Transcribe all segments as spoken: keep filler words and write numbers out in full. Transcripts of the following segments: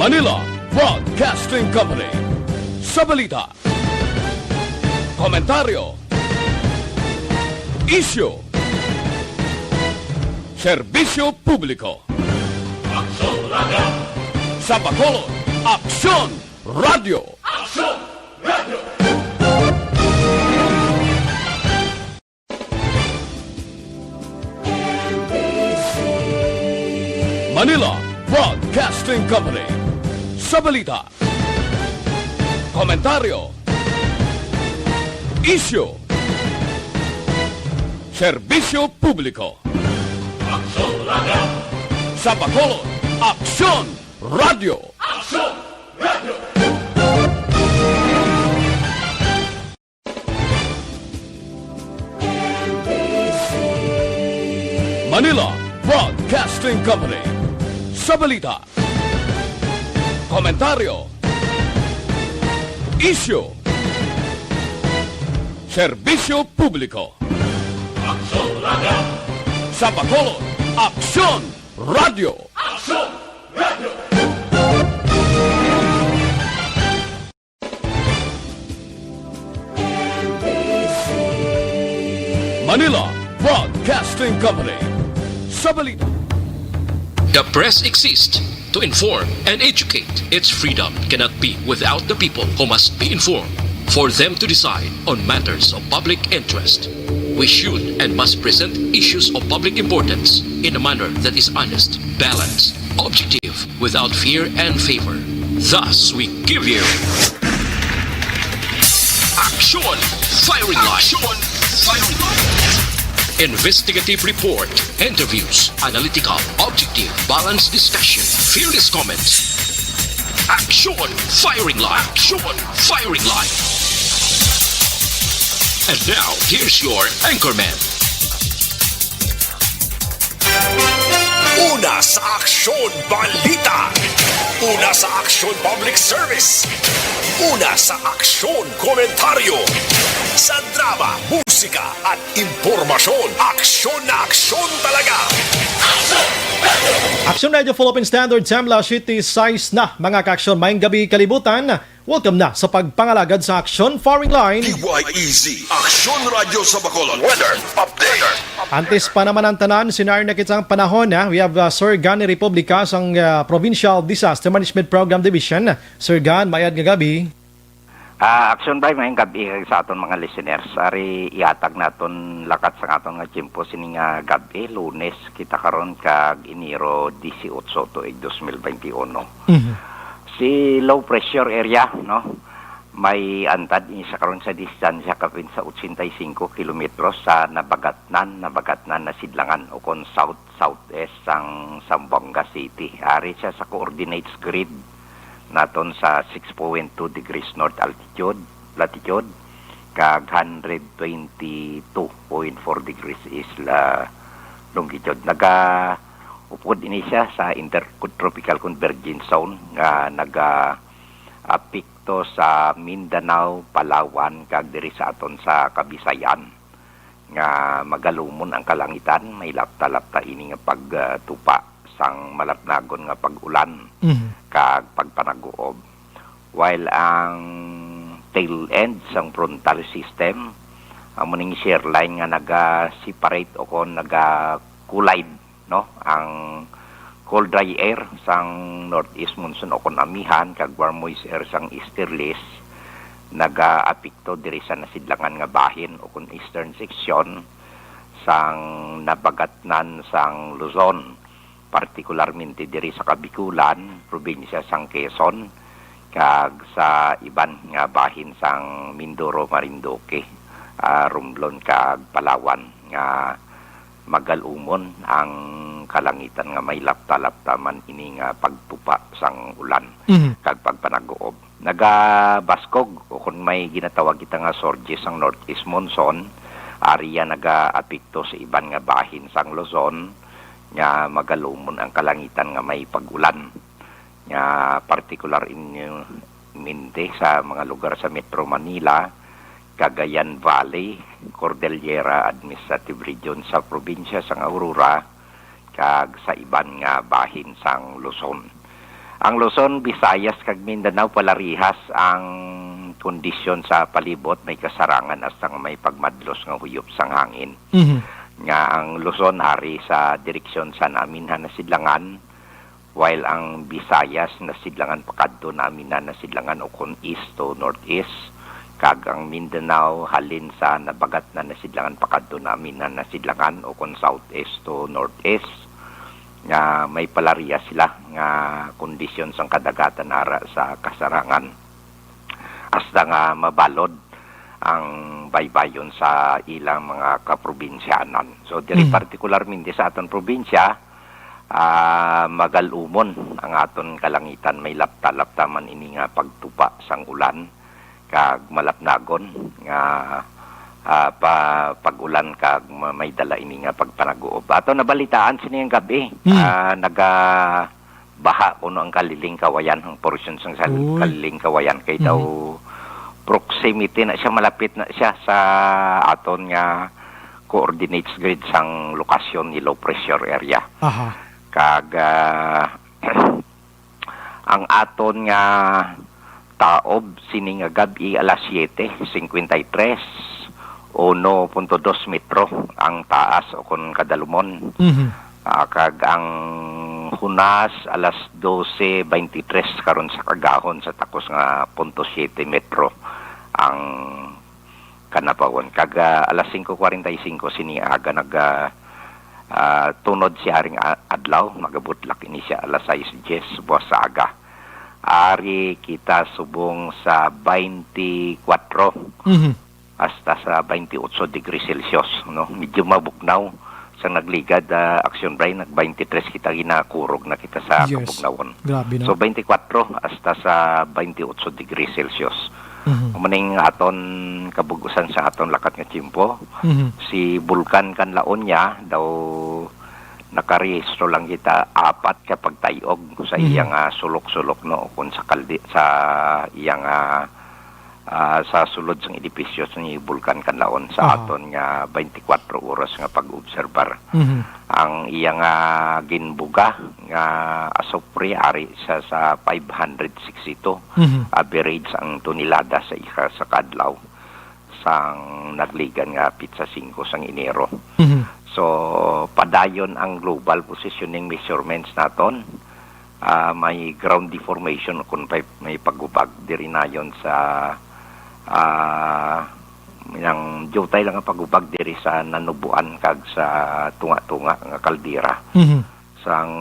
Manila Broadcasting Company. Sa balita, komentaryo, isyu, serbisyo publiko. Aksyon Radio! Sa Bacolod, Aksyon Radio! Aksyon Radio! Manila Broadcasting Company. Sa balita, komentaryo, isyu, serbisyo publiko. Aksyon Radio! Sa Bacolod, Aksyon Radio! Aksyon Radio! Manila Broadcasting Company. Sa balita, komentaryo, isyu, serbisyo publiko. Aksyon Radio! Sa Bacolod, Aksyon Radio! Aksyon Radio! Manila Broadcasting Company. Sa balita. The press exists to inform and educate. Its freedom cannot be without the people, who must be informed for them to decide on matters of public interest. We should and must present issues of public importance in a manner that is honest, balanced, objective, without fear and favor. Thus, we give you Action Firing Line. Action Firing Line. Investigative report, interviews, analytical, objective, balanced discussion, fearless comments. Action Firing Line. Action Firing Line. And now, here's your anchorman. Una sa aksyon, balita. Una sa aksyon, public service. Una sa aksyon, komentaryo. Sa drama, musika, at impormasyon, aksyon na aksyon talaga. Aksyon Radio Philippine Standard Time, alas siyete sais na, mga kaaksyon. Maayong gabi, kalibutan. Welcome na sa pagpangalagad sa Aksyon Firing Line. D Y E Z, Aksyon Radio sa Bacolod. Weather update. Antes pa naman ang tanan, sinari na kitang panahon, ha? We have, uh, Sir Gan Republica sang, uh, Provincial Disaster Management Program Division. Sir Gan, mayad nga gabi. Ah, Aksyon Bay, maayong gabi kag sa aton mga listeners. Ari, ihatag naton lakat sa aton nga tiyempo sini nga gabi, Lunes kita karon kag Enero dieciocho tuig dos mil veintiuno. Mhm. Si low pressure area, no, may antad ini siya karon sa distansya kapin sa ochenta y cinco kilometros sa Nabagatnan, Nabagatnan na sidlangan, o kon south southeast sang Zamboanga City. Ari siya sa coordinates grid naton sa six point two degrees north altitude, latitude, kag hundred twenty-two point four degrees east la longitude. Nagaupod ini siya sa Intertropical Convergence Zone nga naga-apekto sa Mindanao, Palawan, kag diri sa aton sa Kabisayan. Nga magalumon ang kalangitan, may lapta-lapta ini nga pagtupa sang malapnagon nga pag-ulan Mhm. kag pagpanaguob. While ang tail end sang frontal system, amo ning shear line nga naga-separate o kon naga-collide, no, ang cold dry air sang northeast monsoon o kon amihan kag warm moist air sang easterlies nagaapekto diri sa nasidlangan nga bahin o kon eastern section sang Nabagatnan sang Luzon, partikularmente diri sa Kabikulan, probinsya sang Quezon, kag sa iban nga bahin sang Mindoro, Marinduque, ah, Romblon, kag Palawan nga magalumon ang kalangitan nga may lapta-lapta man ini nga pagtupa sang ulan Mhm. kag pagpanaguob. Nagabaskog o kon may ginatawag kita nga surge sang northeast monsoon, ari iya nagaapekto sa iban nga bahin sang Luzon nga magalumon ang kalangitan nga may pag-ulan. Nga partikular inyo mente sa mga lugar sa Metro Manila, Cagayan Valley, Cordillera Administrative Region sa probinsya sang Aurora, kag sa iban nga bahin sang Luzon. Ang Luzon, Visayas, kag Mindanao, palarihas ang kondisyon sa palibot, may kasarangan hasta nga may pagmadlos nga huyop sang hangin. Mhm. Nga ang Luzon hari sa direksyon sa naminhan na sidlangan, while ang Visayas nasidlangan pakadto naminhan na sidlangan o kon east to northeast, kag ang Mindanao halin sa nabagat na nasidlangan pakadto naminhan na sidlangan o kon southeast to northeast, nga may palarihas sila nga kondisyon sang kadagatan ara sa kasarangan, hasta nga mabalod ang baybayon sa ilang mga kaprobinsyanan. So, diri Mm. partikularmente sa aton probinsya, ah, magal-umon ang aton kalangitan. May lapta-lapta man ini nga pagtupa sang ulan, kag malapnagon nga, ah, pa-, pag-ulan, kag ma-, may dala ini nga pagpanaguob. Ato nabalitaan sini nga gab-i, Hmm. ah, nagabaha kuno ang Kaliling Kawayan, ang portion sang sal-, Uy. Kaliling Kawayan, kay Mhm. daw proximity na siya, malapit na siya sa aton nga coordinates grid sang lokasyon ni low pressure area. Aha. Kag, ah, ang aton nga taob sini nga gab-i alas siyete cincuenta y tres, uno punto dos metro ang taas o kon kadalumon. Mhm. Ah, kag ang hunas alas dose veintitrés karon sa kagahon sa takos nga punto siyete metro ang kanapawon. Kag, ah, alas singko kwarenta y singko sini aga nag, ah, ah, tunod si aring a-, adlaw, magabutlak ini siya alas sais diyes buwas sa aga. Ari kita subong sa twenty-four Mhm. hasta sa twenty-eight degrees Celsius, no? Medyo mabugnaw sa nagligad, ah, Action Bray, nag twenty-three kita, ginakurog na kita sa Yes. kabugnawon. Grabe, no? So, twenty-four hasta sa twenty-eight degrees Celsius. Mhm. Amo ning aton kabug-usan sa aton lakat nga tiyempo. Mhm. Si Bulkan Kanlaonya daw nakarehistro lang kita apat ka pagtay-og sa Mhm. iyang, ah, sulok-sulok, no, kung sa kaldi-, sa iyang, ah, ah, sa sulod sang edipisyo ni Bulkan Kanlaon sa Aha. aton nga twenty-four oras nga pag-obserbar. Mhm. Ang iyang, ah, ginbuga nga asupre ari sa, sa five hundred sixty-two Mhm. average ang tonelada sa isa sa kadlaw sang nagligan nga pitsa singko sang Enero. Mhm. So, padayon ang global positioning measurements naton. Ah, may ground deformation kung may, may pagubag diri nayon sa, ah, nang diutay lang ang pagubag diri sa Nanubuan kag sa tunga-tunga nga kaldera Mhm. sang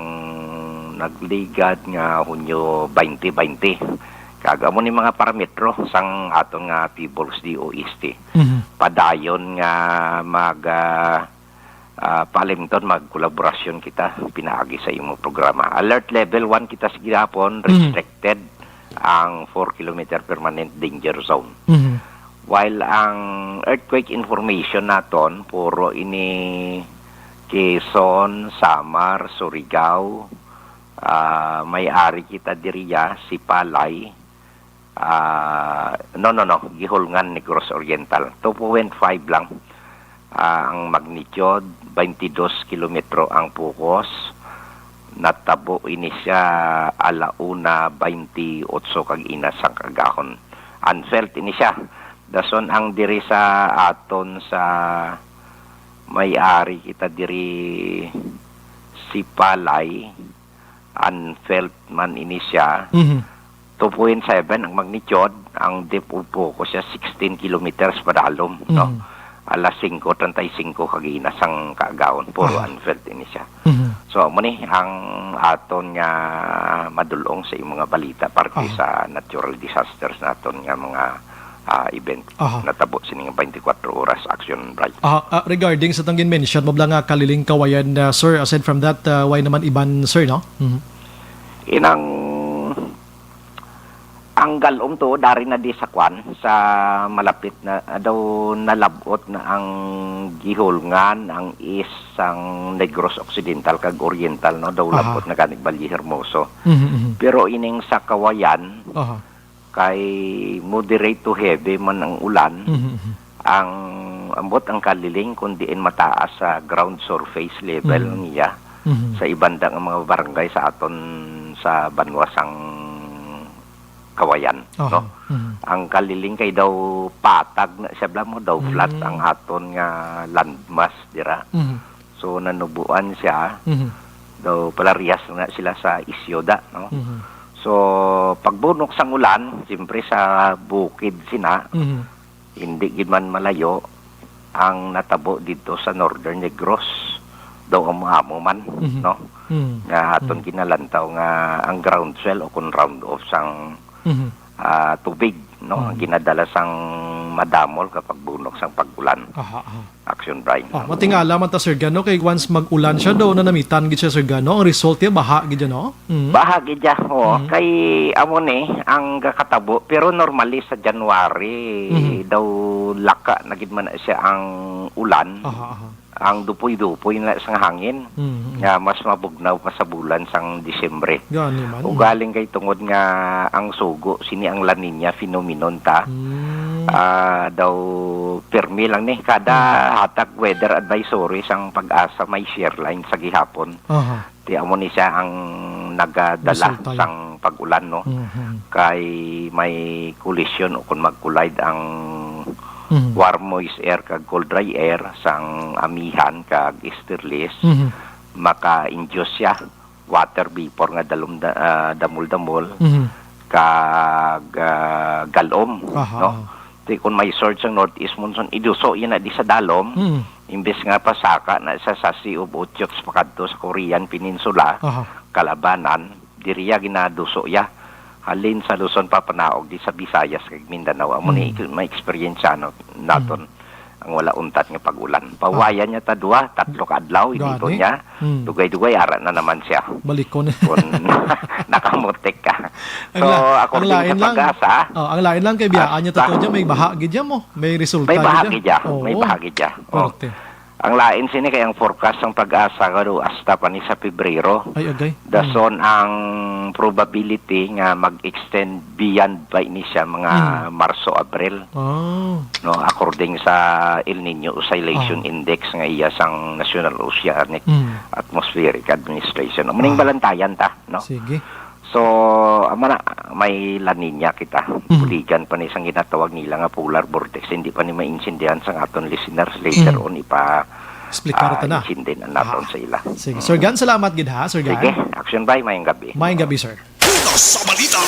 nagligad nga Hunyo twenty twenty. Kag amo ni mga parametro sang aton nga Pebbles D O S T. Mhm. Padayon nga mag, ah, ah, paalimton, magkolaborasyon kita pinaagi sa imo programa. Alert level one kita sa gihapon, Mhm. restricted ang four kilometer permanent danger zone. Mhm. While ang earthquake information naton, puro ini Quezon, Samar, Surigao, ah, may ari kita diriya, Sipalay, ah, no, no, no, Guihulngan, Negros Oriental. Two point five lang, ah, ang magnitude, twenty-dos kilometro ang pukos. Natabo ini siya ala una twenty-eight kag ina sang kagahon. Unfelt ini siya. Dason ang diri sa aton sa may ari kita diri Sipalay, unfelt man ini siya. Mhm. Two point seven ang magnitude, ang depth of focus siya sixteen kilometers padalom, no? Mhm. Alas singko treinta y cinco kag ina sang kaagahon, puro Aha. unfelt ini siya. Mhm. So, amo ni ang aton nga madulong sa imong nga balita parte Aha. sa natural disasters naton nga mga, ah, event Aha. natabo sining twenty-four oras action, Bray. Aha, ah, regarding sa tong gin-mention mo bala nga Kaliling Kawayan, ah, sir, aside from that, ah, wala naman iban, sir, no? Mhm. Inang ang Galom to, dari na di sa kwan, sa malapit na, ah, daw nalab-ot na ang Guihulngan, ang east sang Negros Occidental kag Oriental, no, daw Aha. lab-ot na gani Valle Hermoso. Mhm, mhm. Pero ining sa Kawayan, Aha. kay moderate to heavy man ang ulan, Mhm, mhm. ang ambot ang Kaliling, kun diin mataas sa ground surface level Mhm. niya Mhm. sa ibanda nga mga barangay sa aton sa banwa sang Kawayan, Aha. no? Mhm. Ang Kaliling kay daw patag na siya, bala mo, daw flat Mm. ang aton nga landmass dira. Mhm. So, nanubuan siya, Mhm. daw palarihas na sila sa isyu da, no? Mhm. So, pagbunok sang ulan, siyempre sa bukid sina, Mhm. hindi gid man malayo ang natabo didto sa Northern Negros, daw amo-amo man, Mhm. no? Mhm. Nga aton Mhm. ginalantaw nga ang ground swell o kon round off sang, Mhm. ah, tubig, no? Mhm. Ang ginadala sang madamol kapag bunok sang pag-ulan. Aha, aha. Action, Brian. Oh, matingala man ta, Sir Gan, no? Kay once mag-ulan siya, daw nanamitan gid siya, Sir Gan, no? Ang result niya, baha gid siya, no? Mm. Baha gid siya, oo. Mm. Kay amo ni ang kakatabo, pero normally sa January, Mhm. daw laka na gid man na siya ang ulan. Aha, aha. Ang dupoy-dupoy na sang hangin, Mm, mm. nga mas mabugnaw pa sa bulan sang Disyembre. Gani man. Ugaling kay tungod nga ang sugo, sini ang La Niña phenomenon ta. Mm. Ah, daw pirmi lang ni kada Mm. hatag weather advisory sang Pag-asa may shear line sa gihapon. Aha. Ti amo ni siya ang nagadala Resulta yun. sang pag-ulan, no? Mhm. Kay may collision o kung mag-collide ang Mhm. warm moist air kag cold dry air sang amihan kag easterlies, Mhm. maka-induce siya water vapor nga dalom da-, ah, damol-damol Mhm. kag, ah, galom, Aha. no? Ti kung may surge ang northeast monsoon, iduso yan na di sa dalom, Mhm. imbes nga pasaka na sa, sa Sea of Okhotsk pakadto sa Korean Peninsula, Aha. kalabanan, diriya ginaduso ya. Halin sa Luzon, papanaog di sa Visayas kag Mindanao. Amo ni Mm. ik-, may eksperyensya, no, naton Mm. ang wala untat nga pag-ulan. Pawayan niya ta duha, tatlo ka adlaw, Gani. inipon niya, Mm. dugay-dugay, ara na naman siya. Balikon. Kung nakamutik ka. Ang So, la-, ang according lain sa lang, Pag-asa, oh, ang lain lang kay biyaan niya hasta tato dyan, may baha gid dyan mo. May resulta May baha gid dyan. gid dyan. Oo. May baha gid dyan. Oh. Korte. Ang lain sini kay ang forecast sang Pag-asa kado hasta pa ni sa Pebrero. Ay, agay. Mm. Dason ang probability nga mag-extend beyond pa ini siya mga Mm. Marso, Abril. Oh. No, according sa El Nino Oscillation Oh. Index nga iya sang National Oceanic Mm. Atmospheric Administration. Amo ning Ah. balantayan ta, no? Sige. So, amo na, may La Niña kita. Mhm. Buligan pa ni sang ginatawag nila nga polar vortex. Hindi pa ni maintindihan sang aton listeners. Later Mhm. on, ipa-, Explicar ah, ta na. intindi na naton Ah. sa ila. Sige. Mm. Sir Gan, salamat gid ha, Sir Gan. Sige. Action, bye. Mayong gabi. Mayong gabi, sir. Una sa balita,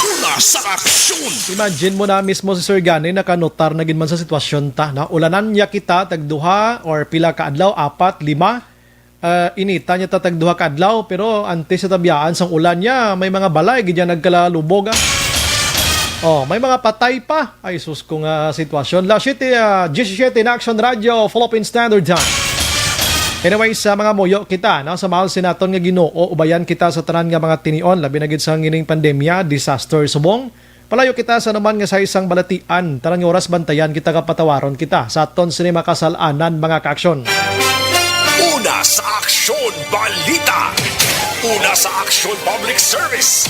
una sa aksyon. Imagine mo na mismo si Sir Gan, eh, nakanutar na gid man sa sitwasyon ta, no? Ulanan niya kita, tag duha or pila ka adlaw, apat, lima, Ah, inita niya ta tag duha ka adlaw, pero antes sa tabiyaan sang ulan niya, may mga balay gid yan nagkalalubog, ah. Oh, may mga patay pa. Ay, sus, kung, ah, sitwasyon. La siete, ah, diecisiete na Action Radio, Philippine Standard Time. Anyway, sa mga muyo kita, no, sa mahal sinaton nga Ginoo, ubayan kita sa tanan nga mga tinion, labi na gid sa ngining pandemya, disaster subong. Palayo kita sa naman nga sa isang balatian. Tanan nga oras bantayan kita nga patawaron kita sa aton sini makasal-anan, mga kaaksyon. Una sa aksyon, balita. Una sa aksyon, public service.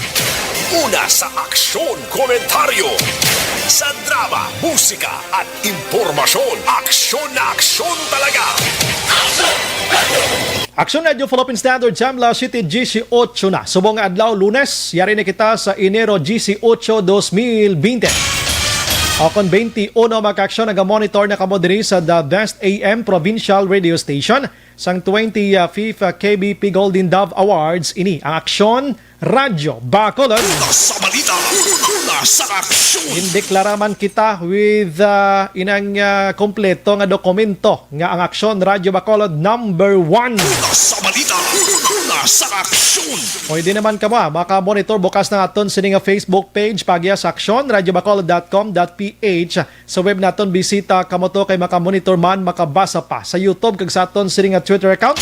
Una sa aksyon, komentaryo. Sa drama, musika, at impormasyon. Aksyon na aksyon talaga. Aksyon Radio Philippine Standard Time, la siete dieciocho na. Subong nga adlaw, Lunes, yari na kita sa Enero dieciocho, dos mil veinte. O kon twenty-uno, mga kaaksyon, naga-monitor na kamo diri sa The Best A M Provincial Radio Station sang twenty-fifth K B P Golden Dove Awards. Ini ang Aksyon Radyo Bacolod. Una sa balita, una sa aksyon. Indeklara man kita with, ah, inang, ah, kompleto nga dokumento nga ang Aksyon Radyo Bacolod number one. Una sa balita, una sa aksyon. Pwede naman kamo, ah, maka-monitor bukas na aton sini nga Facebook page, pagya sa aksyon radyo bacolod dot com dot P H. Sa web naton, bisita kamo to kay makamonitor man, makabasa pa sa YouTube kag sa aton sining nga Twitter account.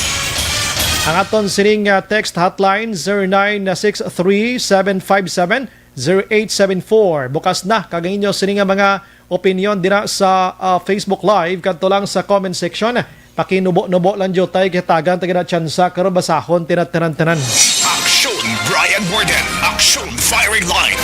Ang aton sining nga text hotline, zero nine six three, seven five seven, zero eight seven four. Bukas na kag ang inyo sining nga mga opinyon dira sa, ah, Facebook Live kadto lang sa comment section. Pakinubo-nubo lang jud tay kay tagan ta gid na tsansa karon basahon tina tanan-tanan. Aksyon Brian Warden, Aksyon Firing Line.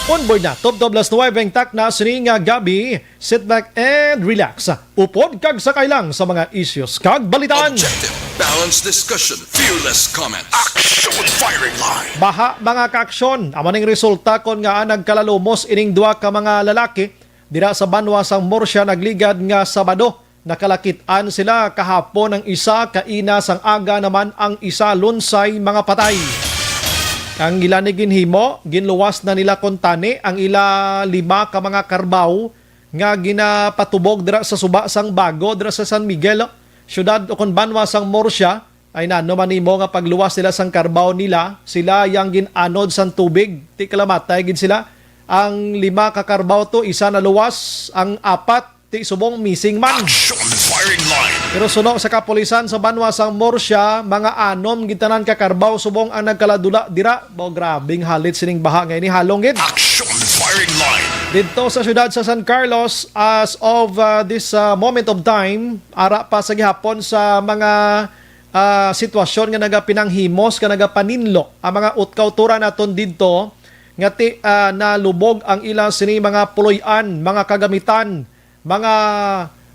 On board na, tubtob las nuwebe ang takna sini nga gabi. Sit back and relax. Upod kag sakay lang sa mga issues kag balitaan. Objective, balanced discussion, fearless comments. Action firing line. Baha, mga kaaksyon, amo ning resulta kon ngaa nagkalalumos ining duha ka mga lalaki dira sa banwa sang Murcia nagligad nga Sabado. Nakalakit-an sila kahapon ang isa, kaina sang aga naman ang isa, lunsay mga patay. Ang ila ni ginhimo, ginluwas na nila kuntani ang ila lima ka mga karbaw nga ginapatubog dira sa suba sang Bago, dira sa San Miguel, siyudad ukon banwa sang Murcia. Ay, nano man nimo nga pagluwas nila sang karbaw nila, sila yang gin-anod sang tubig, ti kalamatay gid sila. Ang lima ka karbaw to, isa naluwas, ang apat ti subong missing man. Action firing line. Pero suno sa kapulisan sa banwa sang Murcia, mga anom gid tanan ka karbaw subong ang nagkaladula dira. Bo, grabing halit sining baha nga ini, halong gid. Action firing line. Didto sa siyudad sa San Carlos, as of, uh, this, uh, moment of time, ara pa sa gihapon sa mga, uh, sitwasyon nga nagapinanghimos, nga nagapaninlo ang mga ut-, kautoran naton didto, nga ti, uh, nalubog ang ila sini mga puloy-an, mga kagamitan, mga,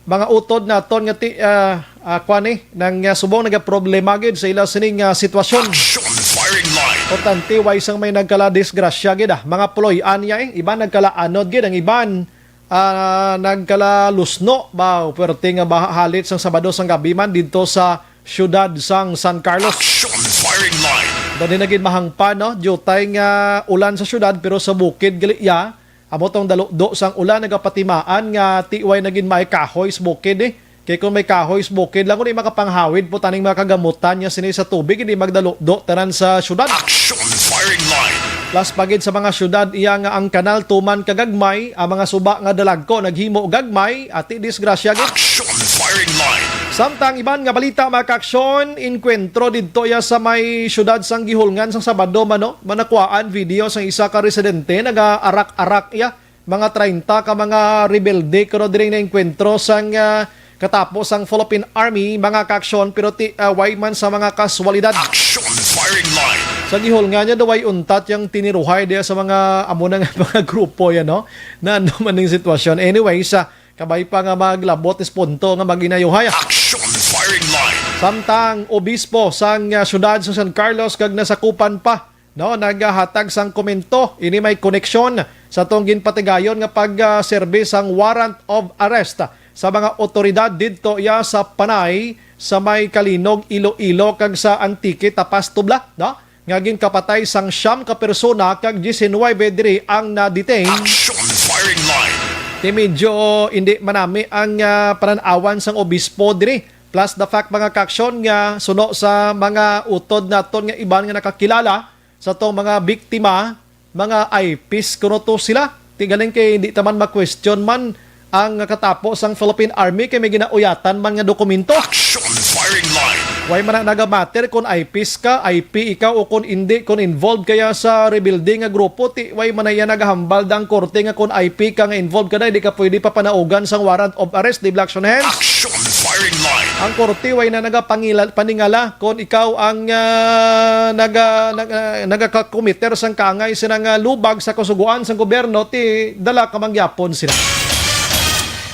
mga utod naton nga ti, ah, ah, kuwan ni, nang, ah, subong nagaproblema gid sa ila sining, ah, sitwasyon. Action firing line. Importante, way sang may nagkala disgrasya gid, ah. Mga puloy-an niya, eh. Iban nagkala anod gid, ang iban, ah, nagkala lusno. Ba, puwerte nga baha halit sang Sabado sang gabi man didto sa siyudad sang San Carlos. Action firing line. Dali na gid mahangpan, no? Diutay nga ulan sa siyudad, pero sa bukid gali iya, amo tong daludo sang ulan nagapatimaan nga ti way na gid may kahoy sa bukid, eh. Kay kung may kahoy sa bukid lang, uni makapanghawid po taning mga kagamutan niya sini sa tubig, hindi magdaludo tanan sa syudad. Action firing line. Plus pa gid sa mga syudad iya nga ang kanal tuman kagagmay, ang mga suba nga dalagko naghimo gagmay, ati disgrasya gid. Action firing line. Samtang iban nga balita, mga kaaksyon, inkwentro didto iya sa may syudad sang Guihulngan sang Sabado man, no? Manakuhaan video sang isa ka residente, nagaarak-arak iya. Mga treinta ka mga rebelde kuno diri naengkwentro sang, ah, katapo sang Philippine Army, mga kaaksyon, pero ti, ah, way man sa mga kaswalidad. Action firing line. Sa Guihulngan niya daw way untat yang tiniruhay diya sa mga amo na nga mga grupo yan, no? Na ano man ning sitwasyon. Anyways, ah, kabay pa nga maglabot is punto nga maginayuhay, ah. Action firing line. Samtang obispo sang, ah, syudad sa San Carlos kag nasakupan pa, no, nagahatag sang komento. Ini may koneksyon sa atong ginpatigayon nga pag, ah, serbi sang warrant of arrest sa mga otoridad didto iya sa Panay, sa may Calinog, Iloilo, kag sa Antique, Tapas, Tubla, no, nga ginkapatay sang siyam ka persona kag diecinuebe diri ang na-detain. Action firing line. Ti medyo hindi manami ang, ah, panan-awan sang obispo diri. Plus the fact, mga kaaksyon, nga suno sa mga utod naton nga iban nga nakakilala, sa tong mga biktima, mga I Ps kuno to sila. Ti galing kay hindi ta man ma-question man ang katapo sang Philippine Army kay may ginauyatan man nga dokumento. Action firing line. Way man na nagamatter kung I Ps ka, I P ikaw, o kung hindi, kung involved kaya sa rebelde nga grupo, ti way man na iya nagahambal dang korte nga kung I P ka nga involved ka na, hindi ka pwede papanaugan sang warrant of arrest, di ba, Action Hands? Action firing line. Ang korte way na nagapangila-, paningala kung ikaw ang, ah, naga-, naga-, nagakakomiter sang kaangay sina nga lubag sa kasugoan sang gobyerno, ti dala ka mangyapon sila.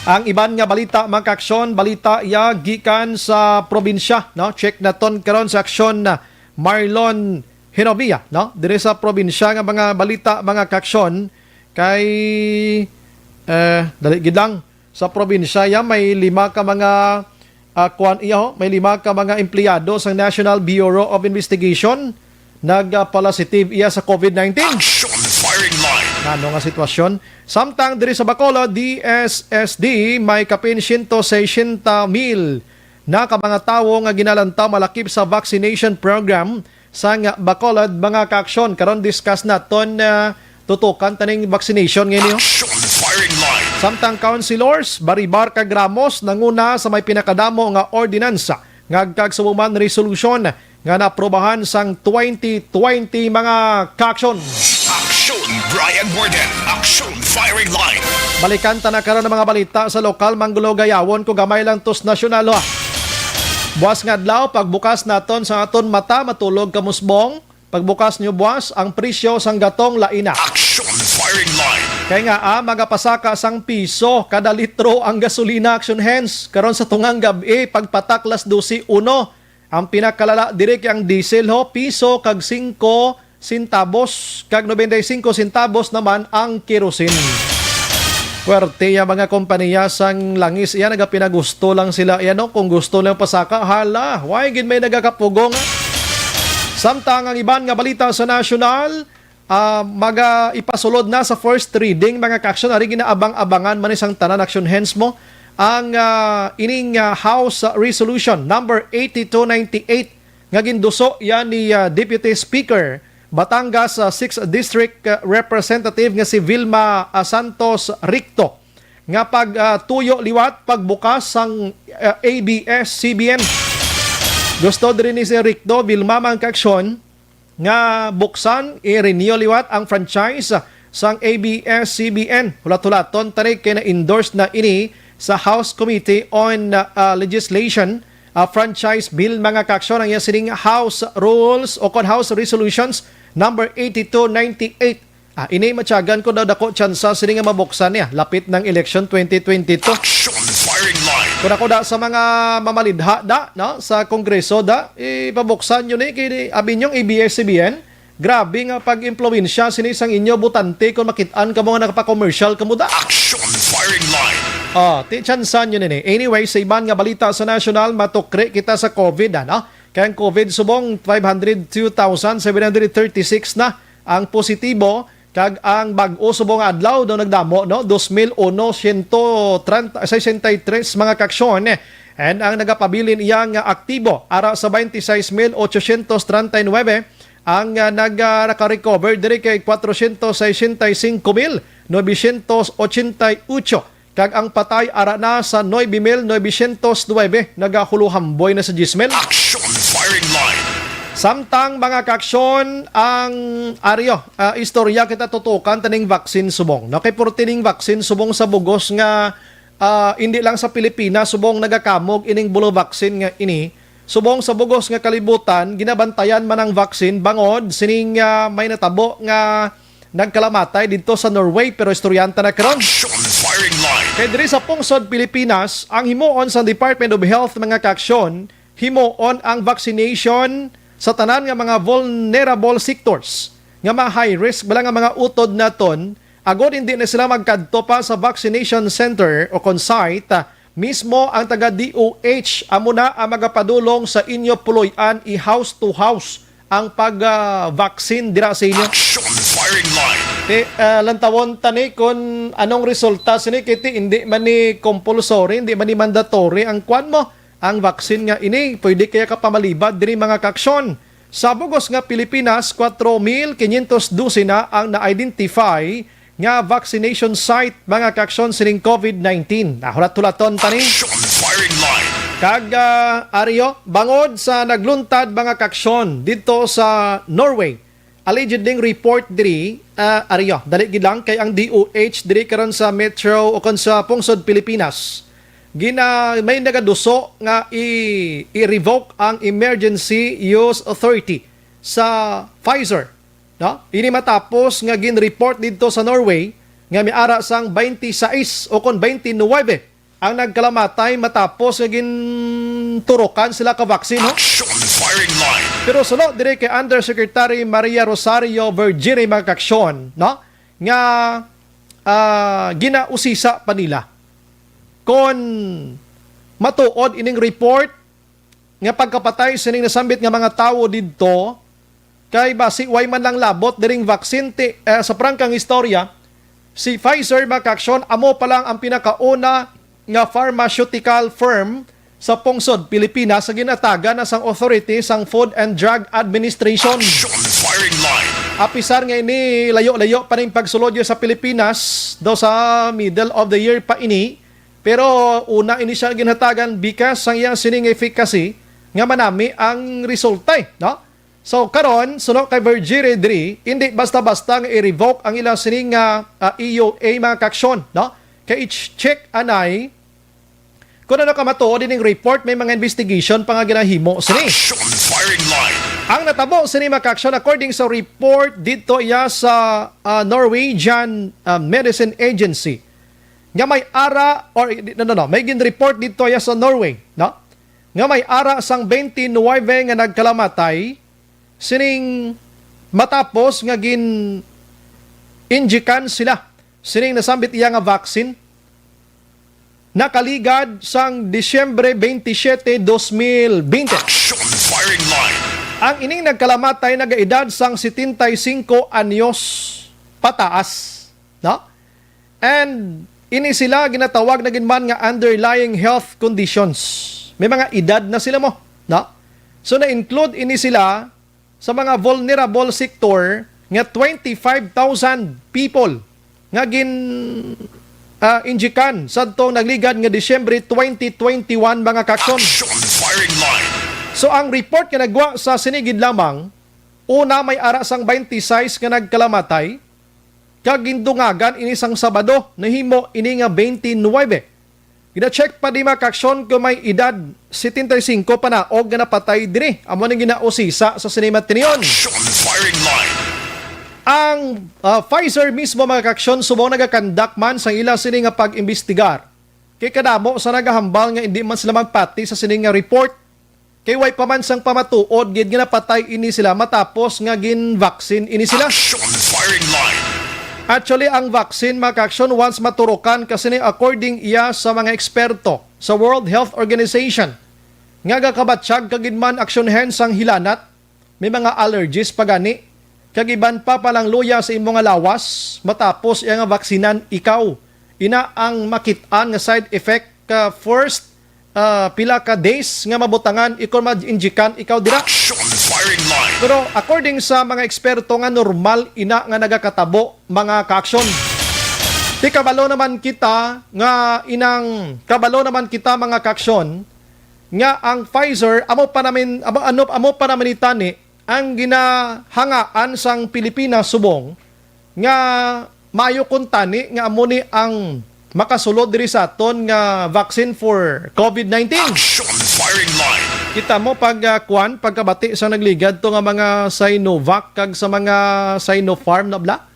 Ang iban nga balita, mga kaaksyon, balita iya gikan sa probinsya, no? Check naton karon sa aksyon na Marlon Hinovia, no? Diri sa probinsya nga mga balita, mga kaaksyon, kay, eh, dali gid lang. Sa probinsya ya, may lima ka mga, ah, kuwan iya, ho, may lima ka mga empleyado sa National Bureau of Investigation nagpa-positive iya sa COVID nineteen. Action firing line. Ano nga sitwasyon? Samtang diri sa Bacolod, D S S D, may kapin siyento sesenta mil na ka mga tawo nga ginalantaw malakip sa vaccination program sang Bacolod, mga kaaksyon. Karon discuss naton, ah, tutukan taning vaccination ngayon. Action firing line. Samtang councilors, Baribar kag Ramos nanguna sa may pinakadamo nga ordinansa nga agkag sa Woman Resolution nga naaprobahan sang twenty twenty, mga kaaksyon. Action, Brian Warden. Action firing line. Balikan ta na karon ang mga balita sa lokal, manggulugayawon ko gamay lang tos nasyonal, ha. Buwas nga adlaw, pagbukas naton sa aton mata, matulog ka musbong. Pagbukas nyo buwas, ang presyo sang gatong lain na. Action Firing line. Kay nga, ah, magapasaka sang piso kada litro ang gasolina, Action Hands. Karon sa tungang gab-i, pagpatak las dose uno. Ang pinakalala diri kay ang diesel, ho, piso kag singko centavos, kag noventa y cinco centavos naman ang kerosene. Puwerte ya mga kompanya sang langis iya, nagapinagusto lang sila iya, no? Kung gusto lang pasaka, hala, why gid may nagakapugong? Samtang ang iban nga balita sa nasyonal, ah, maga ipasulod na sa first reading, mga ka-action, ari ginaabang-abangan man ni sang tanan, Action Hands, mo ang, ah, ining, ah, House Resolution number eighty-two ninety-eight nga ginduso yan ni, ah, Deputy Speaker Batangas, ah, Sixth District, ah, Representative nga si Vilma, ah, Santos Ricto, nga pag, ah, tuyo liwat pagbukas sang, ah, A B S C B N. Gusto diri ni si Ricto, Vilma, mga ka-action, nga buksan, i-renew liwat ang franchise sang A B S C B N. Hulat-hulaton tani kay na-endorse na ini sa House Committee on, uh, Legislation, uh, Franchise Bill, mga ka-action, ang iya sining House Rules o kon House Resolutions number eighty-two ninety-eight. Ah, ini matyagan ko daw dako tsansa sini nga mabuksan niya lapit ng election twenty twenty-two. Action firing line. Kung ako da sa mga mamalidha da, no, sa Kongreso da, ipabuksan nyo ni kay abi nyong A B S C B N. Grabe nga pag-impluwensya sini sang inyo butante kung makit-an kamo nga nagpa-commercial kamo da. Action firing line. Ah, ti tsansa nyo nini. Anyway, sa iban nga balita sa nasyonal, matukri kita sa COVID, ano? Kay ang COVID subong five hundred two thousand seven hundred thirty-six na ang positibo, kag ang bag-o subong nga adlaw daw nagdamo, no? Dos mil uno siyento treinta, sesenta y tres mga ka-aksyon, eh. And ang nagapabilin iya nga aktibo ara sa twenty-six mil ochocientos treinta y nueve, ang, ah, nag, ah, naka-recover diri kay kwatro siyento sesenta y singko mil nuebe siyento ochenta y ocho, kag ang patay ara na sa nuebe mil nuebe siyento nuebe, nagahuluhamboy na sa diyes mil. Action firing line. Samtang, mga ka-aksyon, ang aryo, ah, istorya kita tutukan taning vaccine subong. No, kay purti ning vaccine subong sa bugos nga, ah, hindi lang sa Pilipinas subong nagakamog ining bulo vaccine nga ini. Subong sa bugos nga kalibutan, ginabantayan man ang vaccine bangod sining, ah, may natabo nga nagkalamatay didto sa Norway, pero istoryahan ta na karon. Action firing line. Kay diri sa pungsod Pilipinas, ang himuon sa Department of Health, mga ka-aksyon, himuon ang vaccination sa tanan nga mga vulnerable sectors, nga mga high risk bala nga mga utod naton, agod hindi na sila magkadto pa sa vaccination center o kon site, ah, mismo ang taga D O H amo na ang magapadulong sa inyo puloy-an, i-house to house ang pag, ah, vaccine dira sa inyo. Action firing line. Ti, ah, lantawon ta ni kon anong resulta sini, kay ti hindi man ni compulsory, hindi man ni mandatory ang kwan mo, ang vaccine nga ini. Pwede kaya ka pamalibad diri, mga ka-aksyon. Sa bugos nga Pilipinas, kwatro mil kinyentos dose na ang na-identify nga vaccination site, mga ka-aksyon, sining COVID nineteen. Nahulat-hulaton ta ni. Action firing line. Kag, ah, aryo, bangod sa nagluntad, mga ka-aksyon, didto sa Norway, alleged ding report diri, ah, aryo, dali gid lang kay ang D O H diri karon sa Metro o kon sa pungsod Pilipinas, gina-, may nagaduso nga i-, i-revoke ang emergency use authority sa Pfizer. No? Ini matapos nga gin-report didto sa Norway nga may ara sang twenty-six o kon twenty-nine ang nagkalamatay matapos nga ginturokan sila ka vaccine, no? Action firing line. Pero suno diri kay Undersecretary Maria Rosario Vergire, mga ka-aksyon, no? Nga, ah, ginausisa pa nila kon matuod ining report nga pagkapatay sining nasambit nga mga tawo didto, kay basi way man lang labot diring vaccine ti, eh, sa prangkang istorya, si Pfizer, mga ka-aksyon, amo pa lang ang pinakauna nga pharmaceutical firm sa pungsod Pilipinas sa ginatagan na sang authority sang Food and Drug Administration. Action firing line. Apisar nga ini layo-layo pa ning pagsulod sa Pilipinas, do sa middle of the year pa ini, pero una ini siya ginhatagan because sang iya sining efficacy nga manami ang resulta, eh, no? So, karon, suno kay Vergire diri, hindi basta-basta nga i-revoke ang ila sining nga, ah, E U A, mga ka-aksyon, no? Kay i-check anay Kung ano ka matuod ining report, may mga investigation pa nga ginahimo sini. Action firing line. Ang natabo sini, mga ka-aksyon, according sa report dito iya sa ah, Norwegian ah, Medicine Agency nga may ara or no, no, no, may gin-report dito iya sa Norway, no? Nga may ara sang twenty-nine nga nagkalamatay sining matapos nga gin-injikan sila sining nasambit iya nga vaccine nakaligad sang Disyembre twenty-seven, dos mil bente. Action firing line. Ang ining nagkalamatay nagaedad sang setenta y cinco anyos pataas, no? And ini sila ginatawag na gid man nga underlying health conditions. May mga edad na sila mo, no? So na-include ini sila sa mga vulnerable sector nga twenty-five thousand people nga gin ah, injikan sadtong nagligad nga Disyembre twenty twenty-one, mga ka-aksyon. Action firing line. So ang report nga nagwa sa sinigid lamang, una may ara sang twenty-six nga nagkalamatay, kag gindungagan ini sang Sabado, nahimo ini nga twenty-nine. Gina-check pa di, mga ka-aksyon, kung may edad setenta y cinco panaog nga napatay diri. Amo ning ginausisa sa sini matinion. Action firing line. Ang ah, Pfizer mismo, mga ka-aksyon, subong nagakandak man sa ila sini nga pag-imbestigar. Kay kadamo sa nagahambal nga hindi man sila magpati sa sini nga report. Kay way pa man sang pamatuod gid nga napatay ini sila matapos nga gin-vaccine ini sila. Action firing line. Actually, ang vaccine, mga ka-aksyon, once maturukan ka sini, according iya sa mga eksperto sa World Health Organization, nga gakabatyag ka gid man aksyon hen sang hilanat, may mga allergies pa gani, kag iban pa, palangluya sa imo nga lawas matapos iya nga vaksinan ikaw. Ina ang makit-an nga side effect ka first ah, pila ka days nga mabutangan ikon ma-injikan ikaw dira. Action firing line. Pero according sa mga eksperto nga normal ina nga nagakatabo, mga ka-aksyon. Di kabalo naman kita nga inang kabalo naman kita, mga ka-aksyon, nga ang Pfizer amo pa namin amo, ano amo pa naman itani ang ginahangaan sang Pilipinas subong nga maayo kuntani nga amo ni ang makasulod diri sa aton nga vaccine for covid nineteen. Action firing line. Kita mo pag ah, kwan, pagkabati sa nagligad to nga mga Sinovac kag sa mga Sinopharm na bla,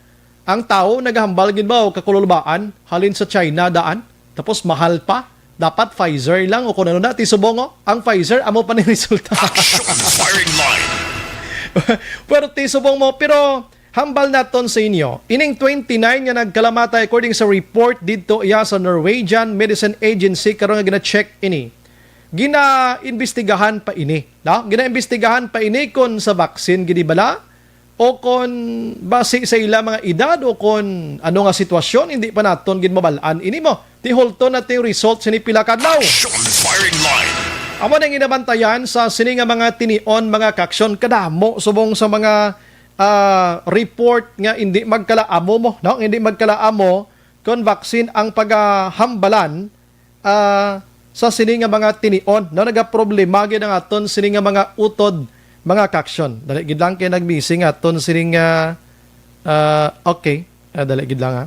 ang tawo nagahambal gid ba og kakululbaan halin sa China daan, tapos mahal pa. Dapat Pfizer lang o kung ano na, ti subong, oh, ang Pfizer amo pa ni resulta. Action firing line. Pero ti subong mo, pero hambal naton sa inyo, ining twenty-nine nga nagkalamatay according sa report didto iya sa Norwegian Medicine Agency karon nga gina-check ini. Ginaimbestigahan pa ini, no? Ginaimbestigahan pa ini kon sa vaccine gid bala o kon basi sa ila mga edad o kon ano nga sitwasyon, hindi pa naton gid mabal-an ini mo. Ti hulton natin yung result sini pila ka adlaw. Action firing line. Amo nang inabantayan sa sini nga mga tinion, mga kaksyon, kadamo subong sa mga ah, report nga hindi magkalaamo mo, no? Hindi magkalaamo kon vaccine ang pagahambalan ah, sa sini nga mga tinion, no? Nagaproblema gid ang aton sini nga mga utod, mga kaksyon. Dali gid lang kay nag-missing aton sini nga ah, okay. Ah, dali gid lang, ha.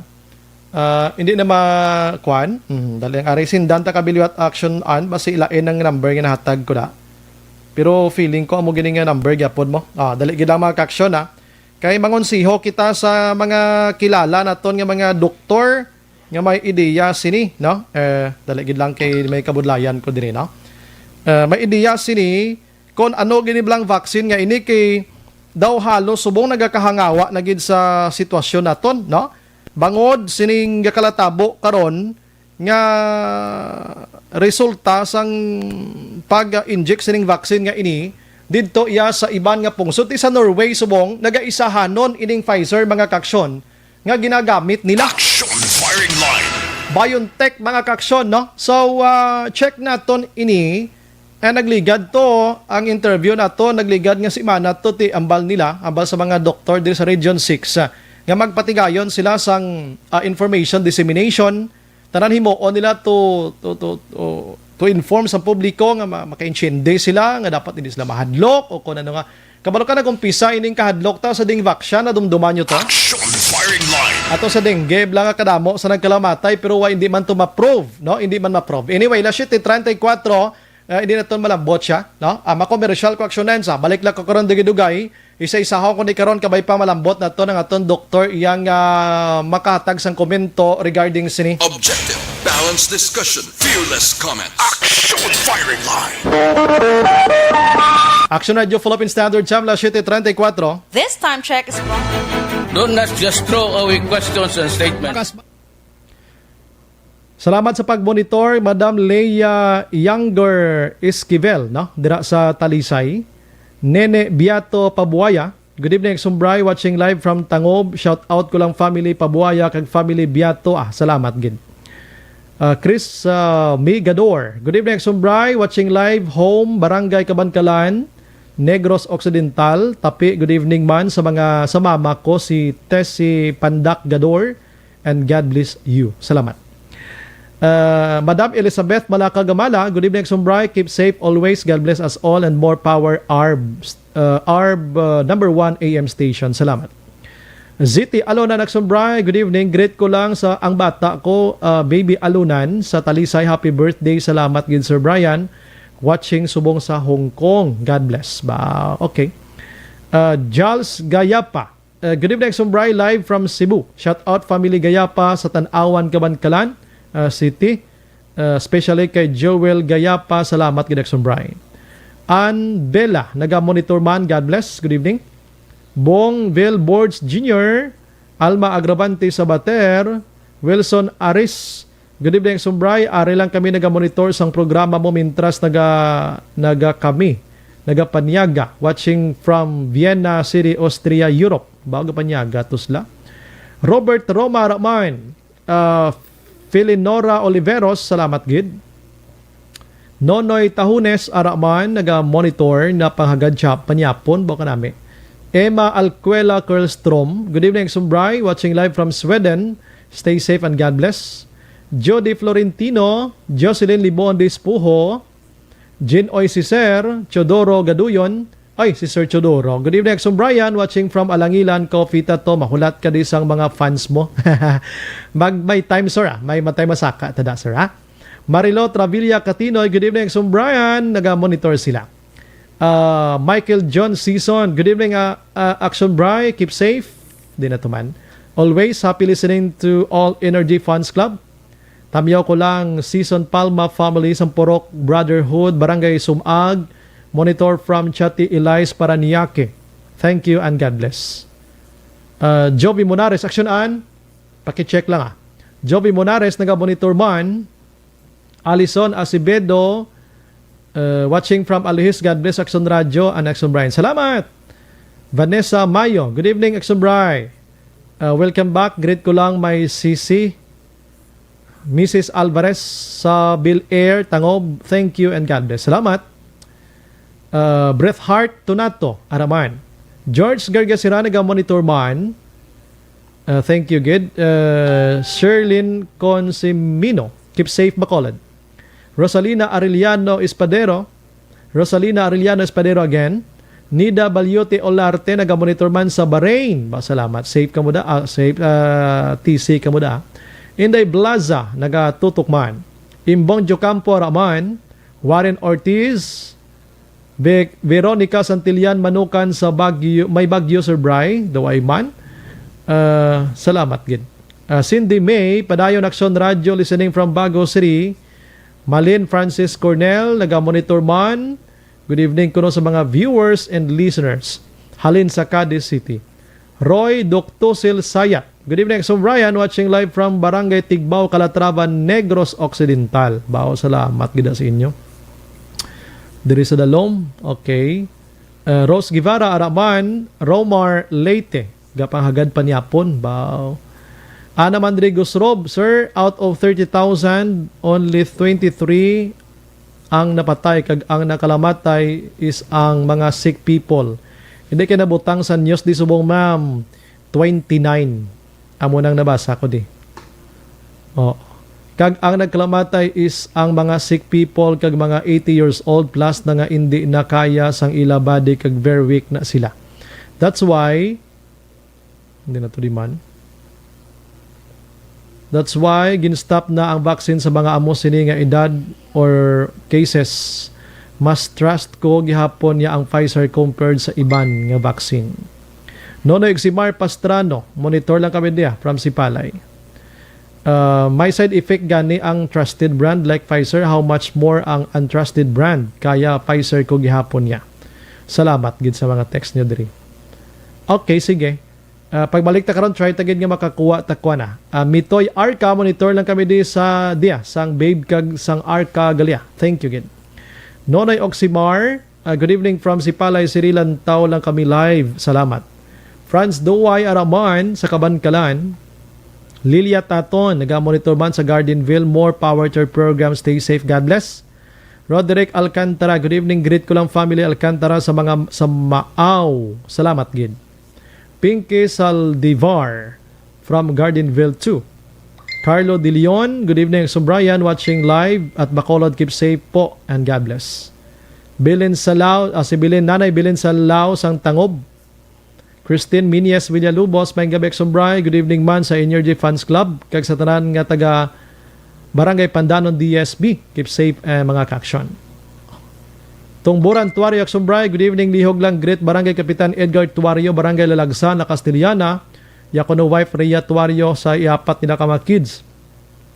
Ah, hindi na ma-, kuan. Mhm, dali ang ari sindan ta kabiliwat action an basi ilain ang number nga nahatag ko na. Pero feeling ko amo gini nga number gyapon mo. Ah, dali gid lang, mga kaksyon, ha. Kay mangonsiho kita sa mga kilala naton nga mga doktor nga may ideya sini, no? Eh, dali gid lang kay may kabudlayan ko diri, no? Eh, may ideya sini kon ano gini blang vaccine nga ini kay daw halos subong nagakahangawa na gid sa sitwasyon naton, no? Bangod sining gakalatabo karon nga resulta sang pag-inject sining vaccine nga ini didto iya sa iban nga pungsod. Ti sa Norway subong nagaisahanon ining Pfizer, mga kaksyon, nga ginagamit nila. Action firing line. BioNTech, mga kaksyon, no? So, ah, check naton ini. Eh, nagligad to ang interview nato, nagligad nga semana to ti ambal nila, ambal sa mga doktor diri sa Region six, ah, nga magpatigayon sila sang ah, information dissemination, tanan himuon nila to to to to, to inform sa publiko nga ma- makaintiende sila nga dapat hindi sila mahadlok o kung ano nga. Kabalo ka, nag-umpisa ining kahadlok ta sa ding vaccine, nadumduman nyo to? Action fire. Ato sa dengue, bala nga kadamo sa nagkalamatay, pero wa, hindi man to ma-prove, no? Hindi man ma-prove. Anyway, las siyete treinta y cuatro, ah, hindi na to malambot siya, no? Ah, makomersyal ko aksyonan sa. Balik lang ko karon dugay-dugay. Isa-isahon ko ni karon, kabay pa malambot na to ng aton doktor iyang, ah, makahatag sang komento regarding sini. Objective, balanced discussion, fearless comment. Action firing line. Action Radio Philippine Standard Time, las siyete treinta y cuatro. This time check is brought to you. Don't not just throw away questions and statements. Salamat sa pag-monitor, Madam Leia Younger Esquivel, no? Dira sa Talisay. Nene Biato Pabuaya. Good evening, Sumbray. Watching live from Tangob. Shout out ko lang family Pabuaya kag family Biato. Ah, salamat gid. Ah, Chris, ah, Migador. Good evening, Sumbray. Watching live home, Barangay Kabankalan, Negros Occidental. Tapi, good evening man sa mga, sa mama ko, si Tessie Pandak Gador. And God bless you. Salamat. Uh, Madam Elizabeth Malacagamala, good evening, Sumbray. Keep safe always. God bless us all and more power, Arb, uh, Arb, uh, number one A M station. Salamat. Ziti Alona Nagsumbray, good evening. Greet ko lang sa ang bata ko, uh, baby Alunan sa Talisay. Happy birthday. Salamat gid, Sir Brian. Watching subong sa Hong Kong. God bless. Ba, okay. Uh, Charles Gayapa, Uh, good evening, Sumbray, live from Cebu. Shout out family Gayapa sa Tanawan, Kabankalan, uh, City. Uh, especially kay Joel Gayapa. Salamat gid, Sumbray. Ann Bella, naga-monitor man. God bless. Good evening. Bong Vil Bords Junior, Alma Agravante Sabater, Wilson Aris, good evening, Sumbray. Ari lang kami naga-monitor sang programa mo mintras naga, naga kami, nagapanyaga. Watching from Vienna City, Austria, Europe. Ba, gapanyaga to sila. Robert Roma Raman, uh, Felinora Oliveros, salamat gid. Nonoy Tahunes Araman, naga-monitor na panghagad siya panyapon, ba kanami. Emma Alcuela Curlstrom, good evening, Sumbray. Watching live from Sweden. Stay safe and God bless. Jody Florentino, Jocelyn Libon Dispuho, Jean Oy Cicer, Teodoro Gaduyon. Ay, si Sir Teodoro. Good evening, Aksyon Brian, watching from Alangilan, Coffee Tato. Mahulat ka di sang mga fans mo. Mag, may time, sir, ah. May matay masaka, tada, sir, ha? Marilo Travilla Catinoy, good evening, Aksyon Brian. Naga-monitor sila. Ah, Michael John Season, good evening, ah, ah, Aksyon Bri. Keep safe. Di na tuman. Always happy listening to all Energy Fans Club. Tamyaw ko lang, Season Palma family, Sampurok Brotherhood, Barangay Sumag, monitor from Chati Ilais, Parañaque. Thank you and God bless. Uh, Jovi Monares, Action An, pakicheck lang ah. Jovi Monares, naga-monitor man. Alison Acevedo, uh, watching from Alihis, God bless Action Radio and Action Brian. Salamat! Vanessa Mayo, good evening, Action Brian. Uh, welcome back. Greet ko lang may C C. Missus Alvarez sa Bill Air, Tangob, thank you and God bless. Salamat. Uh, Breath Heart Tunato, Araman. George Gargasira, naga-monitor man. Uh, thank you, gid. Uh, Sherlyn Consimino, keep safe, Bacolod. Rosalina Arellano Espadero, Rosalina Arellano Espadero again. Nida Balyote Olarte, naga-monitor man sa Bahrain. Ba, salamat. Safe ka mo da? Ah, safe, ah, T C ka mo da? Inday Blaza, nagatutok man. Imbong Jocampo Raman, Warren Ortiz, Ve-, Veronica Santillan Manukan sa Baguio, may Baguio, Sir Bri, daw ay man. Ah, salamat gid. Ah, Cindy May, Padayon Action Radio, listening from Bago City. Malin Francis Cornell, naga-monitor man. Good evening kuno sa mga viewers and listeners halin sa Cadiz City. Roy Doctosil Sayat. Good evening, Sir Brian, watching live from Barangay Tigbao, Calatrava, Negros Occidental. Bao, salamat gid sa inyo. Diri sa Dalom, okay. Uh, Rose Guevara, Araman, Romar Leyte. Gapanghagad panyapon, bao. Ana Mandrigos Rob, sir, out of thirty thousand, only twenty-three ang napatay, kag ang nakalamatay is ang mga sick people. Hindi kay nabutang sa news di subong, ma'am. Twenty-nine. Amo nang nabasa ko di. Oh. Kag ang nagkalamatay is ang mga sick people kag mga eighty years old plus na nga indi na kaya sang ila body kag very weak na sila. That's why, hindi na to di man. That's why gin-stop na ang vaccine sa mga amo sini nga edad or cases. Mas trust ko gihapon niya ang Pfizer compared sa iban nga vaccine. Nonoy Eximar Pastrano, monitor lang kami diya from Sipalay. Uh, may side effect gani ang trusted brand like Pfizer, how much more ang untrusted brand? Kaya Pfizer ko gihapon niya. Salamat gid sa mga text niyo diri. Okay, sige. Ah, pagbalik ta karon, try ta gid nga makakuha ta kuan na. Ah, Mitoy Arca, monitor lang kami di sa dia, sang Babe kag sang Arca Galia. Thank you gid. Nonoy Oximar, ah, good evening from Sipalay City, lantaw lang kami live. Salamat. Franz Duway Araman sa Kabankalan. Lilia Taton, naga-monitor man sa Gardenville. More power to your program. Stay safe. God bless. Roderick Alcantara, good evening. Greet ko lang family Alcantara sa mga sa Maaw. Salamat gid. Pinky Saldivar from Gardenville two. Carlo De Leon, good evening, Sir Brian, watching live at Bacolod. Keep safe po and God bless. Bilin Salao, ah, si Bilin, Nanay Bilin Salao sang Tangob. Christine Minyes Villalubos, maayong gabi, Sir Bri. Good evening man sa Energy Fans Club kag sa tanan nga taga Barangay Pandanon D S B. Keep safe, eh, mga kaaksyon. Tungburan Tuario, Sir Bri. Good evening, lihog lang. Greet Barangay Kapitan Edgar Tuario, Barangay Lalagsan, La Castellana. Ya kuno wife Rhea Tuario sa iapat nila ka mga kids.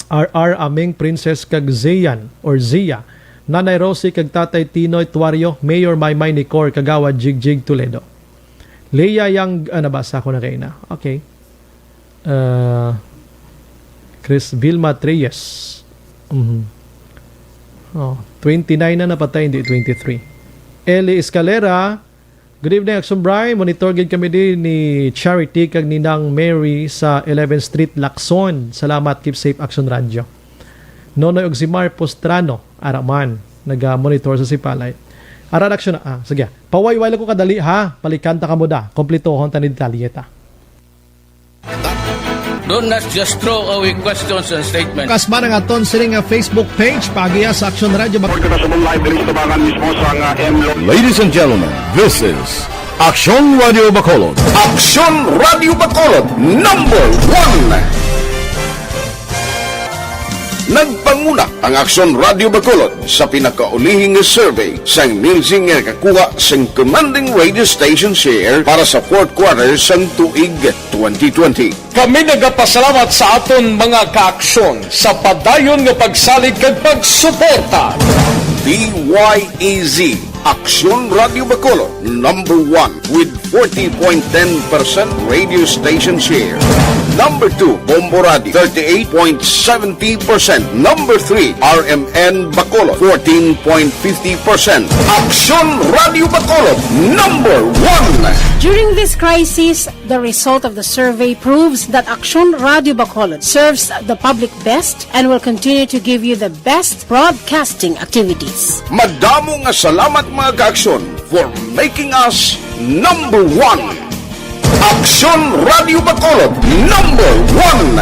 R R Aming, Princess kag Zian or Zia. Nanay Rosie kag Tatay Tinoy Tuario, Mayor Maymay Nicor, Kagawad Jigjig Toledo. Leia Yang, ah, nabasa ko na kaina. Okay. Uh, Chris Vilma Treyes. Mhm. Oh, twenty-nine na napatay, hindi twenty-three. Eli Escalera, good evening, Action Bri. Monitor gid kami di ni Charity kag ni Nang Mary sa eleventh Street, Lacson. Salamat, keep safe, Action Radio. Nonoy Ogsimar Postrano, ara man, naga-monitor sa Sipalay. Ara, Action, ah, sige. Pawayway lang ko kadali, ha? Palikan ta kamo da. Kompletohon ta ni detalye ta. Don't just throw away questions and statements. Kasmara nga ton sini nga Facebook page, paagiha sa Action Radio Bac- Report kita sa live diri sa tabangan mismo sa nga M Lo- Ladies and gentlemen, this is Action Radio Bacolod. Action Radio Bacolod, number one. Nagpanguna ang Action Radio Bacolod sa pinakaulihi nga survey sang Nielsen nga nakakuha sing commanding radio station share para sa fourth quarter sang tuig twenty twenty. Kami nagapasalamat sa aton mga kaaksyon sa padayon nga pagsalig kag pagsuporta. D Y E Z, Aksyon Radio Bacolod, number one with forty point ten percent radio station share. Number two, Bombo Radio, thirty-eight point seventy percent. Number three, R M N Bacolod, fourteen point fifty percent. Aksyon Radio Bacolod, number one. During this crisis, the result of the survey proves that Aksyon Radio Bacolod serves the public best and will continue to give you the best broadcasting activities. Madamo nga salamat, mga kaaksyon, for making us number one. Aksyon Radio Bacolod, number one.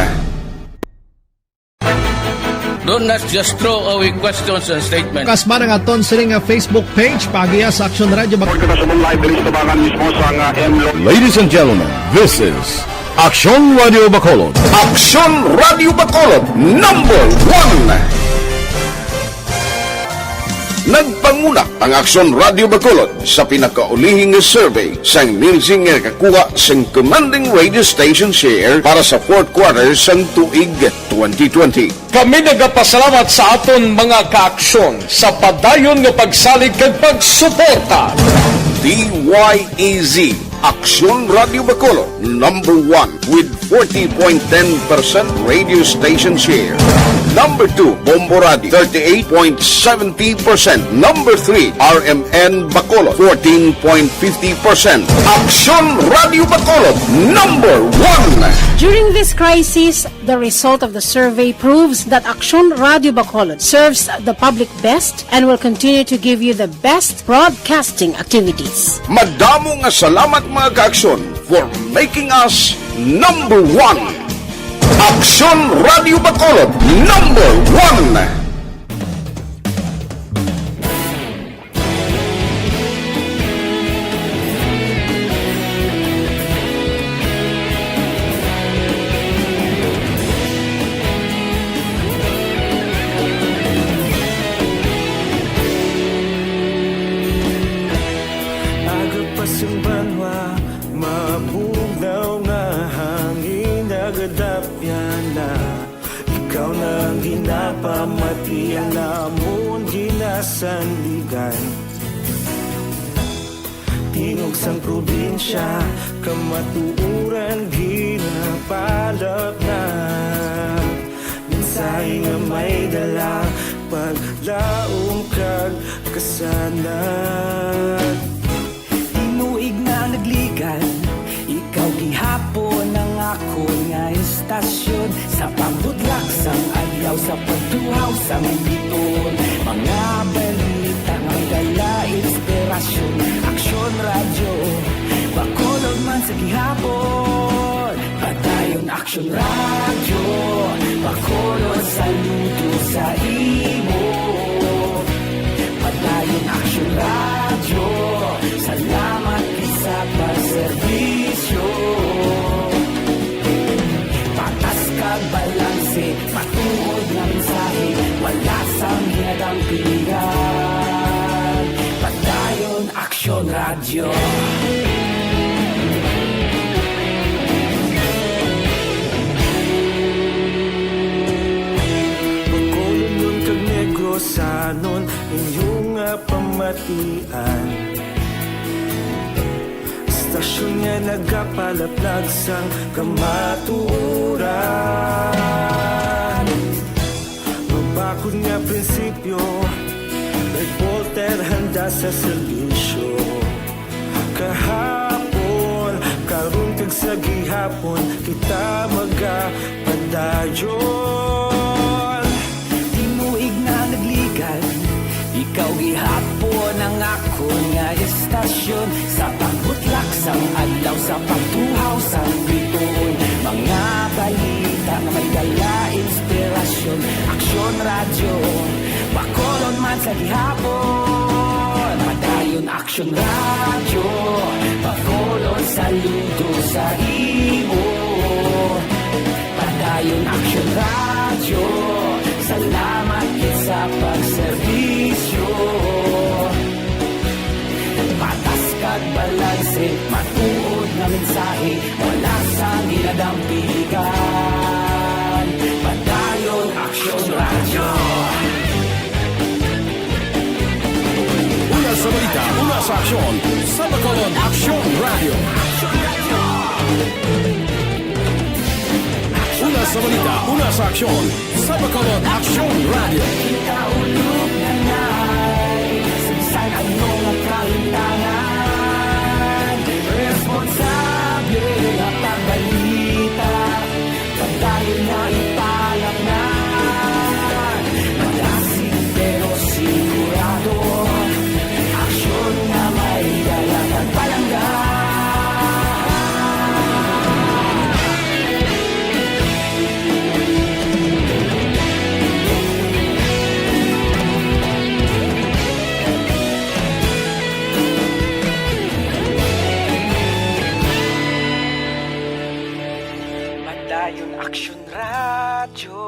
Don't just throw away questions and statements. Kasmara nga ton sini nga Facebook page, paagiha sa Aksyon Radio Bac- Report kita sa live diri sa tabangan mismo sa nga M Lo- Ladies and gentlemen, this is Aksyon Radio Bacolod. Aksyon Radio Bacolod, number one. Nagpanguna ang Aksyon Radio Bacolod sa pinakaulihi nga survey sang Nielsen nga nakakuha sang commanding radio station share para sa fourth quarter sang tuig twenty twenty. Kami nagapasalamat sa aton mga kaaksyon sa padayon nga pagsalig kag pagsuporta. D Y E Z, Aksyon Radio Bacolod, number one with forty point ten percent radio station share. Number two, Bombo Radio, thirty-eight point seventy percent. Number three, R M N Bacolod, fourteen point fifty percent. Aksyon Radio Bacolod, number one. During this crisis, the result of the survey proves that Aksyon Radio Bacolod serves the public best and will continue to give you the best broadcasting activities. Madamo nga salamat, mga kaaksyon, for making us number one. Aksyon Radio Bacolod, number one. Yan na, ikaw na ang ginapamati, ang amon ginasandigan. Tingog sang probinsya, kamatuoran ginapalapnag. Mensahe nga may dala, paglaom kag kasanag. Tinuig na nagligan, ikaw gihapon ang akon nga istasyon. Sa pagbutlak sang adlaw, sa pagtuhaw sang bituon, mga balita nga may dala inspirasyon. Aksyon Radyo, Bacolod man sa gihapon. Padayon Aksyon Radyo, Bacolod, saludo sa imo. Padayon Aksyon Radyo, salamat gid sa pagserbisyo. Patas kag balanse, matuod nga mensahe, wala sang hinadampingan. Padayon Aksyon Radyo. Bacolodnon kag Negrosanon, inyo nga pamatian. Istasyon nga nagapalaplag sang kamatuoran. Mabakod nga prinsipyo, reporter handa sa serbisyo. Kahapon, karon kag sa gihapon, kita magapadayon. Tinuig na nagligan, ikaw gihapon ang akon nga istasyon. Sa pagbutlak sang adlaw, sa pagtuhaw sang bituon, mga balita nga may dala inspirasyon. Aksyon Radyo, Bacolod man sa gihapon. Padayon Aksyon Radyo, Bacolod, saludo sa imo. Padayon Aksyon Radyo, salamat gid sa pagserbisyo. Patas kag balanse, matuod nga mensahe, wala sang ginadampigan. Padayon Aksyon Radyo. Una sa balita, una sa aksyon, sa Bacolod Aksyon Radyo. Una sa balita, una sa aksyon, sa Bacolod Aksyon Radyo. Kaulog na nay, sa bisan ano nga kalimtangan, responsable nga pagbalita. Padayon na ipalapngan, madasig pero sigurado. Aksyon nga may dala kag palangga. Padayon Aksyon Radyo,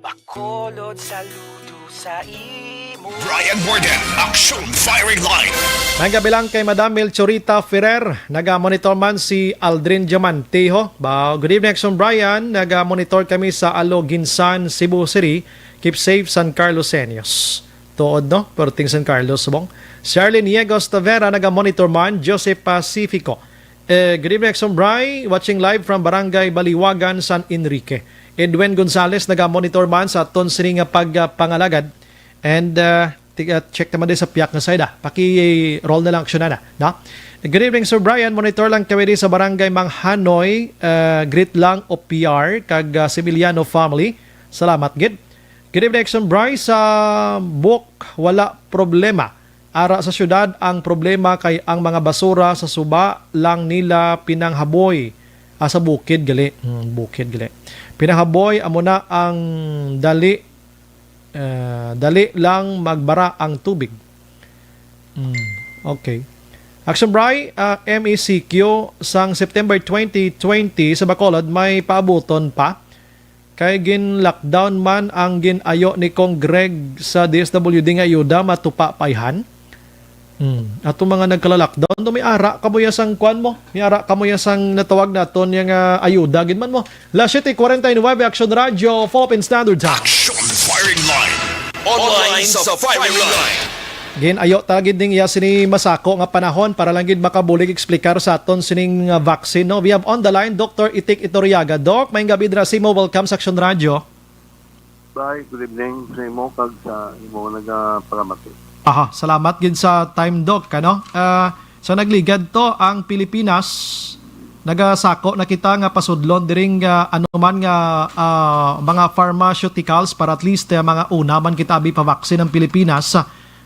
Bacolod, saludo sa imo. Brian Morgan, Aksyon Firing Line. Mayong gabi lang kay Madam Melchorita Ferrer. Naga-monitor man si Aldrin Diamantejo. Ba, good evening, Aksyon Brian. Naga-monitor kami sa Aloguinsan, Cebu City. Keep safe, San Carlos Senyos. Tuod, no? Perting San Carlos, subong. Si Arlene Yegos Tavera, naga-monitor man, Jose Pacifico. Eh, good evening, Aksyon Bri. Watching live from Barangay Baliwagan, San Enrique. Edwin Gonzalez, naga-monitor man sa aton sini nga pagpangalagad. And, uh, ti-, uh, check naman din sa piyak nga side, ah. Paki-roll na lang, aksyon na, no? Good evening, Sir Brian. Monitor lang kami din sa Barangay Manghanoy, uh, greet lang O P R, kag, uh, Similiano family. Salamat, gid. Good evening, Aksyon Bri. Sa Bok, wala problema. Ara sa syudad, ang problema kay ang mga basura sa suba lang nila pinanghaboy. Ah, sa bukid gali. Hmm, bukid gali. Pinanghaboy, amo na ang dali, eh, dali lang magbara ang tubig. Hmm, okay. Action Bri, ah, M E C Q, sang September twenty twenty sa Bacolod, may paabuton pa. Kay gin-lockdown man ang gin-ayo ni Cong Greg sa D S W D nga ayuda, matupa pa, ayhan? Hmm. Ato mga nagkala-lockdown, do may ara kamo ya sang kwan mo? May ara kamo ya sang natawag naton ya nga ayuda gid man mo. Las siete cuarenta y nueve, Action Radio, Philippine Standard Time. Action Firing Line. Online sa firing line. Gin-ayo ta gid ning iya sini masako nga panahon para lang gid makabulig explicar sa aton sining, uh, vaccine, no? We have on the line Doctor Itik Iturriaga. Doc, maayong gabi dira sa imo. Welcome sa Action Radio. Bye, good evening sa imo kag sa imo nagapalamati. Aha, salamat gid sa time, Doc, ano? Ah, sa nagligad to ang Pilipinas, nagasako na kita nga pasudlon diring, ah, anuman nga, ah, mga pharmaceuticals para at least, ah, mga una man kita abi pa-vaccine ang Pilipinas.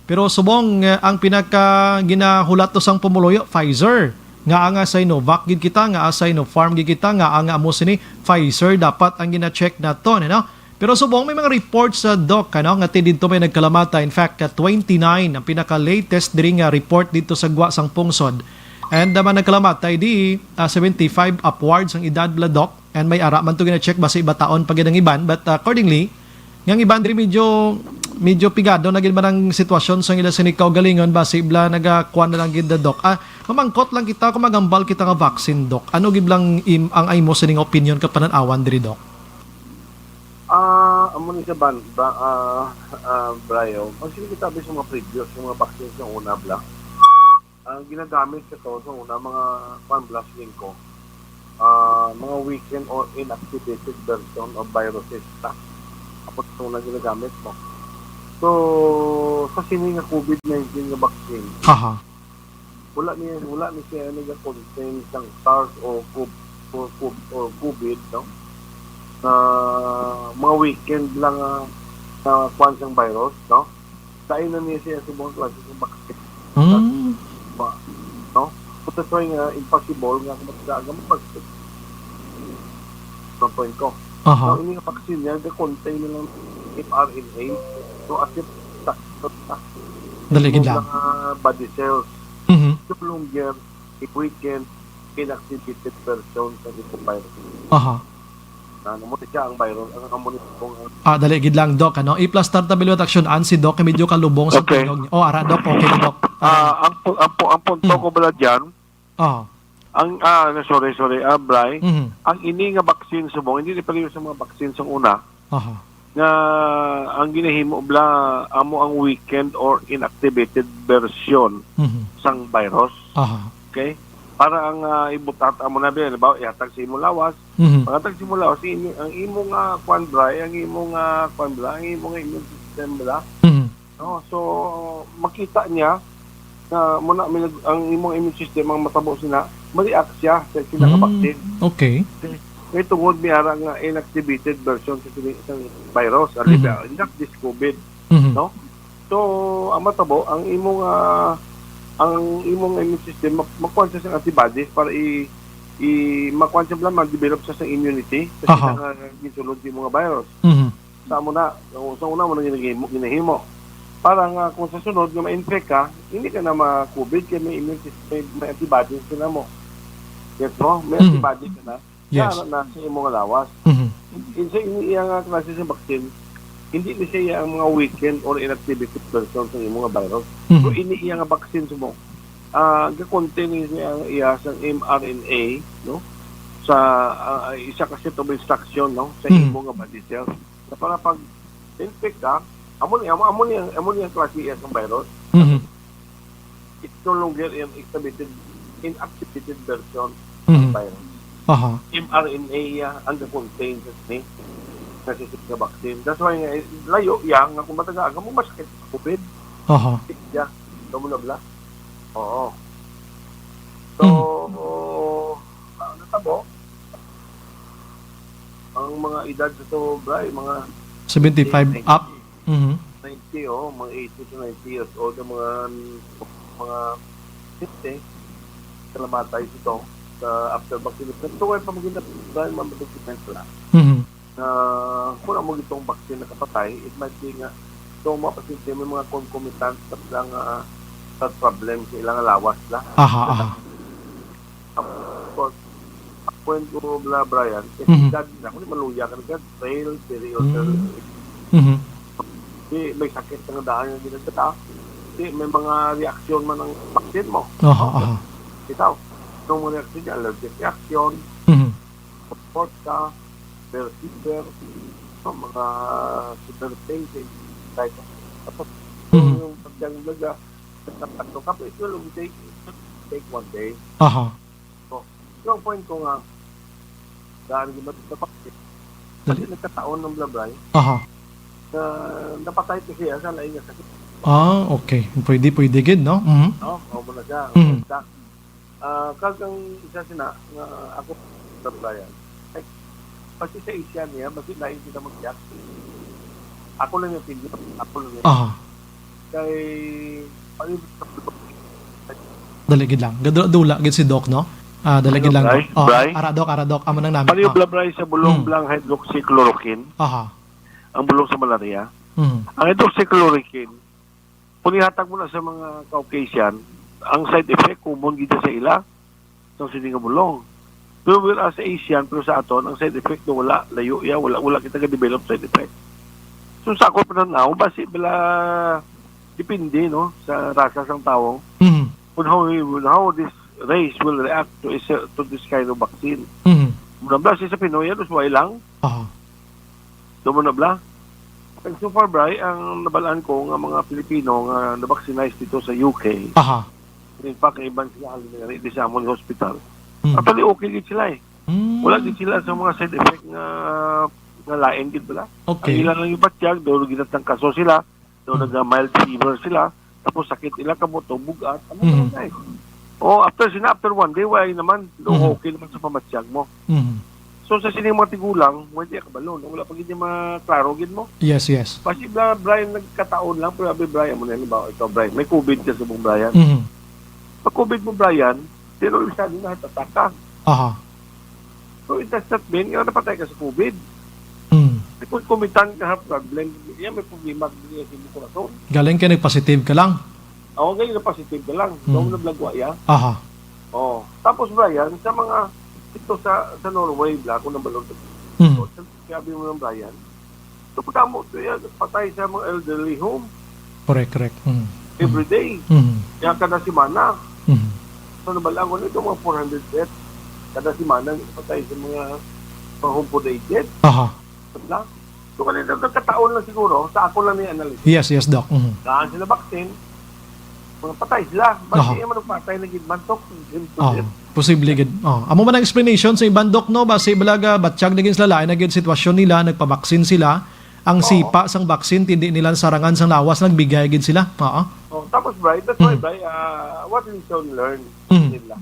Pero subong, ah, ang pinaka ginahulat to sang pumuluyo, Pfizer, nga ang, ah, Sinovac gid kita, nga, ah, Sinopharm gid kita, nga ang amo sini Pfizer dapat ang gina-check naton, ano? Pero subong may mga reports sa, Doc, ano, nga ti didto may nagkalamata. In fact, ka twenty-nine ang pinaka-latest diri nga report didto sa gwa sang pungsod. And naman nagkalamatay di, ah, seventy-five upwards ang edad bala, Doc. And may ara man to gina-check basi bataon pa gid ang iban. But, ah, accordingly, nga ang iban diri medyo, medyo pigado na gid man ang sitwasyon sa ila sini kaugalingon basi bala nagakuan na lang gid, Doc. Ah, mamangkot lang kita kung magambal kita nga vaccine, Doc. Ano gid lang im-, ang imo sining opinion ka panan-awan diri, Doc? Ah, amo ni sa ban-, ba, ah, ah, Brayo, pag sila kita sa mga previous, yung mga vaccines ng una, bla, ang ginagamit sa to, sa una, mga, kwan, bla, siling ko, ah, mga weakened or inactivated version of viruses, ta? Apo ito na ginagamit mo. So, sa sini nga COVID nineteen nga vaccine, Aha. wala ni, wala ni siya nag-contain sang SARS o Cov-, o Cov-, o COVID, no? Na mga weakened lang, ah, na kwan sang virus, no? Lain na niya siya sa mga klase ng vaccine. Mm. Ba, no? But that's why nga, impossible nga kung magdaan ka mag-vaccine. Ang point ko. Aha. Now, ini nga vaccine niya, the contain na lang mRNA. So, as if, sa, sa, Dali gid lang. Mga body cells. Mhm. No longer a weakened, inactivated version sa ito virus. Aha. Ano mo siya ang virus, ang amo ni kung ang Ah, dali gid lang, Doc, ano? I-plus ta, Bilwat Action, an si Doc, medyo kalubong sa Okay. tingog niya. Oh, ara, Doc, okay na, Doc. Ah, ang pu-, ang pu-, ang punto Mm. ko bala dyan, Oh. ang, ah, no, sorry, sorry, ah, Bri, Mhm. ang ini nga vaccine subong, hindi ni pareho sa mga vaccine sa una, Aha. nga ang ginahimo bala, amo ang weakened or inactivated version Mhm. sang virus. Aha. Okay? Para ang, ah, ibutat, amo na, halimbawa, ihatag sa imong lawas, Mhm. Pagkatag simula, o si imo, ang imo nga kwan, Bri, ang imo nga kwan, bla, ang imo nga immune system, bla. Mhm. No? So, makita niya na muna, may nag-, ang imong immune system, ang matabo sina, ma-react siya sa sila ka Mm, vaccine. Okay. May tungod may ara nga inactivated version sa sini-, sa virus, ano Mhm. ba, not this COVID, Mhm. no? So, ang matabo, ang imong, ah, ang imong immune system, mak-, makuha siya sa antibodies para i-, i-, makuha siya lang, mag-develop siya sa immunity sa Aha. sila nga gisulod sa imong virus. Mhm. Sa amo na, sa una mo na ginahimo, ginahimo. Para nga kung sa sunod nga ma-infect ka, hindi ka na ma-COVID kay may immune system, may, may antibodies ka na mo. Yes mo? May Mhm. antibodies ka na. Yes. Nga na, na sa imong lawas. Mhm. In, sa ini iya nga klase sa vaccine, hindi ni siya ang mga weakened or inactivated version sa imong nga virus. Mhm. So, ini iya nga vaccine sa mo, ah, ga-contain ni siya ang iya sa mRNA, no? Sa, ah, isa ka set of instruction, no? Sa Mhm. imong nga body cell. Na para pag infect ka, amo ni, amo, amo ni, amo ni ang klase iya sa virus. Mhm. It's no longer an activated, inactivated version Mhm. ng virus. Aha. mRNA iya ang ga-contain sa sini, sa sini nga vaccine. That's why nga, eh, layo iya nga kung matagaan ka mo, masakit sa COVID. Aha. Siya, amo na bala. Oo. So, Mhm. ang natabo, ang mga edad sa to, Bri, mga Seventy-five eighty, up. Mhm. ninety, oh, mga eighty to ninety years old ang mga, mga sixty, kalamatay ito sa after vaccination. Ito ay pamagin na, dahil mamadagsipan sila. Mhm. Na kung amo itong vaccine nakapatay, it might be nga, so, mga pasyente, may mga concomitant sa ilang, ah, health problem sa ilang lawas na. Aha, aha. Of course, ang point ko, bla, Brian, kay Mhm. edad na, kung maluya ka na dyan, frail, very Mm. elderly. Mhm. Di, may sakit na nga daan nga ginagdala. Di, may mga reaksyon man ang vaccine mo. Aha, aha. Bitaw. Itong mga reaksyon niya, allergic reaction, Mhm. Vodka, fever, no, mga super pain, kahit tapos, Mhm. yung pagdanglaga, sa tatlo ka, pero it will only take, take one day. Aha. So, yung point ko nga, daan gyud na, Dali. Kasi nagkataon ng blabray Aha. na napatay ko siya sa lain nga sakit. Ah, okay. Pwede, pwede gid, no? Mhm. No? Mao mo na siya. Mhm. Sa, ah, kag ang isa sina nga ako sa Brian. Ay, basi sa Asia niya, basi lain sila mag-react. Ako lang yung opinion. Ako lang yung Aha. Kay, palibot sa Dali gid lang. Gadula-dula gid si Doc, no? Ah, dali gid Ano, lang, Bray? Doc. Oh, Bray? Ara, Doc, ara, Doc. Amo nang nami. Palibot, Ah. Bray, sa bulong Hmm. blang hydroxychloroquine, Aha. ang bulong sa malaria. Hmm. Ang hydroxychloroquine, kung ihatag mo na sa mga Caucasian, ang side effect, common gid sa ila. Sa sini nga bulong. Pero whereas sa Asian, pero sa aton, ang side effect no, wala, layo ya, wala, wala kita ga-develop side effect. So, sa ako pananaw, basi bala, depende, no, sa rasa sang tawo. Mhm. On how, on how this race will react to is, to this kind of vaccine. Mhm. Muna ba, si sa Pinoy, ano, suway lang? Aha. Doon mo na bla? And so far, Bray, ang nabalaan ko nga mga Pilipino nga na-vaccinize dito sa U K, Aha. in fact, ang iban sila halin na di sa amon hospital. Hmm. Actually, okay gid sila eh. Hmm. Wala gid sila sa mga side effect nga, nga lain gid bala. Okay. Ang ila lang yung batyag, doon ginatangkaso sila, doon Hmm. nag-mild fever sila, tapos sakit ila, kamot, o bugat, ano Mhm. naman na eh. Oh, after sina, after one day, wala naman, doon Mhm. okay naman sa pamatyag mo. Mhm. So, sa sining mga tigulang, mo hindi kabalo, no? Wala pa gid niya maklaro gid mo. Yes, yes. Basi bla, Brian, nagkataon lang, pero abi, Brian, mo na, halimbawa, ikaw, Brian, may covid ka sa mong Brian. Mhm. Pag covid mo, Brian, pero isa din na, tataka. Aha. So, it does not mean nga napatay ka sa covid. Mm. Kung kumitan ka ha, problem, yan may problema din sa imong korason. Galing kay nag-positive ka lang. Oo, galing na positive ka lang. Mm. Doon na blagwa ya. Aha. Oh, tapos, Brian, sa mga, ito sa, sa Norway, bla, kung nabalon ko. Mm. So, sabi mo ng Brian, so, pagkamo, to yan, patay sa mga elderly home. Correct, correct. Mm. Every day. Mm. Kaya kada semana. Mm. So, nabalaan ko nito, mga four hundred deaths kada semana, patay sa mga, mga home for the aged. Aha. Wala. So, kanina, nagkataon lang siguro, sa ako lang ni analysis. Yes, yes, Doc. Mhm. Daan sila vaccine, mga patay sila. Ba't Aha. di man patay na gid man, Doc? Simple Aha. yan. Posible gid. Oh, amo man ang explanation sa iban, Doc, no? Basi balaga, batyag na gid sila, lain na gid sitwasyon nila, nagpabaksin sila. Ang Oo. sipa sang vaccine, tindi nila sarangan sang lawas, nagbigay gid sila. Oo. Oh, tapos, Bri, that's why, Mm. Bri, ah, what lesson learned Mhm. nila?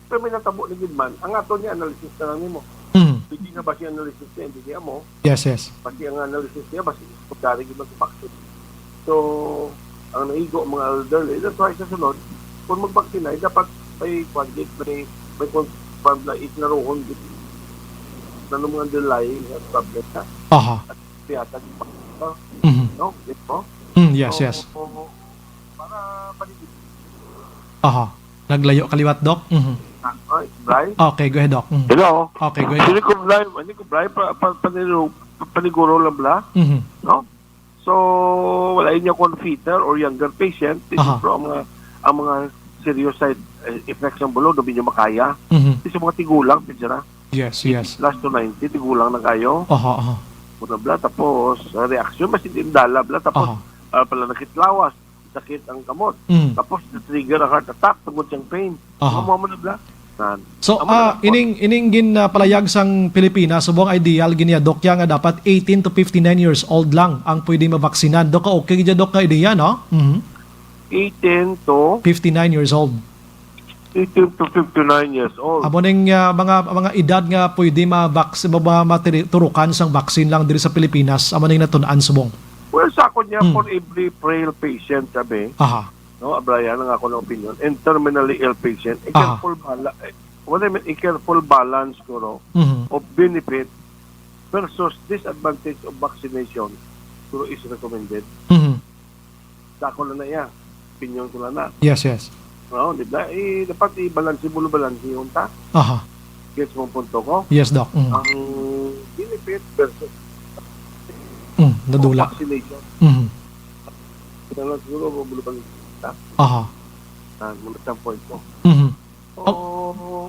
Pero may natabo na gid man, ang ato niya analysis na lang nimo. Mhm. Pwede nga ba siya analysis niya, hindi niya mo? Yes, yes. Pati ang analysis niya, basi pagkari gid man sa vaccine. So, ang naigo ang mga elderly, that's why sa sunod, kung mag-vaccine na, dapat may kwan gid, may, may kwan, kwan na iklaruhon gid. Ano mga underlying health problem na. Aha. At tiyatag pa, Mhm. no? Di ba? Mm, yes, So, yes. para paniguro. Aha. Naglayo ka liwat, Doc? Mhm. Ah, ay, Bri? Okay, go ahead, Doc. Mhm. Hello? Okay, go ahead. Hindi ko, Bri, hindi ko, Bri, pa, pa, paniguro, paniguro lang bla, Mhm. no? So, wala inyo kung fitter or younger patient, this is Aha. from, uh, ang mga serious side, eh, effects ng bulong, doon inyo makaya. Mhm. Sa mga tigulang, pwede na. Yes, yes. Plus to ninety, tigulang na kayo. Aha, aha. Muna bla, tapos, uh, reaction, mas hindi dala bla, tapos, Aha. uh, pala nakitlawas, sakit ang kamot. Mm. Tapos, na-trigger ang heart attack, tungod siyang pain. Aha. Mga mo na bla. Nan. So, Amo na ah, lang po. ining, ining gin, ah, palayag sang Pilipinas, subong ideal gid niya, Doc, ya nga dapat eighteen to fifty-nine years old lang ang pwede mabaksinan. Doc, okay gid, Doc, nga ideya, no? Mhm. Eighteen to? Fifty-nine years old. Eighteen to fifty-nine years old. Amo ning, ah, mga, mga edad nga pwede mabaks-, ma-, ma-, matiri-, turukan sang vaccine lang diri sa Pilipinas, amo ning natun-an subong. Well, sa ako niya, Hmm. for every frail patient, sabi, Aha. no, Brian, ang ako ng opinion, and terminally ill patient, a Aha. careful bala-, eh, what I mean, a careful balance, siguro, Mhm. of benefit versus disadvantage of vaccination, siguro is recommended. Mhm. Sa ako lang na iya. Opinion ko lang na. Yes, yes. Oo, di ba? Eh, dapat i-balanse mo, balanse yung ta. Aha. Gets mo ang punto ko? Yes, Doc. Mm. Ang benefit versus Mm, nadula. vaccination. Mhm. Kaya lang siguro, mabulo pa rin. Aha. Ah, muna sa point ko. Mhm. So, Oh.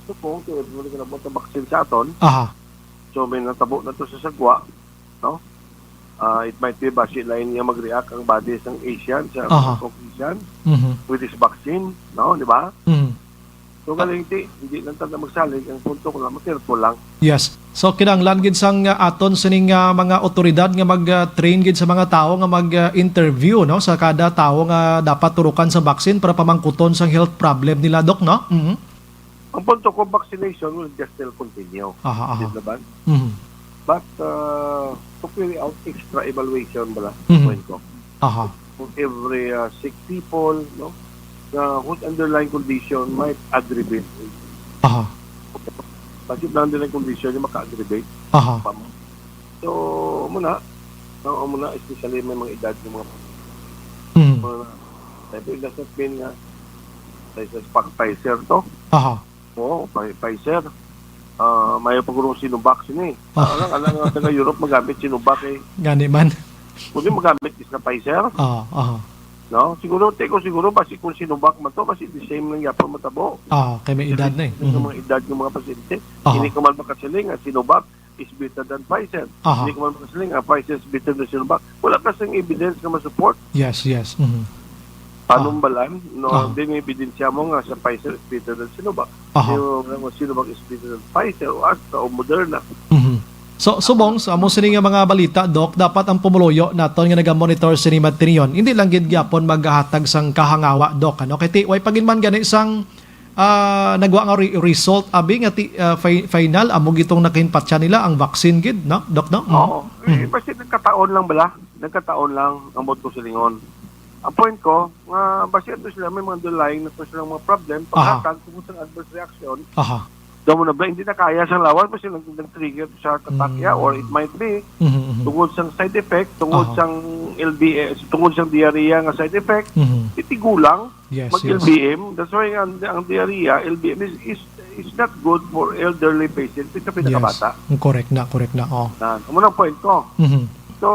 so kung kaya mo rin na vaccine sa aton, Aha. so may natabo na to sa sagwa, no? Ah, it might be basi lain niya mag-react ang body sang Asian, sa Aha. Caucasian, Mhm. with this vaccine, no? Di ba? Mhm. So, Ah. galing, di, hindi lang talaga magsalig. Ang punto ko lang, careful lang. Yes. So, kinahanglan gid sang, ah, aton sining, ah, mga otoridad nga mag, ah, train gid sa mga tawo nga mag, ah, interview, no, sa kada tawo nga dapat turukan sa vaccine para pamangkuton sang health problem nila, Doc, no? Mhm. Ang punto ko, vaccination will just still continue. Aha, aha. Di ba? Mhm. But, uh, to carry out extra evaluation bala, Mhm. point ko. Aha. For every, uh, sick people, no, na whose underlying condition might aggravate. Aha. Bakit na underlying condition yung maka-aggravate? Aha. Pam-, so, muna, no, muna, especially may mga edad ng mga, Mhm. mga, it doesn't mean nga, sa, sa Pfizer to, Aha. Oo, Pfi-, Pfizer. Ah, may pa guro Sinovac sini. Ah. Alang, alang nga taga Europe magamit Sinovac eh. Gani man. Kundi magamit is na Pfizer. Ah, ah. No? Siguro, teko siguro, basi kung Sinovac man to, basi the same lang yapon matabo. Ah, kay may edad na eh. Sa Mhm. mga edad ng mga pasyente. Aha. Hindi ka man makasiling nga Sinovac is better than Pfizer. Aha. Hindi ka man makasiling nga Pfizer is better than Sinovac. Wala ka sing evidence na ma-support. Yes, yes. Mhm. Paano Ah. balan? No, Ah. Hindi may ebidensya mo nga sa Pfizer is better than Sinovac. Aha. Yung, yung Sinovac is better than Pfizer o Astra o Moderna. Mhm. So, subong sa amo sini nga mga balita, Doc, dapat ang pumuluyo naton nga nagamonitor sini matiniyon, hindi lang gid gyapon maghatag sang kahangawa, Doc, ano? Kay ti-, way pa gid man gani sang, ah, nagwa nga re-, result, abi nga ti-, ah, fi-, final, amo gitong nakahinpatya nila ang vaccine gid, no, Doc, no? Mhm. Oo. Eh, Mhm. basta nagkataon lang bala. Nagkataon lang ang mo ko silingon. Ang point ko, nga basi ato sila may mga underlying na to silang mga problem, Aha. paghatag tungod sa adverse reaction, Aha. daw mo na ba, hindi na kaya sa lawas, basi nag-, nag-trigger sa heart attack, yeah, or it Mm. might be Mhm, mhm. tungod sa side effect, tungod Aha. sa L B A, tungod sa diarrhea nga side effect, Mhm. itigulang, Yes, yes. mag-L B M. That's why ang, ang diarrhea, L B M is, is, is not good for elderly patients, sa pinakabata. Yes. Correct na, correct na. Oh. Yan. Amo na ang point ko. Mhm. So,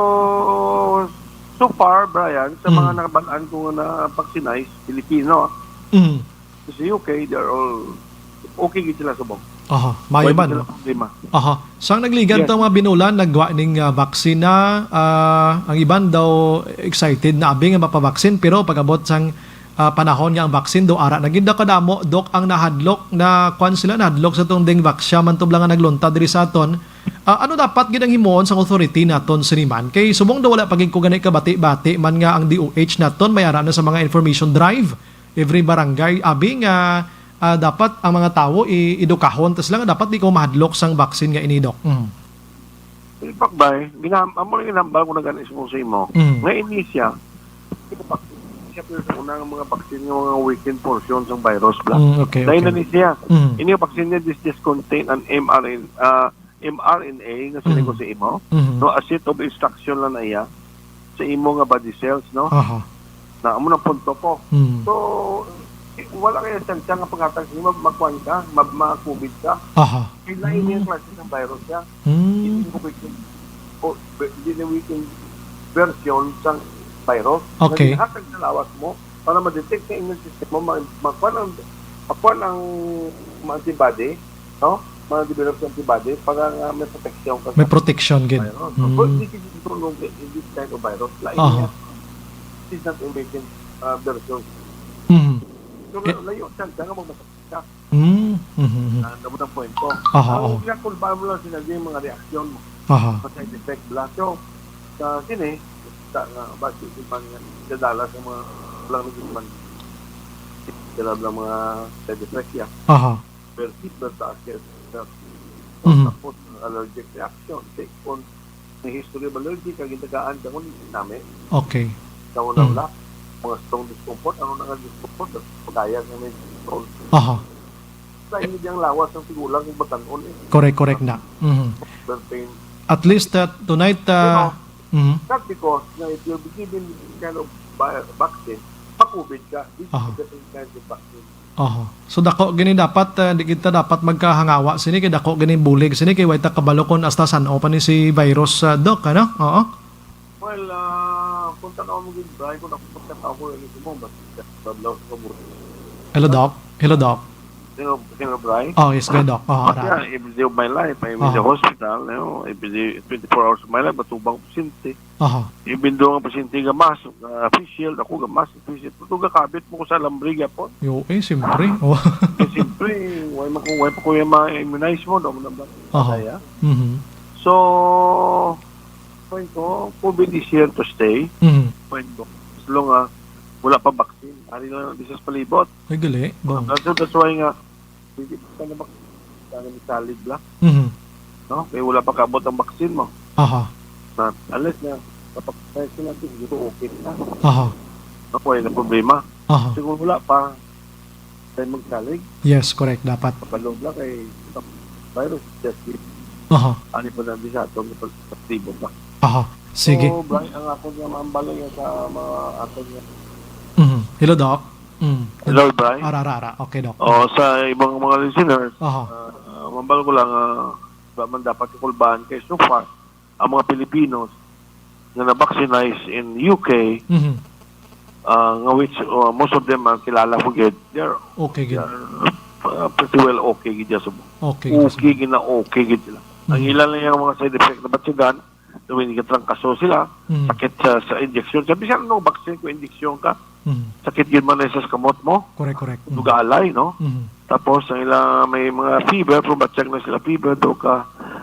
so far, Brian, sa mga Mm. nakabalaan ko nga na-vaccinized, Filipino, ah, Mm. sa U K, they're all okay gid sila subong. Aha, maayo Wala man. sila problema. Aha. Sang nagligan Yes. ta mga binulan, nagwa ning, ah, vaccine na, ah, ang iban daw excited na abi nga mapabaksin, pero pag-abot sang, ah, panahon nga ang vaccine daw ara na gid daw kadamo, Dok, ang nahadlok na kwan sila, nahadlok sa tong ding vaccine man tubla nga nagluntad diri sa aton. Ah, ano dapat gid ang himuon sang authority naton sini man? Kay subong daw wala pa gid ko gani kabati-bati man nga ang D O H naton may ara na sa mga information drive. Every barangay, abi nga, ah, dapat ang mga tawo i-, edukahon, tas lang dapat di ko mahadlok sang vaccine nga ini, Dok. Mm. Pakbay, ginam-, amo lang ginambal ko na gani sa imo. Mm. Nga ini siya, siya pero sa una nga mga vaccine nga mga weakened portion sang virus, bla. Mm, okay, Dahil okay. na ni siya. Mm. Ini nga vaccine niya, this just contain an M R N, ah, M R N A nga sa Mm. ko sa imo. Mm. No, a set of instruction lang na iya sa imo nga body cells, no? Aha. Na, amo na punto ko. Mm. So, wala kaya chance nga paghatag sa imo, makuan ka, ma-, ma-COVID ka. Aha. Kay lain niya Mm. klase ng virus siya. Mm. Hindi mo weakened, o, be-, hindi na weakened version sa virus. Okay. Nga ginahatag sa lawas mo para ma-detect sa immune system mo, ma-, makuan ang, makuan ang mga antibody, no? Mga develop sa antibody para nga may protection ka May sa protection gid. virus. So, Mm. but this is no longer in this kind of virus. Lain Aha. niya. This is not a weakened, uh, version. Mm. So, Eh, layo siya, kaya nga magmasakit ka. Mm. Mhm, mhm. Ah, nabot ang point ko. Aha, Ang oo. pinakul-, ba mo lang sinabi yung mga reaction mo Aha. sa side effect, bla. So, sa sini, sa, nga, ba, si, si, pang, dadala sa mga, walang naging man, sila lang mga side effect, ya. Aha. Pero, pero sa akin, sa, Mhm. tapos, ang allergic reaction, take on, may history of allergy, kag gitagaan, kag nami. Okay. Sa una Mm. wala, mga strong discomfort, ano na nga discomfort, pagkaya nga may strong. Aha. Sa inyo diyang lawas ng tigulang kung batanon eh. Correct, correct na. Mhm. Birth pain. At least, uh, tonight, uh, Pero, mhm. not because na if you're given this kind of vi-, vaccine, ma-COVID ka. This Aha. is the different kind of vaccine. Aha. So, dako gini dapat, uh, di kita dapat magkahangawa sini kay dako gini bulig sini kay way ta kabalo kon hasta san-o pa ni si virus, uh, Doc, ano? Oo. Well, ah, kung Tanaw mo gid, Bri, kung ako pagkatao ko, ano mo, mas sa law sa mo. Hello, Doc. Hello, Doc. Hello, hello, Bri. Oh, yes, go, Doc. Oh, But ara. Yeah, every day of my life, I'm in the Oh. hospital, you know, every day, twenty-four hours of my life, matubang pasyente. Aha. Even though ang pasyente gamas, uh, facial, ako gamas, facial. Pero gakabit mo ko sa alambre gyapon. Yo, eh, siyempre. Oh. Eh, siyempre, why man ko, why pa ko yung ma-immunize mo, no? Ano ba? Aha. Kaya? Mhm. So, point ko, COVID is here to stay. Mhm. Point ko. As long as wala pa vaccine, ari lang ang bisas palibot. Ay, gali. Bang. That's, that's why nga, hindi pa na vaccine, sana may salig lang. Mhm. No? Kaya wala pa kaabot ang vaccine mo. Aha. Na, unless na, kapag tayo sila, siguro okay na. Aha. Ako, ay na problema. Aha. Siguro wala pa, tayo magsalig. Yes, correct. Dapat. Kapaloob lang kay virus, just Aha. Ani pa na di sa atong positibo pa. Aha. Sige. So, Bri, ang ako nga maambal nga sa mga aton nga Mhm. Hello, Doc. Mm. Hello, Bri. Ara, ara, ara. Okay, Doc. Oh, sa ibang mga listeners, Aha. ah, ah, mambal ko lang, ah, ba man dapat ikulbahan kay so far, ang mga Pilipinos nga na-vaccinize in U K, Mhm. ah, nga which, uh, most of them are kilala ko gid, they're, Okay, gid. they're, uh, pretty well okay gid sa Okay, gid. okay gid na okay gid sila. Ang Mhm. ilan lang yung mga side effect na batyagan, tuwing nagtrangkaso sila, Mhm. sakit sa, sa injection. Sabi siya, "Ano, vaccine ko, injection ka?" Mhm. Sakit yun man na sa kamot mo. Correct, correct. Mhm. Dugalay, no? Mhm. Tapos, ang ila may mga fever, pero batyag na sila fever, do ka,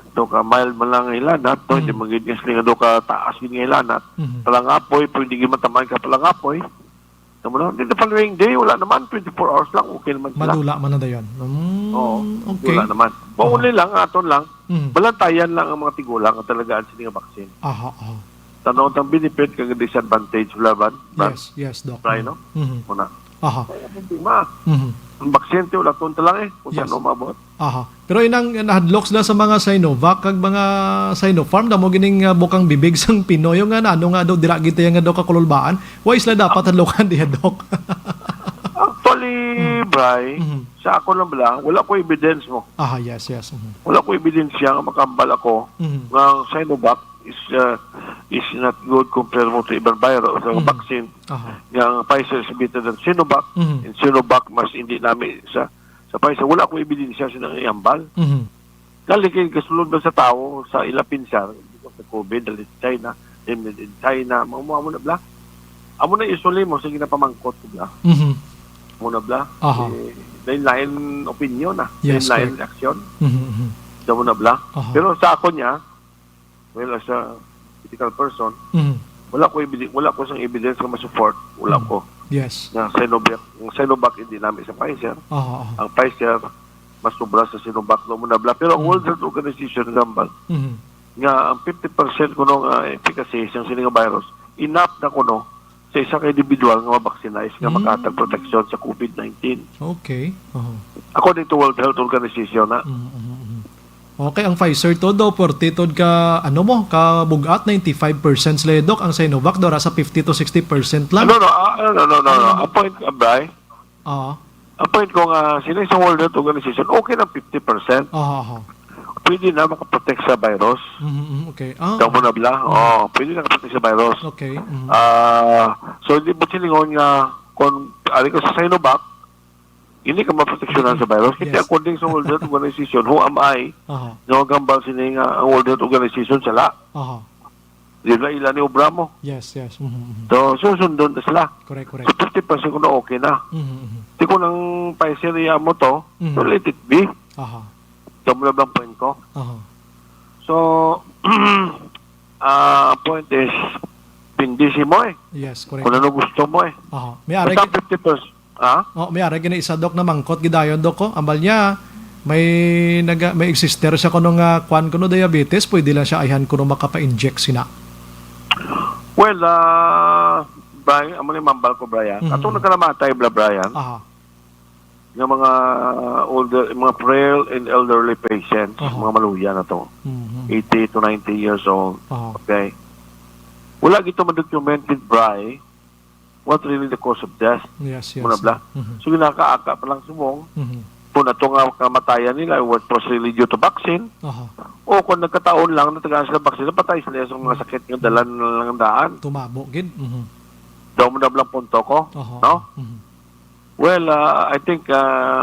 do ka mild man lang ang hilanat, no? Hindi Mhm. man gid nga sila nga do ka taas gid nga hilanat. Mhm. Palangapoy, pero hindi gid matamaan ka palangapoy. Tama na? Then the following day, wala naman, twenty-four hours lang, okay naman sila. Madula man na dayon. Mm, Oo, okay. wala naman. Aha. Only lang, aton lang, Mhm. balantayan lang ang mga tigulang ang talagaan sila nga vaccine. Aha, aha. Tanaw ang benefit kag disadvantage, wala ba? Yes, yes, Doc. Try, no? Mhm. Muna. Aha. Kaya ang problema, Mhm. ang vaccine, wala ton lang eh, kung Yes. saan umabot. Aha. Pero inang nahadlok sila sa mga Sinovac kag mga Sinopharm, damo gining, ah, bukang bibig sang Pinoy nga na, ano nga daw, dira gid tayo nga daw kakululbaan. Why sila dapat hadlokan diha, Doc? Actually, Mm. Bri, Mm. sa ako lang bala, wala ko evidence mo. Aha, yes, yes. Mhm. Wala ko ebidensya nga makambal ako Mhm. nga ang Sinovac is, uh, is not good compared mo to ibang virus, sa Mm. vaccine. Aha. Nga ang Pfizer is better than Sinovac, Mhm. and Sinovac mas hindi nami sa, sa Pfizer. Wala ko ebidensya sa nang iambal. Mhm. Dali kay gasulod ba sa tao sa ila pinsar, sa COVID, dali sa China, then made in China, mga mo, amo na bla. Amo na usually mo sa ginapamangkot ko bla. Mhm. Amo na bla. Aha. Eh, lain-lain opinion na. Yes, Lain-lain correct. reaksyon. Mhm, mhm. Sa mo na bla. Aha. Pero sa ako niya, well, as a medical person, Mhm. wala ko ebidi-, wala ko sang evidence nga ma-support. Wala Mhm. ko. Yes. Nga Sinovac, ang Sinovac hindi nami sa Pfizer. Aha, aha. Ang Pfizer, mas sobra sa Sinovac, no, mo na bla. Pero ang Mhm. World Health Organization, gambal, Mhm. nga ang fifty percent kuno nga efficacy sang sini nga virus, enough na kuno sa isa ka individual nga ma-vaccinize nga Mhm. makahatag proteksyon sa COVID nineteen. Okay. Aha. According to World Health Organization, na. Mhm, mhm, mhm. Okay, ang Pfizer to daw, forty to ka, ano mo, ka bug-at, ninety-five percent sila, Doc. Ang Sinovac daw, ra sa fifty to sixty percent lang. No, no, ah, no, no, no, no, no. Ano? Ang point, ah, Bri, Oo. ang point ko nga, sila sa World Health Organization, okay ng fifty percent. Aha, aha. Pwede na makaprotect sa virus. Mhm, mhm, okay. Ah. Tama na bla? Mhm. Oo, pwede na makaprotect sa virus. Okay, mhm. Ah, so, di ba silingon nga, kung ari ka sa Sinovac, hindi ka maproteksyonan sa virus. Kasi Yes. according sa World Health Organization, who am I Aha. nga magambal sini nga ang World Health Organization sala? Aha. Di ba ila ni obra mo? Yes, yes. Mhm, mhm. So, susundon na sila. Correct, correct. So, fifty percent ko na okay na. Mhm, mhm. Di ko nang Pfizer iya mo to, Mhm. so let it be. Aha. Ito mo lang point ko. Aha. So, ah, point is, pindi si mo eh. Yes, correct. Kung ano gusto mo eh. Aha. May ara Basta gid- fifty percent. Ha? Oh, may ara gani isa, Doc, na mangkot gidayon, Doc, ko. Ambal niya, may naga-, may exister siya kuno nga kwan kuno diabetes, pwede lang siya ayhan kuno makapa-inject sina. Well, ah, Brian, amo ni mambal ko, Brian. Mhm. Atong nagkalamatay, bla, Brian, Aha. nga mga older, mga frail and elderly patients, Aha. mga maluya na to, Mhm. eighty to ninety years old. Aha. Okay? Wala gito ma-documented, Bri, what really the cause of death. Yes, yes. Muna bla? Mhm. So, ginakaaka pa lang subong, Mhm. kung ato nga kamatayan nila, what was really due to vaccine, Aha. o kung nagkataon lang na tagaan sila vaccine, napatay sila sa mga sakit nga dala na lang daan. Tumabo gid. Mhm. Daw mo na lang punto ko, Aha. no? Mhm. Well, uh, I think uh,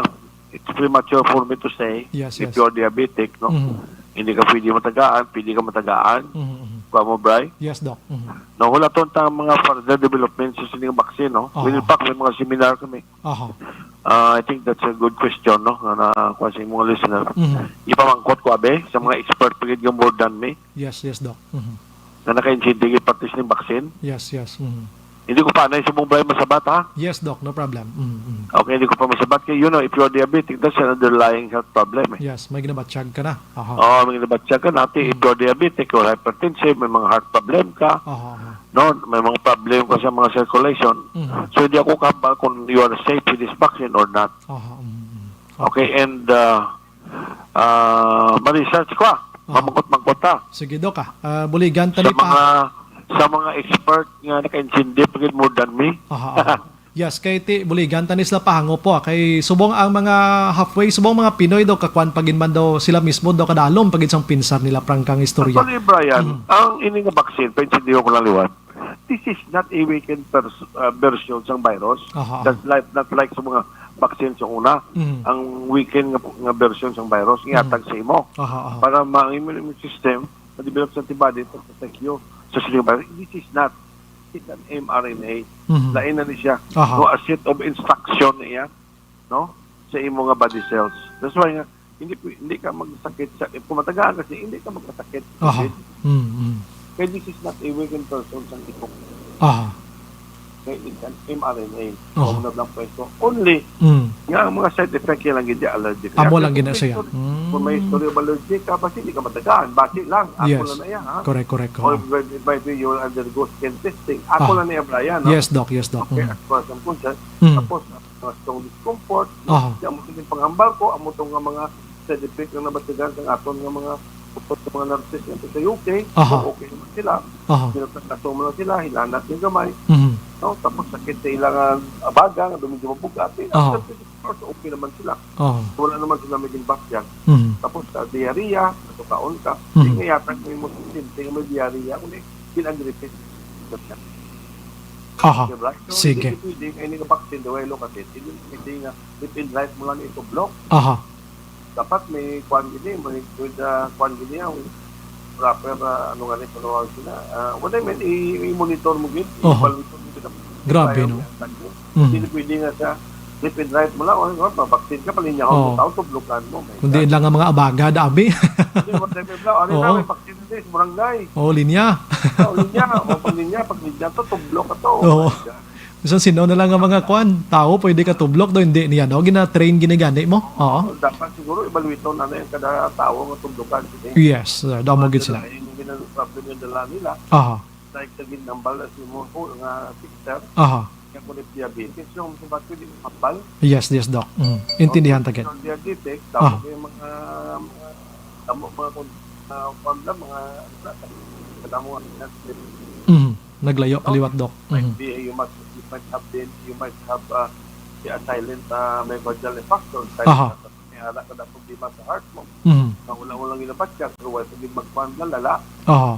it's premature for me to say Yes, if yes. you're diabetic, no? Mhm. Hindi ka pwede matagaan, pwede ka matagaan. Mhm, mhm. Kuha mo, Bri? Yes, Doc. Mhm. No, wala to ang mga further development sa sining vaccine, no? Aha. Well, in fact, may mga seminar kami. Aha. Uh, I think that's a good question, no? Nga na, kuha sa imong listener. Mhm. Ipamangkot ko, abe, sa mga expert pa gid nga more than me. Yes, yes, Doc. Mhm. Na naka-intindi gid parte sa ning vaccine. Yes, yes. Mhm. Hindi ko pa na sa mong Bri masabat, ha? Yes, Doc. No problem. Mhm, mhm. Okay, hindi ko pa masabat kay, you know, if you're diabetic, that's an underlying health problem, eh. Yes, may ginabatyag ka na. Aha. Oh, may ginabatyag ka na. Ati, if Mhm. you're diabetic or hypertensive, may mga heart problem ka, Aha, aha. no? May mga problem ka sa mga circulation. Mhm. So, hindi ako kahambal kung you are safe with this vaccine or not. Aha, mhm, mhm. Okay, and uh, uh, ma-research ko, ah. Aha. Mamangkot-mangkot, ah. Sige, Doc, ah. Ah, buligan Sa tani pa. mga sa mga expert nga naka-intindi pa gid more than me. Aha, aha. Yes, kay ti buligan tani sila pahango po, ah. Kay subong ang mga halfway, subong mga Pinoy daw, kakuan pa gid man daw sila mismo daw, kadalom pa gid sang pinsar nila, prangkang istorya. Actually, Brian, Mhm. ang ini nga vaccine, paintindihan ko lang liwat, this is not a weakened pers- uh, version sang virus. Aha, aha. That's like, not like sa mga vaccine sa una. Mhm. Ang weakened nga, nga version sang virus, Mhm. ihatag sa imo. Aha, aha. Para ma-, ang immune system, ma-develop sa antibody to protect you sa sining virus. This is not. It's an mRNA. Mhm. Lain na ni siya. Aha. No, a set of instruction niya, no? Sa imo nga body cells. That's why nga, hindi pw-, hindi ka magsakit sa, kung matagaan ka siya, hindi ka magkasakit. Aha. COVID. Mm, mm. Kaya this is not a weakened person sang ito. Aha. Kaya it's an mRNA. Aha. Huwag na lang pwesto. Only, Mm. nga ang mga side effect niya lang, hindi allergic Amo reaction. lang gina Kung may siya. history, kung may Mm. history of allergic ka, basi hindi ka matagaan. Basi lang. Ako Yes. lang na iya, ha? Correct, correct. Or Oo. it might be you undergo skin testing. Ako Ah. lang na iya, Brian, no? Yes, Doc. Yes, Doc. Okay, Mm. as far as I'm concerned. Mm. Tapos, mga strong discomfort, no? Aha. Di amo sining panghambal ko, amo to nga mga side effect nga nabatigan sang aton nga mga, sa mga nurses nga sa U K. Aha. So, okay naman sila. Aha. Pinagtataso mo lang sila, hilanat yung gamay. Mhm. No? Tapos sakit sa ilang, ah, baga, nga medyo mabugat. Eh, Aha. after twenty-four hours, okay naman sila. Aha. Wala naman sila may ginbatyag. Mhm. Tapos sa diarrhea, nasukaon ka, Mhm. di nga yata kung mo sintinte nga may diarrhea, kundi ginagripit. Aha. Diba? So, Sige. hindi pwede, kaya ini nga vaccine, the way I look at it, hindi pwede nga left and right mo lang itublok. Aha. Dapat may kuan gini, may good, ah, kuan gini, ang proper, ah, ano nga ni, panuwag sila. Ah, what I mean, i-, i-monitor mo gid, Aha. i-evaluate mo gid ang Grabe, no? ang attack mo. Mhm. Hindi pwede nga sa left and right mo lang, o, ano, pa-vaccine ka, palinyahon mo, Oo. tao, tublokan mo, my Kundi God. lang ang mga abaga, dami. Hindi, what I mean, bro, ano Oo. na, may vaccine na sa barangay. Oo, linya. Oo, linya. O, pag linya, pag linya to, tublok ka to. Oo. Oh my God. Bisan sino na lang nga mga kwan, tao, pwede ka tublok do, hindi niya, no? Gina-train, ginagani mo. Oo. Dapat siguro evaluate na yung kada tao nga tublokan. Sige. Yes, sir. Damo gid sila. Yung gina-, problem yung dala nila. Aha. Like sa ginambal na si Moho nga sister, Aha. yung kulit diabetes, yung sa bato di hambal. Yes, yes, Doc. Mm. Intindihan ta gid. Yung diabetes, tamo Aha. yung mga, mga, tamo mga kun-, ah, kwan lang, mga, ano na, kadamo ang Mm. Naglayo No? kaliwat, Doc. Might Mhm. be you must, you might have been, you might have, uh, a silent, uh, myocardial infarction. Silent Aha. heart attack. May ara ka na problema sa heart mo. Mhm. Na wala mo lang ginabatyag, pero wala pa din magkuhan na, lala. Aha.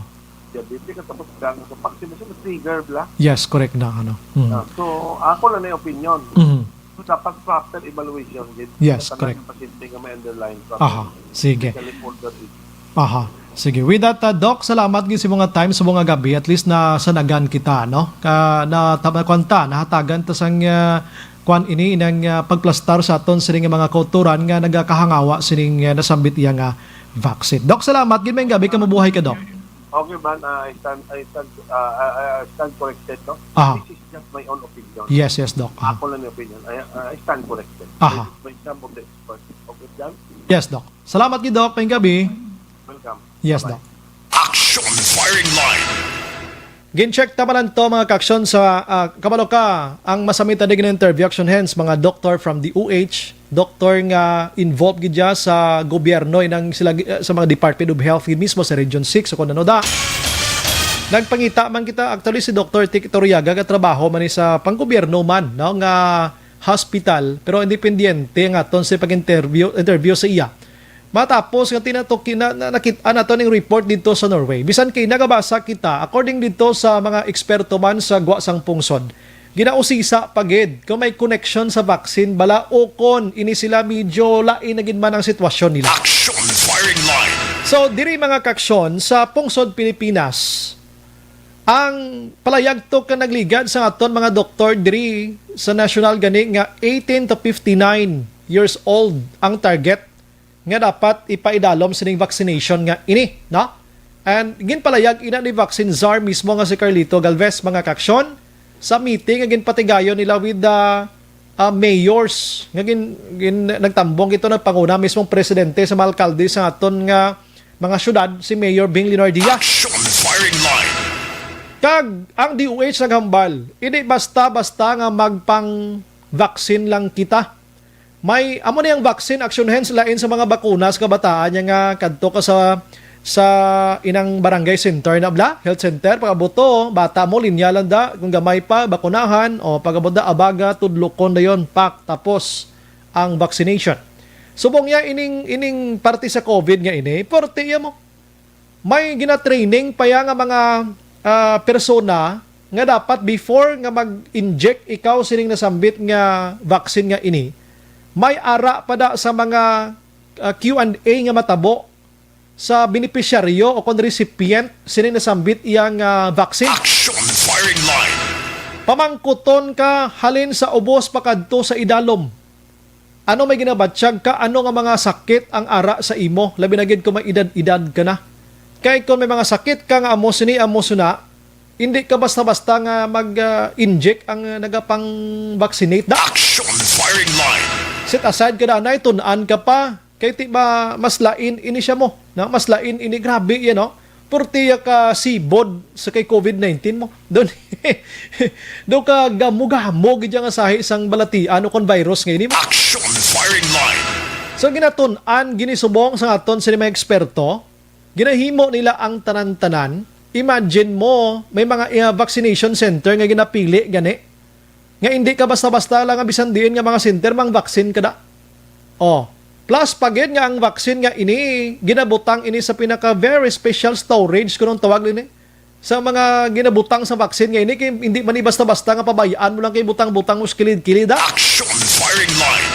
Diabetes ka, tapos kaya nga sa vaccine, mas trigger bla. Yes, correct na, ano. Mhm. Ah, so, ako lang na yung opinion. Mhm. So, dapat proper evaluation din Yes, sa correct. tanang pasyente nga may underlying problem. Aha, sige. Especially older age. Aha. Sige. With that, uh, Doc, salamat gid sa mga time sa mga gabi. At least na sanagan kita, no? Ka, na, tama, kwan ta, nahatagan ta sang, uh, kwan ini, inang, uh, pagplastar sa aton sining mga kauturan nga nagakahangawa sining, uh, nasambit iya nga vaccine. Doc, salamat gid. May gabi ka, mabuhay ka, Doc. Okay, man. Uh, I stand, I stand, uh, uh, uh, stand corrected, no? Aha. This is just my own opinion. Yes, yes, Doc. Aha. Ako lang yung opinion. I, uh, I stand corrected. Aha. By, by some of the experts. Okay, Jan? Yes, Doc. Salamat gid, Doc. Maayong gabi. Welcome. Yes, Bye-bye. Doc. Action Firing Line. Gin-check ta man to, mga kaaksyon, sa, ah, kabalo ka, ang masamita di gina-interview, action hands, mga doktor from D O H, doktor nga involved gid dya sa gobyerno, inang sila gi-, ah, sa mga Department of Health gid mismo sa Region six, o kung ano da. Nagpangita man kita, actually, si Doktor Tik Iturriaga, katrabaho man ni sa panggobyerno man, no, nga hospital, pero independiente ang aton sa pag-interview, interview sa iya. Matapos nga tinato-, kina-, na-, nakit-an nato ning report dito sa Norway. Bisan kay nagabasa kita, according dito sa mga eksperto man sa gwa sang pungsod, ginausisa pa gid kung may connection sa vaccine bala o kon ini sila medyo lain na gid man ang sitwasyon nila. Action Firing Line. So, diri, mga kaksyon, sa pungsod Pilipinas, ang palayag to ka nagligad sa aton mga doktor diri sa national gani nga eighteen to fifty-nine years old ang target nga dapat ipaidalom sining vaccination nga ini, no? And ginpalayag ina ni vaccine czar mismo nga si Carlito Galvez, mga kaksyon, sa meeting nga ginpatigayon nila with the, uh, mayors nga gin, gin, nagtambong ito, nagpanguna mismong presidente sa mga alkalde sa aton nga mga syudad, si Mayor Bing Leonardia. Action Firing Line. Kag ang D O H naghambal, hindi basta-basta nga magpang-vaccine lang kita. May, amo ni ang vaccine, action hands, lain sa mga bakuna sa kabataan niya nga kadto ka sa, sa inang barangay center na bla, health center, pag-abot to, bata mo, linya lang da, kung gamay pa, bakunahan, o pag-abot da, abaga, tudlokon dayon, pak, tapos ang vaccination. Subong niya ining, ining parte sa COVID nga ini, porte iya mo. May gina-training pa ya nga mga, ah, persona nga dapat before nga mag-inject ikaw sining nasambit nga vaccine nga ini, may ara pa da sa mga, ah, Q and A nga matabo sa benepisyaryo o kon recipient sining nasambit iya nga vaccine. Action Firing Line. Pamangkuton ka halin sa ubos pakadto sa idalom. Ano may ginabatyag ka? Ano nga mga sakit ang ara sa imo? Labi na gid kung may edad-edad ka na. Kay kung may mga sakit ka nga amo sini, amo suna, hindi ka basta-basta nga mag, ah, inject ang, ah, nagapang-vaccinate da. Action Firing Line. Set aside ka na, anay, tun-an ka pa. Kay ti ba, mas lain ini siya mo. Na, mas lain ini, grabe yan, no? Purtiya ka sibod sa kay COVID nineteen mo. Doon, doon ka gamo-gamo gid nga sahi sang balatian o kon virus nga ini mo. Action Firing Line. So, ginatun-an, ginisubong sa aton sa mga eksperto, ginahimo nila ang tanan-tanan. Imagine mo, may mga, uh, vaccination center nga ginapili gani. Nga hindi ka basta-basta lang nga bisan diin nga mga center mang vaccine ka da. Oh, plus pa gid nga ang vaccine nga ini ginabutang ini sa pinaka very special storage, kunong tawag ini, sa mga ginabutang sa vaccine nga ini, kay hindi man ni basta-basta nga pabayaan mo lang kay butang-butang mo sa kilid-kilid, ha? Action Firing Line.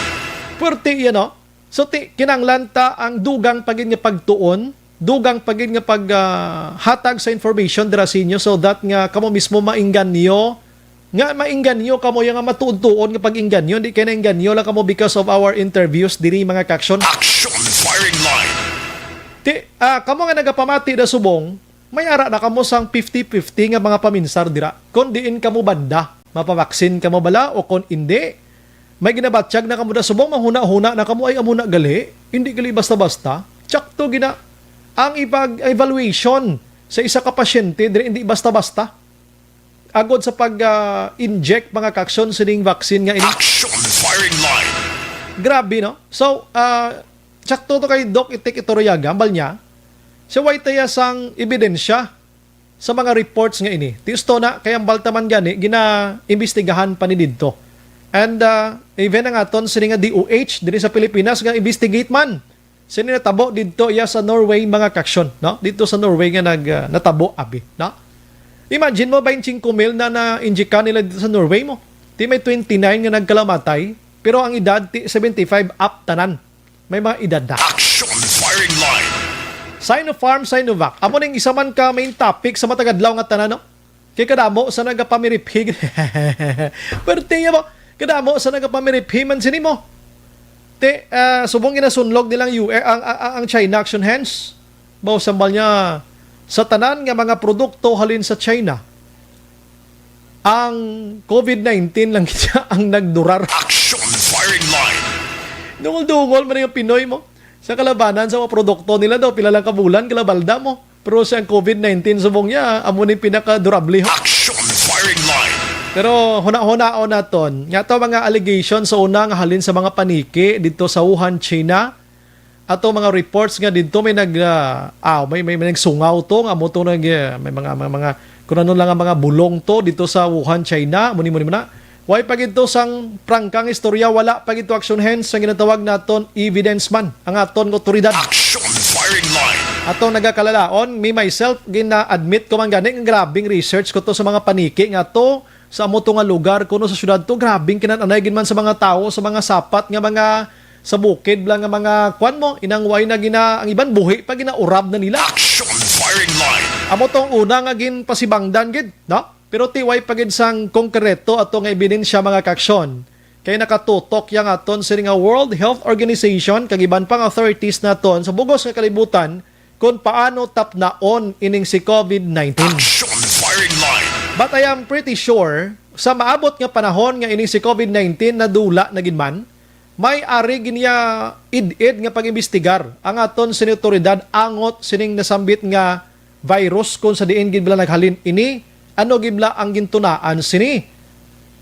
Pwerte iya, no? So, ti-, kinanglan ta ang dugang pa gid nga pagtuon, dugang pa gid nga pag, ah, hatag sa information dira sa inyo, so that nga kamo mismo mainganyo, nga mainganyo kamo, ya nga matuod-tuod nga pag-inganyo, hindi kay nainganyo lang kamo because of our interviews diri, mga kaksyon. Action Firing Line. Ti-, ah, kamo nga nagapamati da subong, may ara na kamo sang fifty fifty nga mga paminsar dira. Kon diin kamo banda, mapabaksin kamo bala o kon indi? May ginabatyag na kamo da subong, mahuna-huna na kamo, ay, amo na gali. Hindi gali basta-basta. Tsakto gina ang ipag-evaluation sa isa ka pasyente diri, hindi basta-basta. Agod sa pag, ah, inject, mga kaksyon, sining vaccine nga ini. Action Firing Line. Grabe, no? So, ah, tsakto to kay Doc Itik Iturriaga, hambal niya, siya way taya sang ebidensya sa mga reports nga ini. Ti usto na, kay ang balta man gani, ginaimbestigahan pa ni didto. And, ah, even ang aton sini nga D O H diri sa Pilipinas nga investigate man sini natabo didto iya sa Norway, mga kaksyon, no? Dito sa Norway nga nag, ah, natabo abi, no? Imagine mo, twenty-five mil na na-injectan nila dito sa Norway mo. Ti may twenty-nine nga nagkalamatay, pero ang edad ti seventy-five up tanan. May mga edad na. Action Firing Line. Sinopharm, Sinovac. Amo ning isa man ka main topic sa matag adlaw nga tanan, no? Kay kadamo sa nagapamiriphi. Pwerte ya ba? Kadamo sa nagapamiriphi man sini mo. Te, ah, subong ginasunlog nilang U S, ang, ang, ang China action hands. Baw sambal niya, sa tanan nga mga produkto halin sa China, ang COVID nineteen lang siya ang nagdurar. Action Firing Line. Dungol-dungol man yung Pinoy mo. Sa kalabanan sa mga produkto nila daw, pila lang ka bulan, kalabalda mo. Pero sa ang COVID nineteen, subong niya, amo ni pinakadurable. Action Firing Line. Pero huna-hunaon naton, nga to mga allegations sa una nga halin sa mga paniki dito sa Wuhan, China, ato mga reports nga dito may nag, ah, ah, may, may, may nagsungaw to, nga mo to nag, ah, may mga, mga, mga, kung ano lang ang mga bulong to dito sa Wuhan, China, muni, muni, muna. Way pa gid to sang prangkang istorya, wala pa gid to action hands sang ginatawag naton evidence man ang aton nga otoridad. Action firing line. Atong nagakalalaon, me myself, gina-admit ko man gani nga grabing research ko to sa mga paniki nga to sa amo to nga lugar kuno sa syudad to. Grabing kinan-anay gid man sa mga tawo, sa mga sapat nga mga sa bukid lang nga mga kwan mo, inang way na gina, ang iban buhi pa ginaurab na nila. Action firing line. Amo tong una nga ginpasibangdan gid, no? Pero ti way pa gid sang konkreto ato nga ebidensya, mga kaaksyon. Kay nakatutok yang aton sini nga World Health Organization kag iban pang authorities naton sa bugos nga kalibutan kung paano tapnaon ining si covid nineteen. Action firing line. But I am pretty sure sa maabot nga panahon nga ining si covid nineteen nadula na gid man, may ari gid niya id-id nga pag-imbestigar ang aton sini otoridad angot sining nasambit nga virus, kung sa diin gid bala naghalin ini, ano gid bala ang gintunaan sini,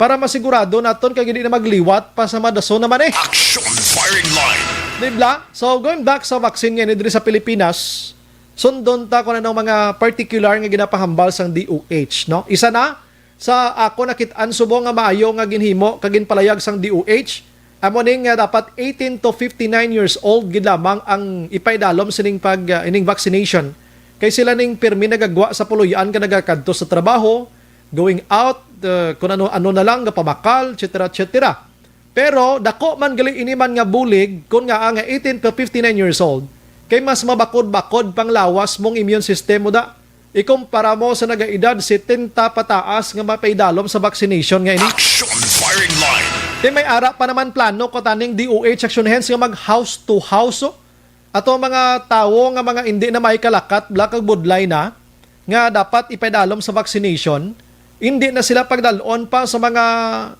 para masigurado naton kag hindi na magliwat pa sa madason naman eh. Action firing line. Di bala? So, going back sa vaccine nga ini diri sa Pilipinas, sundon ta kung anong mga particular nga ginapahambal sang D O H, no? Isa na sa ako nakit-an subong nga maayo nga ginhimo kag ginpalayag sang D O H, amo ni nga dapat eighteen to fifty-nine years old gid lamang ang ipaidalom sining pag, ah, ining vaccination. Kay sila ning pirmi nagagwa sa puloy-an nga nagakadto sa trabaho, going out, uh, kun ano-ano na lang, nga pabakal, et cetera, et cetera. Pero dako man gali ini man nga bulig kun nga ang eighteen to fifty-nine years old, kay mas mabakod-bakod pang lawas mong immune system mo da. Ikumpara mo sa nagaedad setenta pataas nga mapaidalom sa vaccination nga ini. Action firing line. Kay may ara pa naman plano ko taning D O H action hands nga mag house to house, oh. Ato mga tawo nga mga indi na may kalakat, bala kag budlay na, nga dapat ipaidalom sa vaccination, indi na sila pagdalon pa sa mga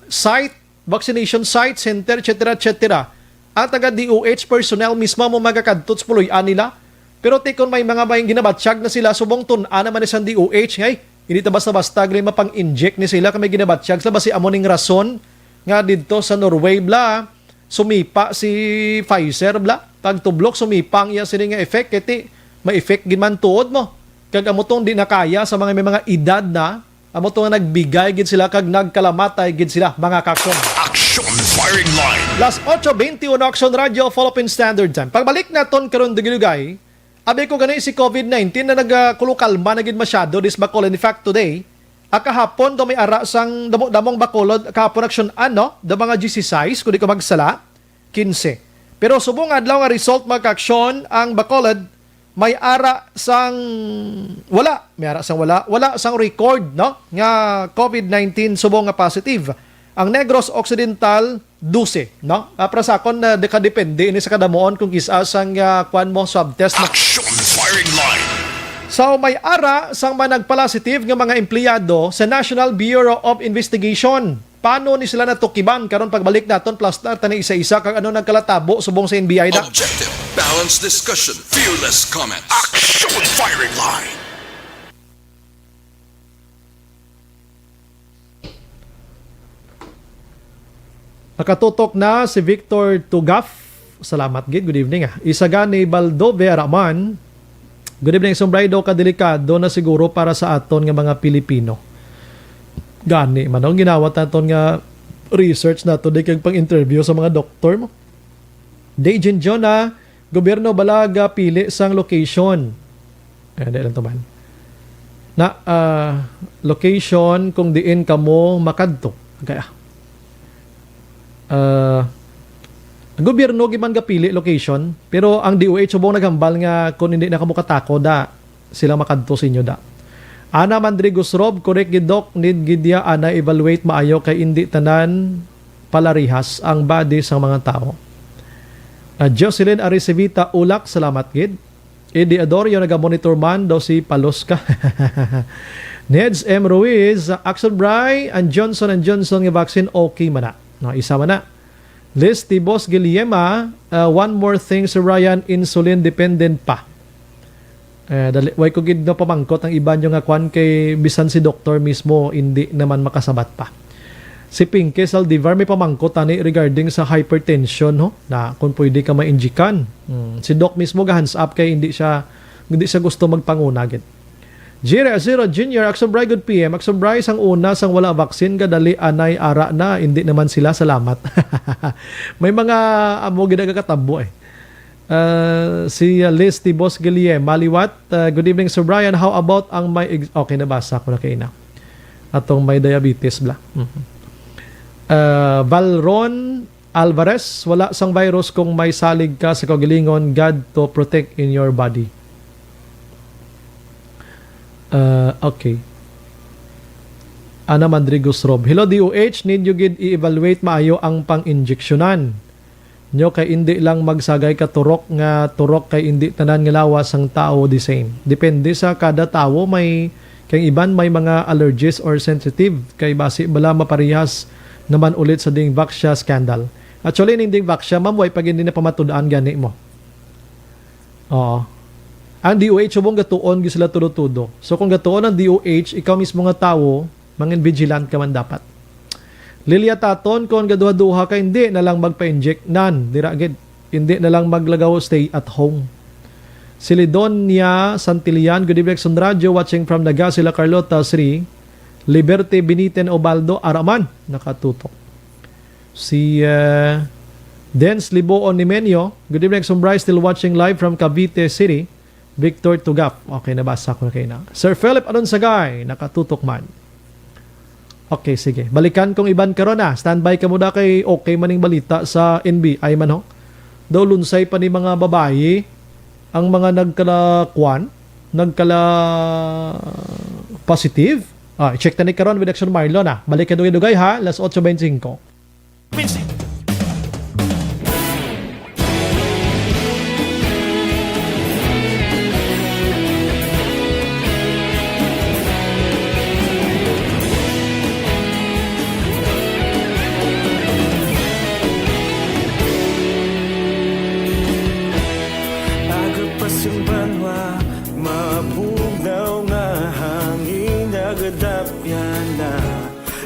site, vaccination site, center, et cetera, et cetera. Ang taga D O H personnel mismo mo magakadto sa puloy-an nila. Pero ti kon may mga may ginabatyag na sila, subong tun-an naman ni sang D O H, ngay, hindi ta basta-basta gali mapang-inject ni sila kung may ginabatyag sila. Basi amo ning rason nga didto sa Norway, bala, sumipa si Pfizer, bala. Pagtublok, sumipa ang iya sini nga effect, kay ti may effect gid man tuod mo. Kag amo tong di na kaya sa mga may mga edad na, amo to nga nagbigay gid sila kag nagkalamatay gid sila, mga kaaksyon. Action firing line. Las ocho veintiuno, Action Radio, Philippine Standard Time. Pagbalik naton karon dugay-dugay, abi ko gani si covid nineteen na nagakulukalma na gid masyado dis Bacolod. In fact, today, ah, kahapon daw may ara sang damo-damong Bacolod, kahapon aksyon ano, daw mga diyesisais, kung di ko magsala, quince. Pero subong adlaw nga result, mga kaaksyon, ang Bacolod may ara sang wala, may ara sang wala, wala sang record, no, nga covid nineteen subong nga positive. Ang Negros Occidental, dose, no? Ah, para sa akon, ah, di ka depende ini sa kadamuon kung kis-a sang, ah, kwan mo, swab test mo. Action firing line. So, may ara sang mga nagpalasitive nga mga empleyado sa National Bureau of Investigation. Paano ni sila natukiban? Karon pagbalik naton, plastar tani isa-isa kag ano nagkalatabo subong sa N B I na. Objective, balanced discussion, fearless comments. Action firing line. Nakatutok na si Victor Tugaf. Salamat gid. Good evening, ah. Isagani Baldo Veraman. Good evening, Sombraido. Kadelikado na siguro para sa aton nga mga Pilipino. Gani man ang ginawat naton nga research nato, di kag pang-interview sa mga doktor mo. Dejin Jonah, gobyerno bala gapili sang location? Eh, di lang to man. Na, ah, location kung diin kamo makadto. Kaya, ah, gobyerno gid man gapili location, pero ang D O H subong naghambal nga kung hindi na kamo katako, da, sila makadto sa inyo, da. Ana Mandrigos Rob, correct gid, Doc, need gid ya ana evaluate maayo kay indi tanan palarihas ang body sang mga tawo. Ah, Jocelyn Aricevita Ulak, salamat gid. Eddie Adorio, naga-monitor man daw si Palos ka. Neds M Ruiz, Action Bry, ang Johnson and Johnson nga vaccine okay man na. No, isa man na. Liz Tibos Guillema, ah, one more thing, si Ryan, insulin dependent pa. Eh, dali, way ko gid napamangkot ang iban nyo nga kwan kay bisan si doktor mismo hindi naman makasabat pa. Si Pinky Saldivar may pamangkot tani regarding sa hypertension, ho, na kung pwede ka mainjikan. Hmm, si Doc mismo ga-hands up kay hindi siya, hindi siya gusto magpanguna gid. Jira Zero Junior, Aksyon Bray, good P M. Aksyon Bray, sang una, sang wala vaccine, kadali anay ara na, hindi naman sila, salamat. May mga amo gid nagakatabo eh. Ah, si, ah, Liz Tibos Guillem, Maliwat, ah, good evening, Sir Brian. How about ang may ex-, okay, nabasa ko na kaina. Atong may diabetes, bla. Mhm. Ah, Valron Alvarez, wala sang virus kung may salig ka sa kaugalingon, God to protect in your body. Ah, okay. Ana Madrigos Rob. Hello, D O H, need you gid i-evaluate maayo ang pang-injeksyonan nyo kay indi lang magsagay ka turok nga turok kay indi tanan nga lawas sang tawo the same. Depende sa kada tawo, may kay iban may mga allergies or sensitive kay basi bala maparehas naman ulit sa Dingvaxia scandal. Actually, ning Dingvaxia, ma'am, way pa gid ni napamatud-an gani mo. Oo. Ang D O H subong gatuon gyud sila tudo-tudo. So kung gatuon ang D O H, ikaw mismo nga tawo, mangin vigilant ka man dapat. Lilia Taton, kon gaduha-duha ka, hindi na lang magpa-inject. Nan, dira gid. Hindi na lang maglagaw, stay at home. Si Lidonia Santillan, good evening, Aksyon Radyo, watching from Naga, sila Carlota Sri, Liberty Beniten Obaldo, ara man, nakatutok. Si, eh, Dens Liboon Nimenio, good evening, Aksyon Bray, still watching live from Cavite City. Victor Tugap. Okay, nabasa ko na kaina. Sir Philip Anonsagay, nakatutok man. Okay, sige. Balikan kong iban karon, ah. Standby ka muna kay okay man ning balita sa N B I man, ho. Daw lunsay pa ni mga babayi ang mga nagkala-, kwan, nagkala positive. Ah, i-check ta ni karon with Action Marlon, ah. Balik ka dugay-dugay, ha. Las otso bente singko. Pinsi. Aga pa sing banwa, mabugnaw nga hangin, nagadapyan na.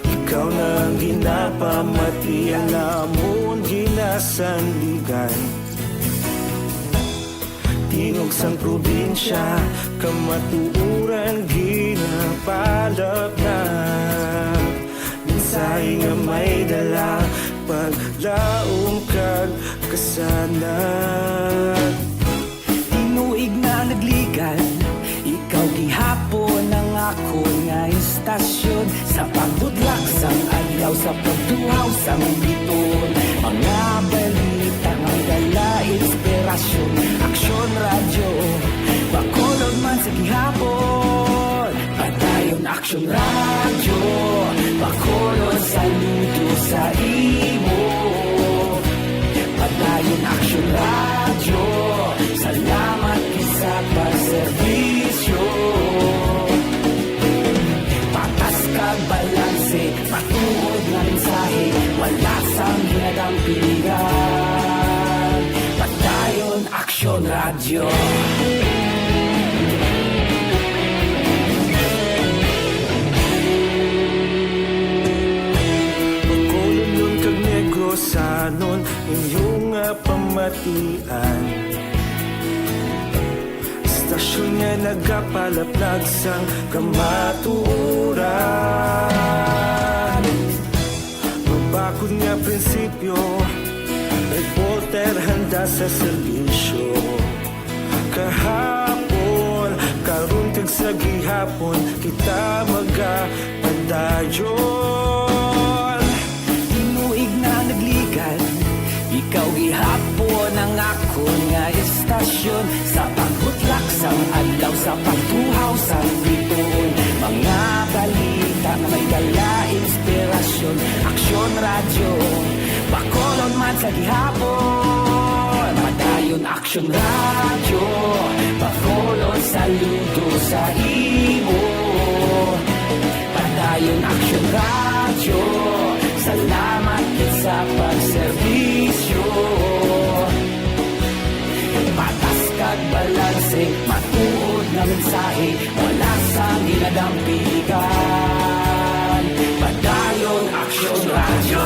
Ikaw na ang ginapamati, ang amon ginasandigan. Tingog sang probinsya, kamatuoran ginapalapnap. Mensahe nga may dala, paglaom kag kasanag. Tinuig na nagligad, ikaw gihapon ang akon nga istasyon. Sa pagbudlak sang adlaw, sa pagtuhaw sang bituon, mga balita nga dala inspirasyon. Aksyon Radyo, Bacolod man sa gihapon. Padayon Aksyon Radyo, Bacolod, saludo sa imo. Padayon Aksyon Radyo, salamat gid sa pagserbisyo. Patas kag balanse, matuod nga mensahe, wala sang ginadampigan. Padayon Aksyon Radyo. Bacolodnon kag Negrosanon, inyo nga pamatian. Istasyon nga nagapalaplag sang kamatuoran. Mabakod nga prinsipyo, reporter handa sa serbisyo. Kahapon, karon kag sa gihapon, kita magapadayon. Tinuig na nagligad, ikaw gihapon ang akon nga istasyon. Sa pagbutlak sang adlaw, sa pagtuhaw sang bituon, mga balita nga may dala inspirasyon. Aksyon Radyo, Bacolod man sa gihapon. Padayon Aksyon Radyo, Bacolod, saludo sa imo. Padayon Aksyon Radyo, salamat gid sa pagserbisyo. Patas kag balanse, matuod nga mensahe, wala sang ginadampigan. Padayon Aksyon Radyo.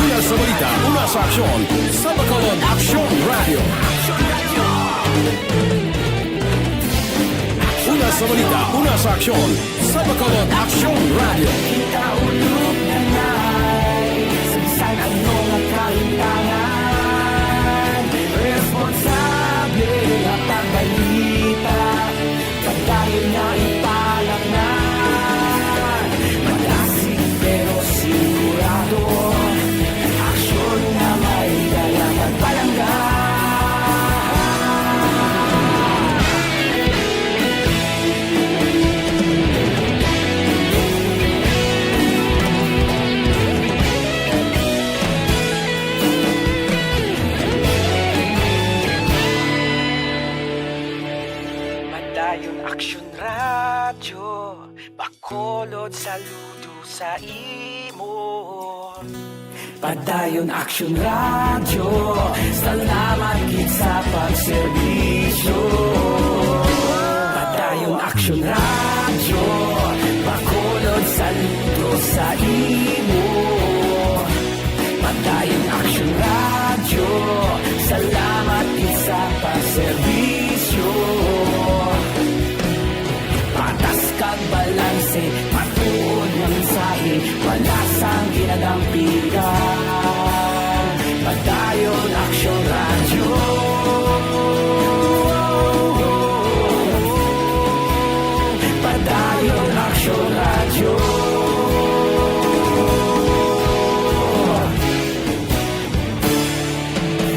Una sa balita, una sa aksyon, sa Bacolod Aksyon Radyo. Aksyon Radyo. Sa balita, una sa aksyon, sa Bacolod Aksyon Radio. Kita ulog na nai, sa bisan ano nga kahintangan, responsable nga pagbalita, padayon nga ipalaknag. Madasig pero sigurado, aksyon nga may dala kag palangga. Padayon Aksyon Radyo, Bacolod, saludo sa imo. Padayon Aksyon Radyo, salamat gid sa pagserbisyo. Padayon Aksyon Radyo, Bacolod, saludo sa imo. Padayon Aksyon Radyo, salamat gid sa pagserbisyo. Patas kag balanse, matuod nga mensahe, wala sang ginadampigan. Padayon Aksyon Radyo. Padayon Aksyon Radyo.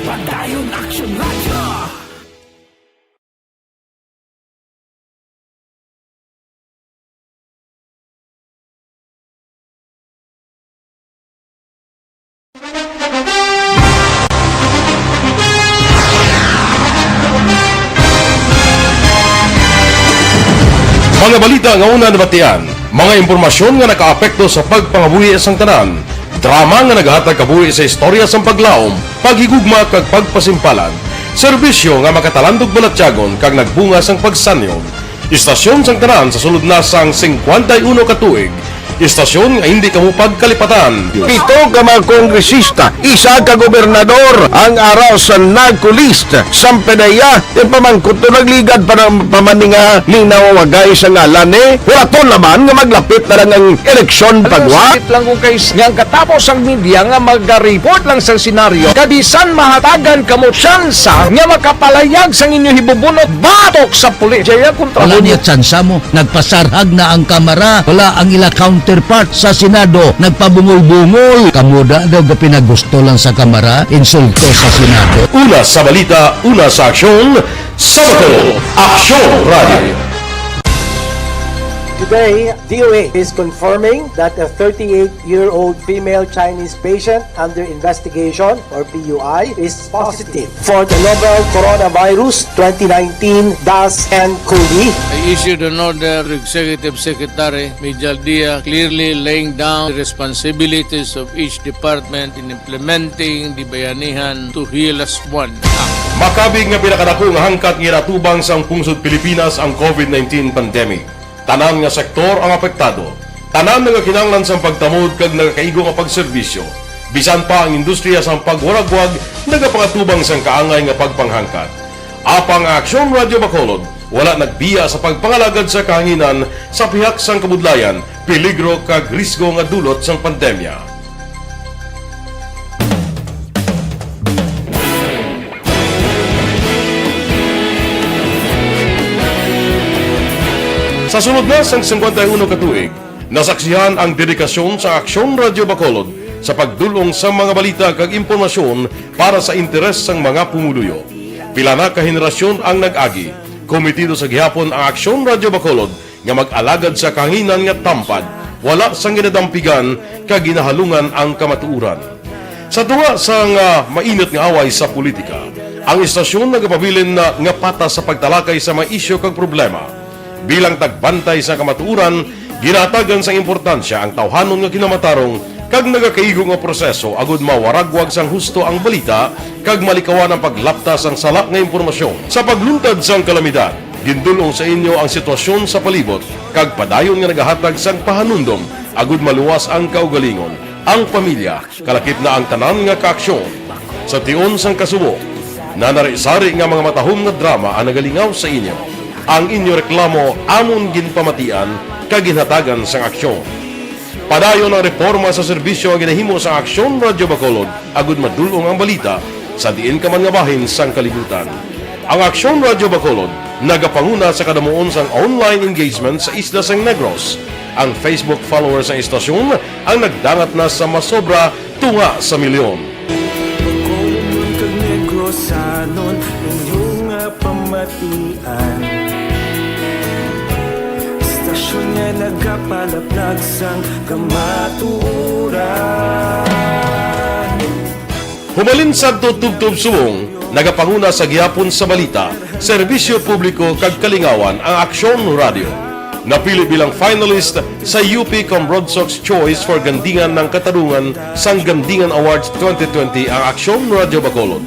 Padayon Aksyon Radyo. Mga balita nga una nabatian, mga impormasyon nga nakaapekto sa pagpangabuhi sang tanan, drama nga nagahatag kabuhi sa istorya sang paglaom, paghigugma kag pagpasimpalan, serbisyo nga makatalandog balatyagon kag nagbunga sang pagsanyog. Istasyon sang tanan sa sulod na sang singkwenta y uno ka tuig. Istasyon nga hindi kamo pagkalipatan. Pito ka mga kongresista, isa ka gobernador ang ara sa narco list. Samtang iya, ipamangkot to nagligad pa ng pamaninga linaw wagay sa ngalan ni Huraton naman nga maglapit na lang ang eleksyon pagwa. Sakit lang kung kay nga ang katapos ang media nga mag-report lang sa senaryo, kabisan mahatagan kamo tsansa nga makapalayag sang inyo hibubunot batok sa pulis. Jaya kontra Wala mo. Niya tsansa mo. Nagpasarhag na ang Kamara. Wala ang ila counterpart sa Senado. Nagpabungol-bungol. Kamo da daw ga pinagusto lang sa Kamara. Insulto sa Senado. Una sa balita, una sa aksyon, sa Bacolod Aksyon Radio. Today, D O A is confirming that a thirty-eight-year-old female Chinese patient under investigation, or P U I, is positive for the novel coronavirus twenty nineteen dash N cov. I issued an order to Executive Secretary Mijal Dia, clearly laying down the responsibilities of each department in implementing the Bayanihan to Heal Us One Act. Makabig nga pinakadako nga hangkat nga ginatubang sang pungsod Pilipinas ang covid nineteen pandemic. Tanan nga sektor ang apektado. Tanan nagakinahanglan sang pagtamod kag nagakaigo nga pagserbisyo. Bisan pa ang industriya sang pagwaragwag nagapangatubang sang kaangay nga pagpanghangkat. Apang ang Aksyon Radyo Bacolod wala nagbiya sa pagpangalagad sa kahanginan sa pihak sang kabudlayan, peligro kag risgo nga dulot sang pandemya. Sa sulod na sang singkwenta y uno ka tuig, nasaksihan ang dedikasyon sa Aksyon Radyo Bacolod sa pagdul-ong sa mga balita kag impormasyon para sa interes sang mga pumuluyo. Pila na ka henerasyon ang nag-agi. Komitido sa gihapon ang Aksyon Radyo Bacolod nga mag-alagad sa kahanginan nga tampad, wala sang ginadampigan kag ginahalungan ang kamatuoran. Sa tunga sang, ah, mainit nga away sa politika, ang istasyon nagapabilin na nga patas sa pagtalakay sa mga isyu kag problema. Bilang tagbantay sa kamatuoran, ginahatagan sang importansya ang tawhanon nga kinamatarong kag nagakaigo nga proseso agud mawaragwag sang husto ang balita kag malikawan ang paglapta sang sala nga impormasyon. Sa pagluntad sang kalamidad, gindul-ong sa inyo ang sitwasyon sa palibot kag padayon nga nagahatag sang pahanumdom agud maluwas ang kaugalingon, ang pamilya, kalakip na ang tanan nga kaaksyon. Sa tion sang kasubo, nanari-sari nga mga matahom nga drama ang nagalingaw sa inyo. Ang inyo reklamo amon ginpamatian kag ginhatagan sang aksyon. Padayon ang reporma sa serbisyo nga ginahimo sang Aksyon Radyo Bacolod agud madul-ong ang balita sa diin ka man nga bahin sang kalibutan. Ang Aksyon Radyo Bacolod nagapanguna sa kadamuon sang online engagement sa isla sang Negros. Ang Facebook followers sang istasyon ang nagdangat na sa masobra tunga sa milyon. Bacolod kag Negrosanon, inyo nga pamatian. Istasyon nga nagapalaplag sang kamatuoran. Humalin sadto tubtob subong, nagapanguna sa gihapon sa balita, serbisyo publiko kag kalingawan ang Aksyon Radio. Napili bilang finalist sa U P Comrodsocs Choice for Gandingan ng Katarungan sang Gandingan Awards twenty twenty ang Aksyon Radio Bacolod.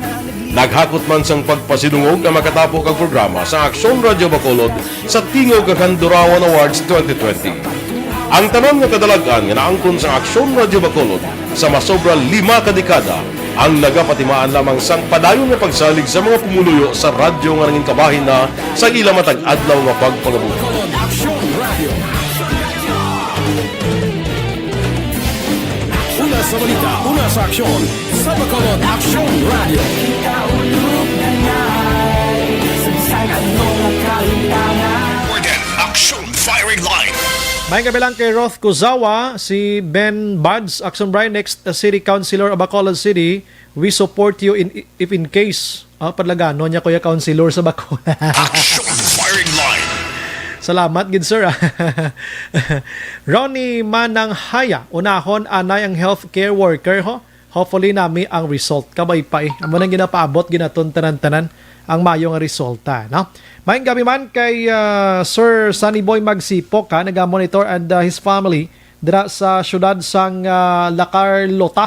Naghakot man sang pagpasidungog ang makatapo kag programa sa Aksyon Radio Bacolod sa Tingog kag Handurawan Awards twenty twenty. Ang tanan nga kadalag-an nga naangkon sa Aksyon Radio Bacolod sa masobra lima ka dekada ang nagapatimaan lamang sang padayon nga pagsalig sa mga pumuluyo sa radyo nga nangin kabahin na sa ila matag adlaw nga pagpangabuhi. Bacolod Aksyon Radio. Una sa balita, una sa aksyon, sa Bacolod Aksyon Radio. Aksyon Firing Line. May kabilang kay Roth Kuzawa, si Ben Buds, Aksyon Brian, next, uh, city councilor of Bacolod City. We support you in, if in case, ah, padlagano niya, Kuya Councilor sa Bacolod. Action Firing Line. Salamat gid, sir, ah. Ronnie Manang Haya, unahon anay ang healthcare worker, ho. Hopefully nami ang result. Kabay pa, eh. Amo nang ginapaabot ginaton tanan-tanan ang mayo nga resulta, no? Maayong gabi man kay, ah, Sir Sunny Boy Magsipok, ha, naga-monitor and, ah, his family dira sa siyudad sang, ah, La Carlota.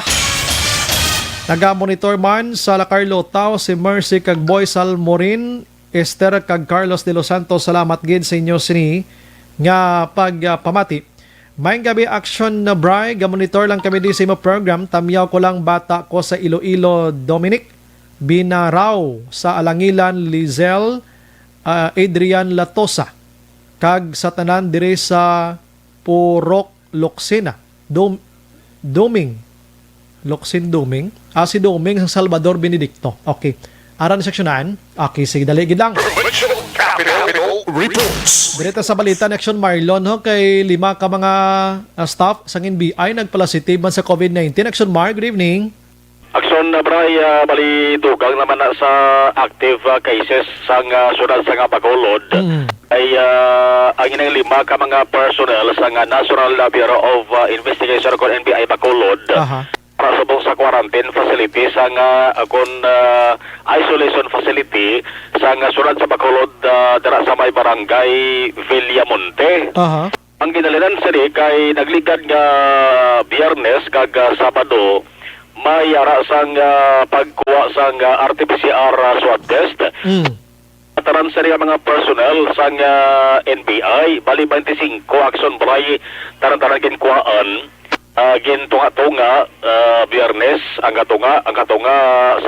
Naga-monitor man sa La Carlota si Mercy kag Boy Salmorin, Esther kag Carlos de los Santos. Salamat gid sa inyo sini nga pagpamati. Maayong gabi, Action na Bri. Ga-monitor lang kami di sa imo program. Tamyaw ko lang, bata ko sa Iloilo, Dominic Binaraw, sa Alangilan, Lizel, ah, Adrian Latosa, kag sa tanan diri sa Purok Loksina. Dom-, Doming. Loksin Doming. Ah, si Doming sang Salvador Benedicto. Okay. Aran sa aksyonan. Okay, sige, dali gid lang. Provincial Capital Reports. Diri ta sa balita ni Aksyon Marlon, ho, kay lima ka mga, ah, staff sang N B I nagpalasitive man sa COVID nineteen. Aksyon Mar, good evening. Aksyon, uh, Bray, uh, bali dugang naman na sa active, uh, cases sang, uh, siyudad sang Bacolod. Mm. Ay, uh, ang ining lima ka mga personnel sang, uh, National, uh, Bureau of, uh, Investigation o N B I Bacolod, aha, para subong sa quarantine facility sang, uh, kun, uh, isolation facility sang, uh, siyudad sa Bacolod, uh, dira sa may barangay Villamonte. Aha. Ang ginhalinan sini kay nagligad nga Biyernes kag, ah, Sabado, may ara sang, ah, pagkuha sang, ah, R T P C R, ah, swab test. Mm. Tanan sini nga mga personnel sang, ah, N B I, bali twenty-five, Aksyon Bray, tanan-tanan ginkuhaan, ah, gintunga-tunga, ah, Biyernes, ang katunga, ang katunga,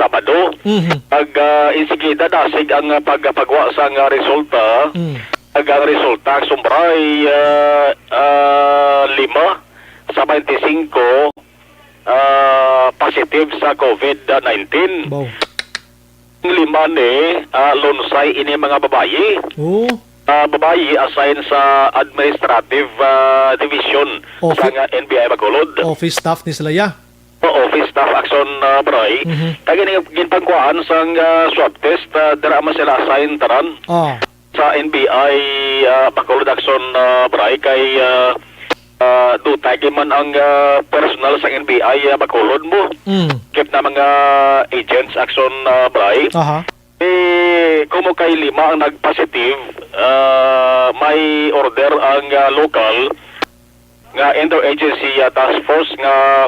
Sabado. Mhm. Ag, ah, insigida dasig ang, ah, pag-, pagkuha sang, ah, resulta. Mm. Ag ang resulta, Aksyon Bray, ah, ah, lima sa twenty-five, ah, positive sa COVID nineteen. Wow. Ang lima ni, ah, lunsay ini mga babayi. Oh. Ah, babayi assigned sa administrative, ah, division, office, sa nga N B I Bacolod. Office staff ni sila, ya. O, office staff, Aksyon, ah, Bray. Mhm. Kag ini ginpangkuhaan sang, ah, swab test, ah, dira man sila assign tanan. Ah. Sa N B I, ah, Bacolod, Aksyon, ah, Bray, kay, ah, ah, dutay gid man ang, ah, personal sa N B I, ah, Bacolod mo. Mm. Kit na mga agents, Aksyon, ah, Bray. Aha. Eh, kumo kay lima ang nag-positive, ah, may order ang, ah, lokal nga interagency, ah, task force nga,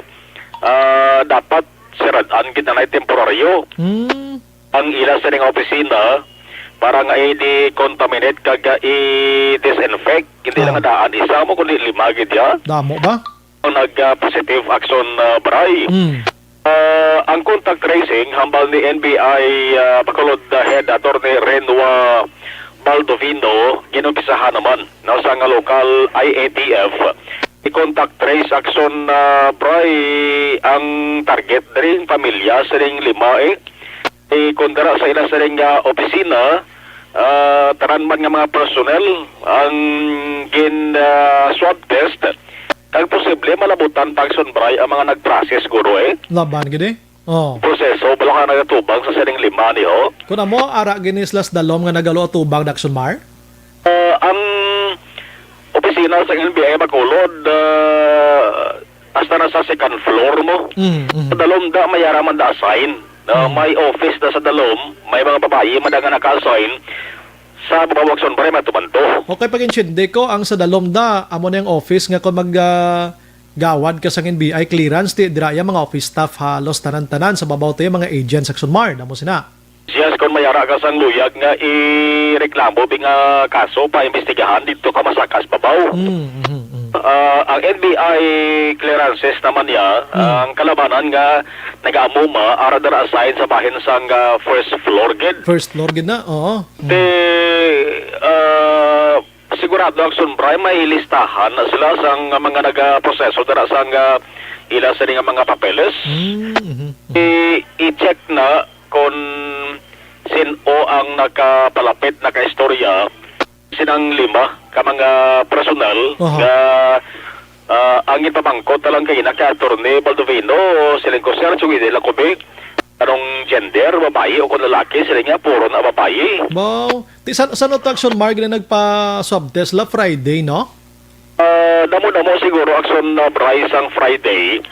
ah, dapat sirad-an gid na temporaryo. Hmm. Ang ila sining opisina para nga i-decontaminate kag, ah, i-disinfect. Hindi lang daan isa mo, kundi lima gid ya. Damo ba? Ang nag, ah, positive, Aksyon, ah, Bray. Hmm. Ah, ang contact tracing hambal ni N B I, ah, Bacolod, ah, Head Attorney Renwa Baldovino, ginumpisahan naman, no, sa nga local I A T F. I-contact trace action, ah, Bri, ang target diri, ang pamilya sining lima, eh. Eh, kung dara sa ila sining, ah, opisina, ah, tanan man nga mga personnel ang gin, ah, swab test. Kag posible malabutan pa action, Bri, ang mga nag-process, guro, eh. Laban gid, eh. Oh. Proseso, bala ka nagatubang sa sining lima ni, ho? Kun amo, ara gini sila sa dalom nga nagaluatubang, Daxon Mar? Ah, ang opisina sa N B I Bacolod, ah, hasta na sa second floor mo. Mm, mm. Sa dalom da, may ara man da assign. Na Mm. may office na sa dalom, may mga babayi man da nga naka-assign. Sa babawag sunbray, may tumanto. Okay, pag-intindi ko, ang sa dalom da, amo na yung office nga kung mag, ah, gawad ka sang N B I clearance, ti dira yung mga office staff halos tanan-tanan sa babaw tayo, mga agents sa Sunmar, damo sina. Yes, kung may ara ka sang luyag nga ireklamo, bi nga kaso, paimbestigahan dito ka masakas babaw. Mm, mm, mm. Ah, ang N B I clearances naman niya, Mm. ang kalabanan nga nag-amuma, ara dira assign sa bahin sang, ah, first floor gid. First floor gid na, oo. Mm. Te, ah, sigurado ang sunbray, may listahan na sila sang mga nagaproseso dira sang, ah, ila sini nga mga papeles. Mm, mhm, mhm. I, i-check na kung sin-o ang nakapalapit, nakaistorya sinang lima ka mga personal Aha. nga, ah, ang ginpamangkot na lang kay ina kay Attorney Baldovino, siling ko, "Sir, sugidi lang ko, bi, anong gender, babayi o kung lalaki?" Siling niya, "Puro na babayi." Wow. Ti san, san to action, Mark, na nagpa-swab test la Friday, no? Ah, damo-damo siguro action na Bryce ang Friday.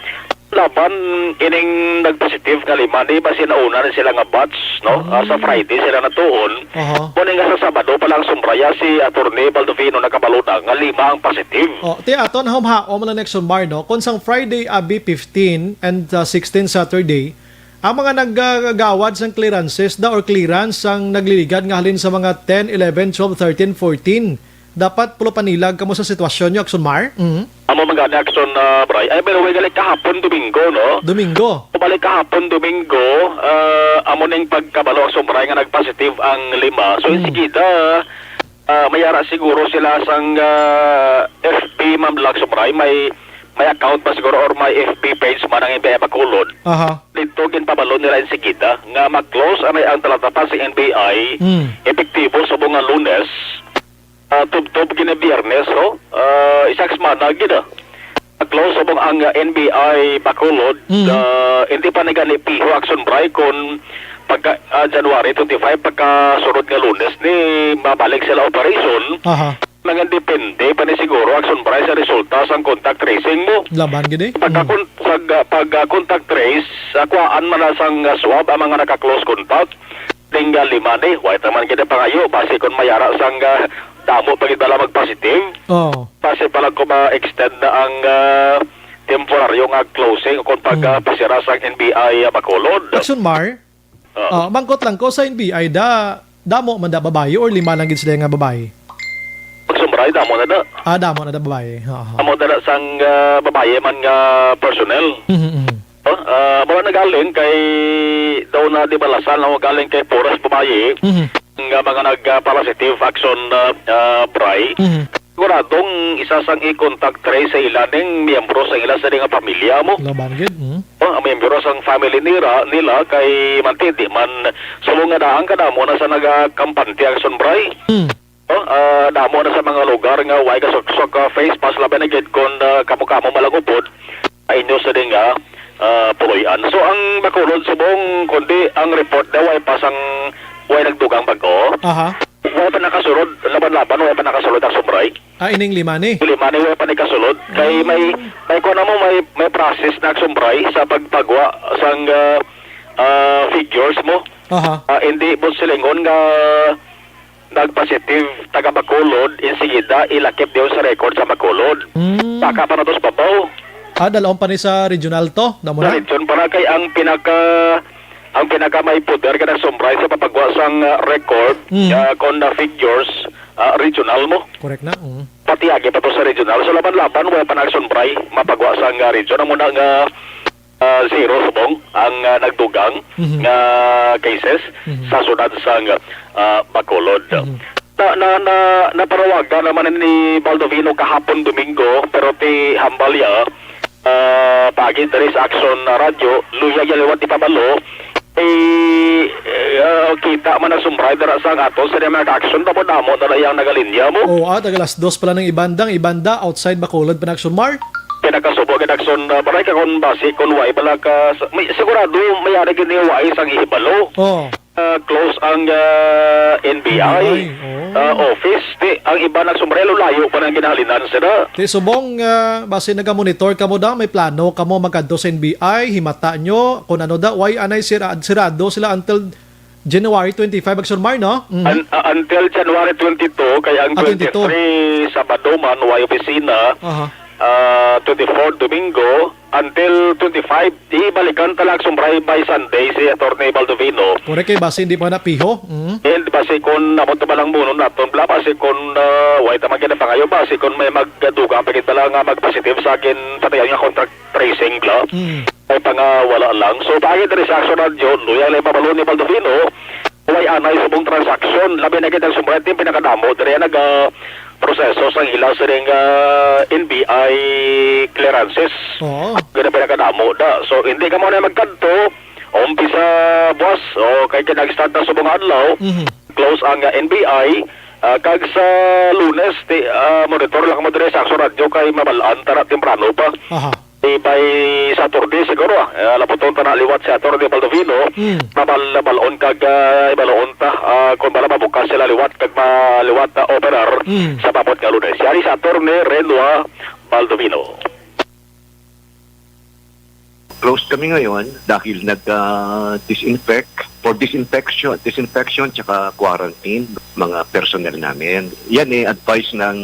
Laban ining nagpositive nga lima, di ba sinauna na sila nga batch, no? Ah, sa Mm. Friday sila natuon. Aha. Muna nga sa Sabado pa lang sumbraya si Attorney Baldovino nakabaluna nga lima ang positive. Oh, ti aton, humhaom lang next sumar, no? Kung sang Friday, abi fifteen and, uh, sixteen Saturday, ang mga naggagawad sang clearances da or clearance ang nagliligad nga halin sa mga ten, eleven, twelve, thirteen, fourteen. Dapat pulo panilag kamo sa sitwasyon nyo, Action Mar? Mhm. Amo man gani, Action, ah, Bray. Ay, by the way, gali kahapon, Domingo, no? Domingo. Balik kahapon, Domingo, ah, amo ning pagkabalo, Action Bray, nga nagpositive ang lima. So, Mm. insigida, ah, may ara siguro sila sang, ah, F B, Ma'am Lak, Action Bray. May, may account pa siguro or may F B page man ang N B I Bacolod. Aha. Dito, ginpabalo nila insigida nga mag-close anay ang talatapan sa N B I, Mm. epektibo subong nga Lunes. Ah, tubtob gini Biyernes, ho? Ah, isa ka semana gid, ah. Close subong ang, ah, N B I Bacolod, Mhm. ah, hindi pa ni gani piho, Action Bray, kung pagka, ah, January twenty-five, pagkasunod nga Lunes ni mabalik sila operation. Aha. Mga depende pa ni siguro, Action Bray, sa resulta sang contact tracing mo. Laban gid, eh. Pagka Mm. kun-, sa, ah, pag, ah, contact trace, ah, kuhaan man na sang, ah, swab ang mga naka-close contact. Ding, ah, lima ni, wala naman kita pangayo. Basi kung may ara sang, ah, damo pa gid bala mag-positive. Oh. Basi pala ko ma-extend na ang, ah, temporaryo nga closing kung pag, Hmm. ah, pasira sang N B I, ah, Bacolod. Action Mar? Ah. Ah, mangkot lang ko sa N B I da, damo man da babayi or lima lang gid sila nga babayi? Pagsumbray, damo na da. Ah, damo na da babayi. Ha, ha. Amo na da sang, ah, babayi man nga personnel. Mhm, mhm. Oh, ah, mura na galing kay daw na di balasan, o galing kay puras babayi Mhm. nga mga nag, ah, positive action, ah, ah, Bray. Mhm. Siguradong isa sang i-contact trace sa ila ning miyembro sa ila sa nga pamilya mo. Laban gid, mhm. Oh, ang miyembro sang family nila, nila kay manti di man subong nga daan kadamo na sa nagakampante action, Bray. Mhm. Oh, ah, damo na sa mga lugar nga way kasuksok, ah, face mask, labi na gid kon, ah, kamo-kamo malagupod, ah, inyo sa di nga, ah, puloy-an. So, ang Bacolod subong, kundi ang report na way pa sang, way nagdugang bag-o. Aha. Way pa nakasulod, laban-laban, way pa nakasulod ang sumray. Ah, ining lima ni? Lima ni, way pa nakasulod. Kay may, Ah. may kuwan mo, may, may process na ang sumray sa pagpagwa sang, ah, ah, figures mo. Aha. Ah, hindi mo silingon nga nagpositive taga Bacolod, insigida ilakip dayon sa record sa Bacolod. Mm. Baka pa na to sa babaw. Ah, dalaon pa ni sa regional to, damo Sa na? region para kay ang pinaka, ang pinaka may poder ka nagsumbray sa papagwa sang, ah, record, Mm. ah, kon na figures, ah, regional mo. Correct na, mm. Pati agi pa to sa regional. So, laban-laban, wala pa nagsumbray, mapagwa sang, ah, region. Amo na nga, ah, zero subong ang, ah, nagdugang Mhm. nga cases Mhm. sa siyudad sang, ah, Bacolod. Mhm. Na, na, na, naparawagan naman ni Baldovino kahapon Domingo, pero ti hambal ya, ah, pagi diri sa Action Radio, luyag ya liwat ipabalo, eh, eh, ah, kita man ang sumbray dira sa ato sa mga action, damo-damo na lang ang nagalinya mo. Oo, ah, taga alas dos pa lang ng ibanda, ang ibanda outside Bacolod pa nagsunmar. Pinakasubo ang action, ah, maray ka kung basi, kung why, bala ka, sa- may, sigurado, may ari gini why sang ihibalo. Oh. Ah, close ang, ah, N B I, N B I, oo. Ah, office. Ti, ang iba nagsumbrelo, layo pa nang ginahalinan sila. Ti subong, ah, basi nagamonitor kamo da, may plano kamo magkadto sa N B I, himata nyo, kung ano da, why anay sira-, sirado sila until January twenty-five, Action Mar, no? Mhm. Un-, ah, until January twenty-two, kay ang Ah, twenty-two. twenty-three, Sabado man, way opisina, Aha. ah, twenty-four, Domingo, until twenty-five, di balikan ta lang sumbray by Sunday si Attorney Baldovino. Correct, kay basi hindi pa na piho. Mm. And basi kung amo to malang muno naton, bla, basi kung, ah, way ta man ginapangayo, basi kung may magdugang pa kita lang nga mag-positive sa akin, patayan nga contact tracing, bla. Mm. May pangawala lang. So, pagi diri sa Action Radio, luyag lang ipabalo ni Baldovino, way anay subong transaksyon, labi na gid ang sumbray, ti pinakadamo diri naga proseso sang ila sining, ah, N B I clearances. Oo. Gani pinakadamo da. So, hindi ka mo na magkadto, umpisa buwas, o kay kinag-start na subong adlaw, Mhm. close ang, ah, N B I, ah, kag sa Lunes, ti, ah, monitor lang mo diri sa Action Radio kay mabalaan ta na temprano pa. Aha. Eh, by Saturday siguro, ah. Eh, laputon ta na liwat si Attorney Baldovino. Mm. Mabal-, balon kag, ah, ibalon ta, ah, kung bala mabukas sila liwat kag maliwat na operar Mm. sa maabot nga Lunes. Yari sa Attorney Renua Baldovino. Closed kami ngayon dahil nag, ah, disinfect, for disinfection, disinfection tsaka quarantine, mga personnel namin. Yan eh, advice ng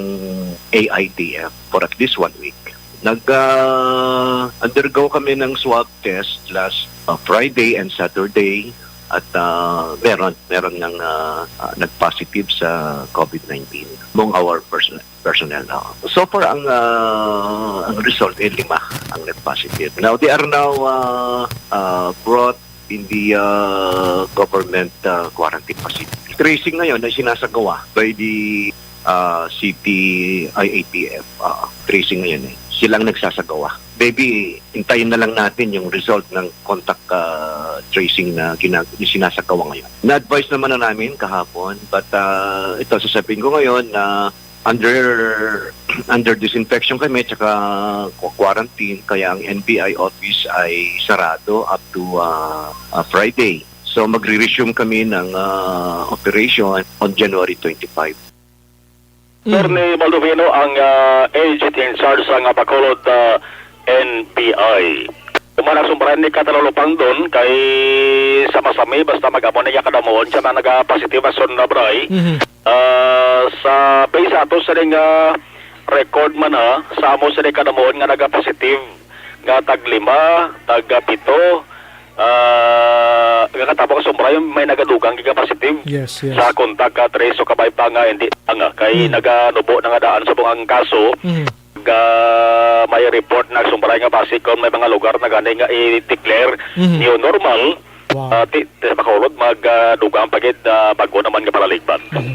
A I T F for at least one week. Nag, ah, undergo kami ng swab test last, ah, Friday and Saturday at, ah, meron, meron ng, ah, ah, nag-positive sa COVID nineteen among our person-, personnel. Ah, so far, ang, ah, ang result ay lima ang nag-positive. Now, they are now, ah, ah, brought in the, ah, government, ah, quarantine facility. Tracing ngayon ay sinasagawa by the, ah, city I A T F. Ah, tracing ngayon eh. Silang nagsasagawa. Maybe, hintayin na lang natin yung result ng contact, ah, tracing na ginag-, sinasagawa ngayon. Na-advise naman na namin kahapon, but, ah, ito, sasabihin ko ngayon na under, under disinfection kami, tsaka qu-, quarantine, kaya ang N B I office ay sarado up to, ah, ah, Friday. So, magre-resume kami ng, ah, operation on January twenty-five. Mm. Attorney Baldovino ang, ah, agent in charge sa nga Bacolod, ah, N B I. Human ang sumbray ni Catalano Pangdon kay sa masami basta mag-amo na iya kadamuon siya na naga-positive ason na bray. Mhm. Ah, sa base ato sa ning, ah, record man, ah, sa amo sa ning kadamuon nga naga-positive nga tag lima, tag, ah, pito, ah, nga katabo ka sumbray may nagadugang giga-positive Yes, yes. sa contact ka trace o kabay pa nga hindi ang, ah, kay Mm. naganubo na nga daan sa buang kaso. Mhm. Ga, may report na sumbray nga basi kung may mga lugar na gani nga i-declare Mhm. new normal. Wow. Ah, ti, ti sa Bacolod, mag, ah, dugang pa gid, ah, bago naman nga palaligban. Mhm.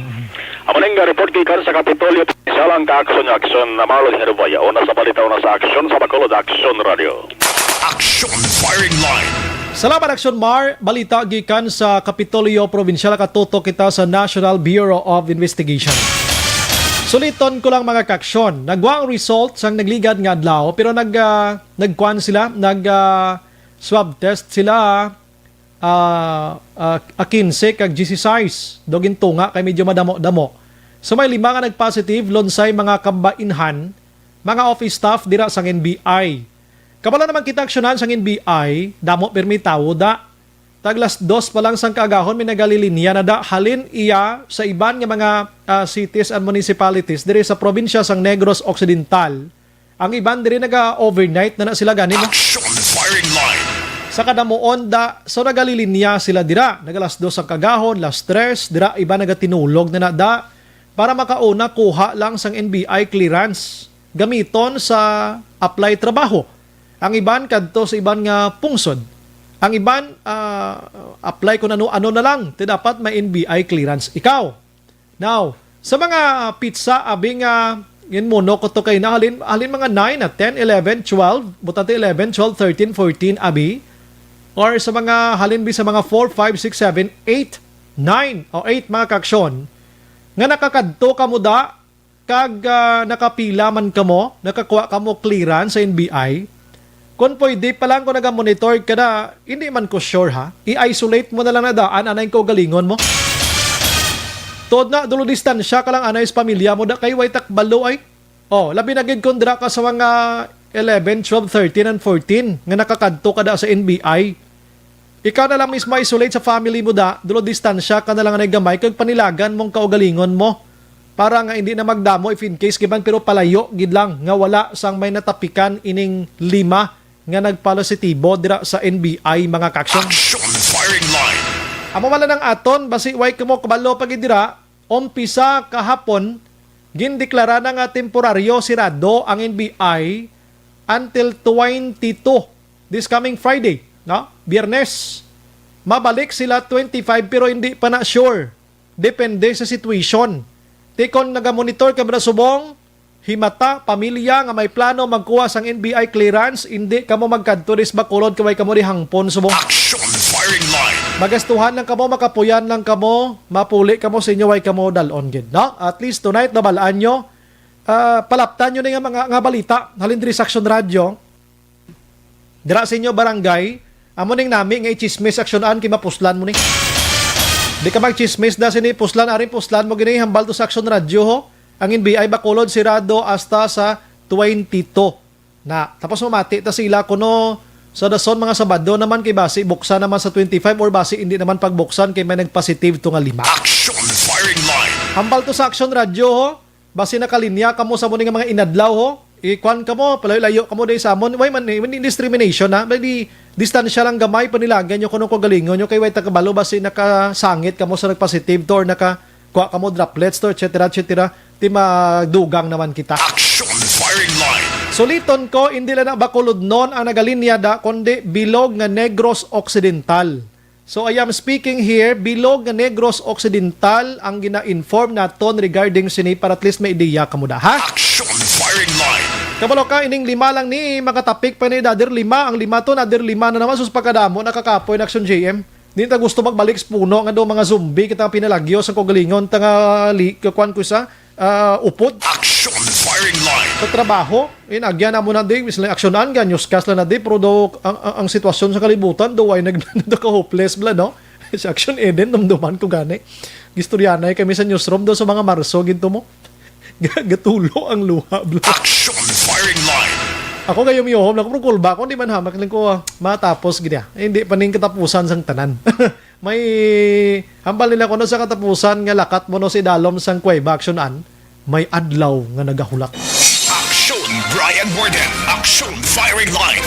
Amo ning report gikan sa Kapitolyo, sa lang ka action, action na Marlon Herboya, una sa balita, una sa action sa Bacolod, Action Radio. Action Firing Line. Salamat, Action Mar. Balita gikan sa Kapitolyo Provincial, katutok kita sa National Bureau of Investigation. Suliton ko lang, mga kaaksyon. Nagwa ang result sang nagligad nga adlaw, pero nag, ah, nagkuan sila, nag, ah, swab test sila, ah, ah, a quince kag dieciséis. Do gintunga kay medyo madamo-damo. So, may lima nga nag-positive, lunsay mga kababainhan, mga office staff dira sang N B I. Kabalo naman kita aksyonan sang N B I, damo pirmi tawo da. Tag alas dos pa lang sang kaagahon, may nagalilinya na da halin iya sa iban nga mga, ah, cities and municipalities diri sa probinsya sang Negros Occidental. Ang iban diri naga-overnight na na sila gani, no? Action Firing Line. Sa kadamuon da, so nagalilinya sila dira. Nag alas dos ang kaagahon, alas tres, dira iban nagatinulog na na da para makauna kuha lang sang N B I clearance gamiton sa apply trabaho. Ang iban kadto sa iban nga pungsod. Ang iban, ah, apply kung ano-ano na lang, ti dapat may N B I clearance ikaw. Now, Sa mga pizza, abi nga, ginmuno ko to kay na halin, halin mga nine, ah, ten, eleven, twelve, butante eleven, twelve, thirteen, fourteen, abi. Or sa mga halin bi sa mga four, five, six, seven, eight, nine, o eight mga kaaksyon, nga nakakadto ka mo da, kag, ah, nakapila man kamo, nakakuha kamo clearance sa N B I. Kung pwede pa lang, kung naga-monitor ka na, hindi man ko sure, ha. I-isolate mo na lang na daan, anay kaugalingon mo. Tod na, dulo distansya ka lang, anay sa pamilya mo, da kay way takbalo ay. Oh, labi na gid kung dira ka sa mga eleven, twelve, thirteen, and fourteen nga nakakadto ka da sa N B I. Ikaw na lang mismo isolate sa family mo da, dulo distansya ka na lang anay gamay kag panilagan mong kaugalingon mo. Para nga hindi na magdamo if in case giban, pero palayo gid lang nga wala sang may natapikan ining lima nga nagpositibo dira sa N B I, mga kaaksyon. Action Firing Line. Amo man lang ang aton, basi way kamo kabalo pa gid dira, umpisa kahapon, gindeklara na nga temporaryo sirado ang N B I until twenty-two, this coming Friday, no? Biyernes. Mabalik sila twenty-five, pero hindi pa na sure. Depende sa situation. Ti kon naga-monitor ka ba subong, himata, pamilya nga may plano magkuha sang N B I clearance, hindi kamo magkadto dis Bacolod kay way kamo di hangpon subong. Action Firing Line. Magastuhan lang kamo, makapuyan lang kamo, mapuli kamo sa inyo, way kamo dalon gid, no? At least tonight, nabalaan nyo, ah, palaptan nyo ni nga mga nga balita halin diri sa Action Radio. Dira sa inyo barangay, amo ning nami nga i-chismis, aksyonan kay mapuslan mo ni. Di ka mag-chismis da sini, puslan, aring puslan mo gini, hambal to sa Action Radio ho. Ang N B I Bacolod sirado hasta sa twenty-two. Na, tapos mamati ta sila kuno sa dason mga Sabado naman kay basi buksan naman sa twenty-five or basi hindi naman pagbuksan kay may nagpositive to nga lima. Action Firing Line. Hambal to sa Action Radio ho. Basi nakalinya kamo sa mo ni nga mga inadlaw ho. Ikuan kamo, palayo-layo kamo dahil sa amon. Way man, eh, hindi discrimination, ha? May di, distansya lang gamay, panilagan nyo kung kaugalingon nyo kay way takabalo, basi nakasangit kamo sa nagpositive to or naka kuha kamo droplets to, et cetera, et cetera. Ti madugang naman kita. Action Firing Line. Suliton ko, hindi lang na Bacolodnon ang nagalinya da, kundi bilog nga Negros Occidental. So, I am speaking here, bilog nga Negros Occidental ang gina-inform naton regarding sini para at least may ideya kamo da, ha? Action Firing Line. Kabalo ka, ining lima lang ni, makatapik pa ni Dader lima, ang lima to, Nader lima na naman, sus pagkadamo, nakakapoy na Action J M. Di ta gusto magbalik sa puno nga daw mga zombie kita pinalagyo sa kaugalingon ta nga li-, kuwan ko sa, ah, upod. Action Firing Line. Sa trabaho, in agyan amo na di, sila aksyonan nga newscast lang na di, pero daw ang, ang, ang sitwasyon sa kalibutan daw ay nag-, nagka-hopeless bla, no? Sa Action Eden, dumduman ko gani. Gistoryanay kami sa newsroom daw sa mga Marso, ginto mo. Ga-, gatulo ang luha, bro. Action Firing Line. Ako kayo miyuhom na ko, pero kulba ko, di man hamak lang ko, ah, matapos gid, ah. Eh, hindi pa ning katapusan sang tanan. May hambal nila kuno sa katapusan nga lakat mo no si dalom sang kuweba, aksyonan, may adlaw nga nagahulat. Action Brian Warden. Action Firing Line.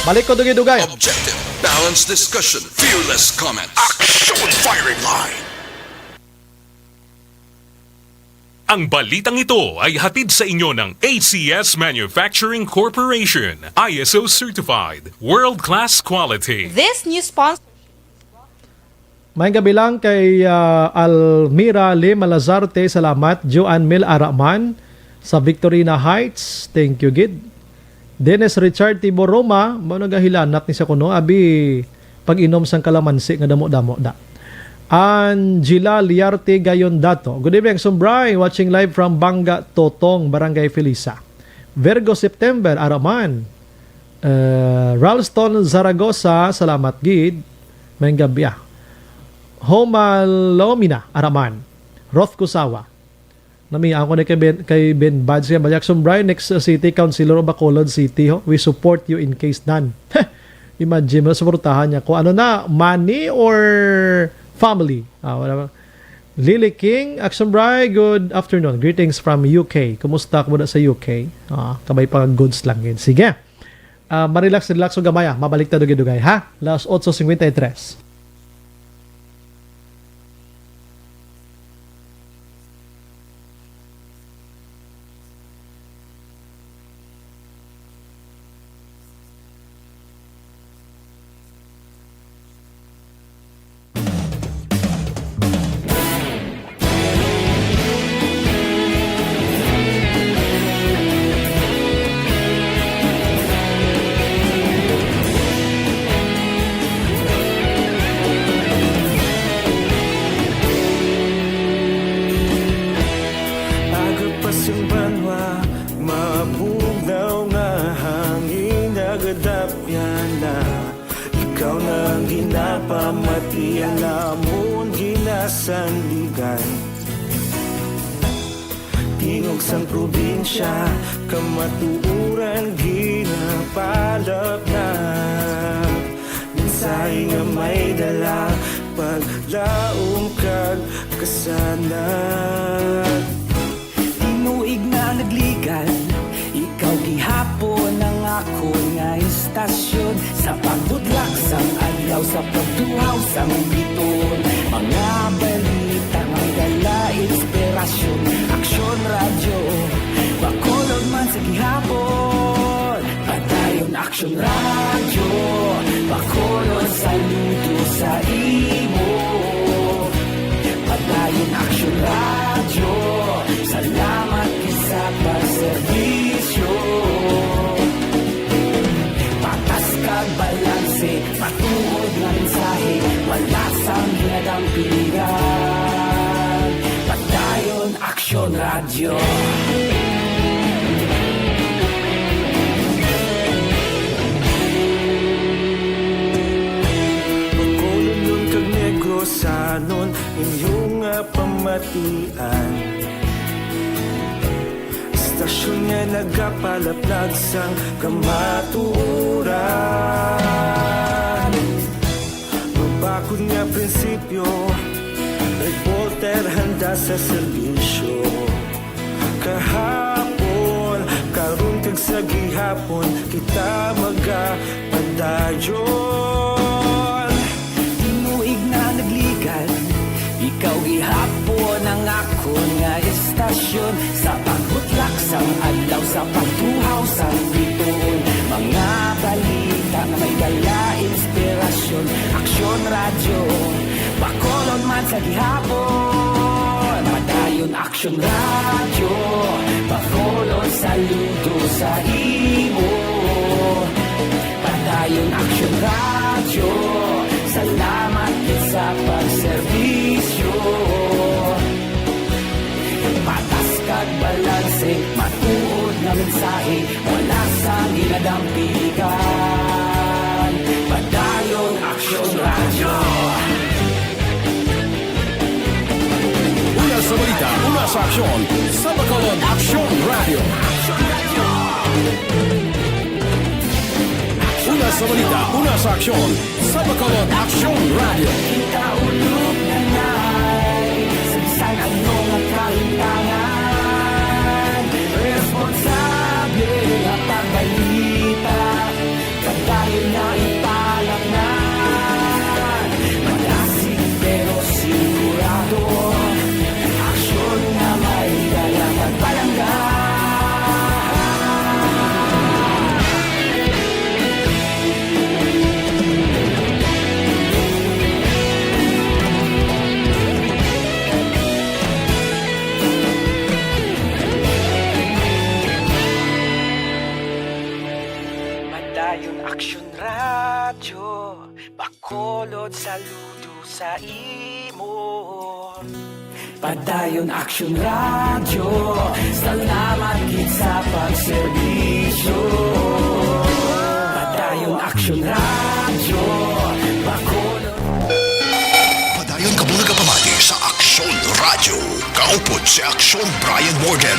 Balik ko, dugay-dugay. Objective, balanced discussion, fearless comment. Action Firing Line. Ang balitang ito ay hatid sa inyo ng A C S Manufacturing Corporation, I S O certified, world-class quality. This news sponsor. May gabi lang kay, ah, Almira Lim Malazarte, salamat. Joan Mil Araman sa Victorina Heights, thank you gid. Dennis Richard Tiboroma, mo nagahilanat ni sa kuno, abi pag-inom sang kalamansi nga damo-damo da. Angela Liarte Gayon Dato. Good evening, Sumbray. Watching live from Banga Totong, Barangay Felisa. Virgo September, Araman. Uh, Ralston Zaragoza, salamat gid. May gabi, ah. Homa Lomina, Araman. Roth Kusawa. Nami ako ni kay Ben, kay Ben Bads nga Bayak Sumbray, next, uh, city councilor of Bacolod City, ho. We support you in case none. Imagine mo, suportahan niya ko. Ano na, money or family? Ah, wala ba? Lily King, Action Bray, good afternoon. Greetings from U K. Kumusta ko na sa U K? Ah, kabay pa goods lang yun. Sige. Ah, ma-relax, relax o gamay, ah. Mabalik ta dugay-dugay, ha? Las otso cincuenta y tres. sanligan. Tingog sang probinsya, kamatuoran ginapalapnap. Mensahe nga may dala, paglaom kag kasanag. Tinuig na nagligan, ikaw gihapon ang akon nga istasyon. Sa pagbutlak sang adlaw, sa pagtuhaw sang biton, mga balita may dala inspirasyon. Aksyon Radyo, Bacolod man sa gihapon. Padayon Aksyon Radyo, Bacolod, saludo sa imo. Padayon Aksyon Radyo, salamat gid sa pagserbisyo. Patas kag balanse, matuod nga mensahe, wala sang ginadampigan. Padayon Aksyon Radyo. Bacolodnon kag Negrosanon, inyo nga pamatian. Istasyon nga nagapalaplag sang kamatuoran. Mabakod nga prinsipyo, reporter handa sa serbisyo. Kahapon, karon kag sa gihapon, kita magapadayon. Tinuig na nagligan, ikaw gihapon ang akon nga istasyon. Sa pagbutlak sang adlaw, sa pagtuhaw sang bituon, mga balita nga may dala inspirasyon. Aksyon Radyo, Bacolod man sa gihapon. Padayon Aksyon Radyo, Bacolod, saludo sa imo. Padayon Aksyon Radyo, salamat gid sa pagserbisyo. Patas kag balanse, matuod nga mensahe, wala sang ginadampigan. Padayon Aksyon Radyo. Una sa balita, una sa aksyon, sa Bacolod Aksyon Radyo. Una sa balita, una sa aksyon, sa Bacolod Aksyon Radyo. Kita ulog na nay, sa bisan ano nga kalimtangan, responsable nga pagbalita, padayon na ipalapnan. Madasig pero sigurado, aksyon nga may dala pagpalangga. Padayon Aksyon Radyo, Bacolod, saludo sa imo. Padayon Aksyon Radyo, salamat gid sa pagserbisyo. Padayon Aksyon Radyo, Bacolod. Padayon kamo nagapamati sa Aksyon Radyo. Kaupod si Aksyon Brian Morgan.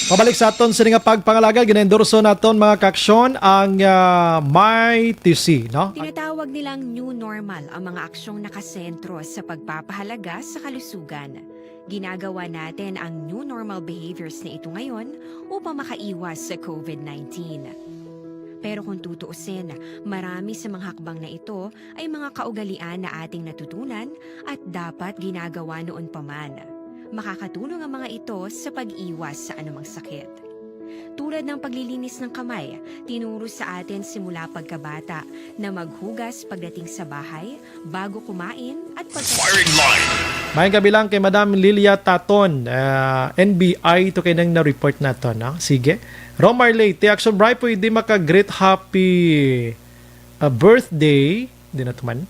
Pabalik sa aton sini nga pagpangalaga, ginaendorso naton, mga kaaksyon, ang, ah, My T C, no? Tinatawag nilang new normal ang mga aksyong nakasentro sa pagpapahalaga sa kalusugan. Ginagawa natin ang new normal behaviors na ito ngayon upang makaiwas sa covid nineteen. Pero kung tutuusin, marami sa mga hakbang na ito ay mga kaugalian na ating natutunan at dapat ginagawa noon pa man. Makakatulong ang mga ito sa pag-iwas sa anumang sakit. Tulad ng paglilinis ng kamay, tinuro sa atin simula pagkabata na maghugas pagdating sa bahay, bago kumain, at pagka- Firing line. Mayong kabilang kay Madam Lilia Taton, ah, N B I to kay nang na-report nato, no? Sige. Romarley, ti Action Bri, pwede maka-greet happy, ah, birthday, di na tuman.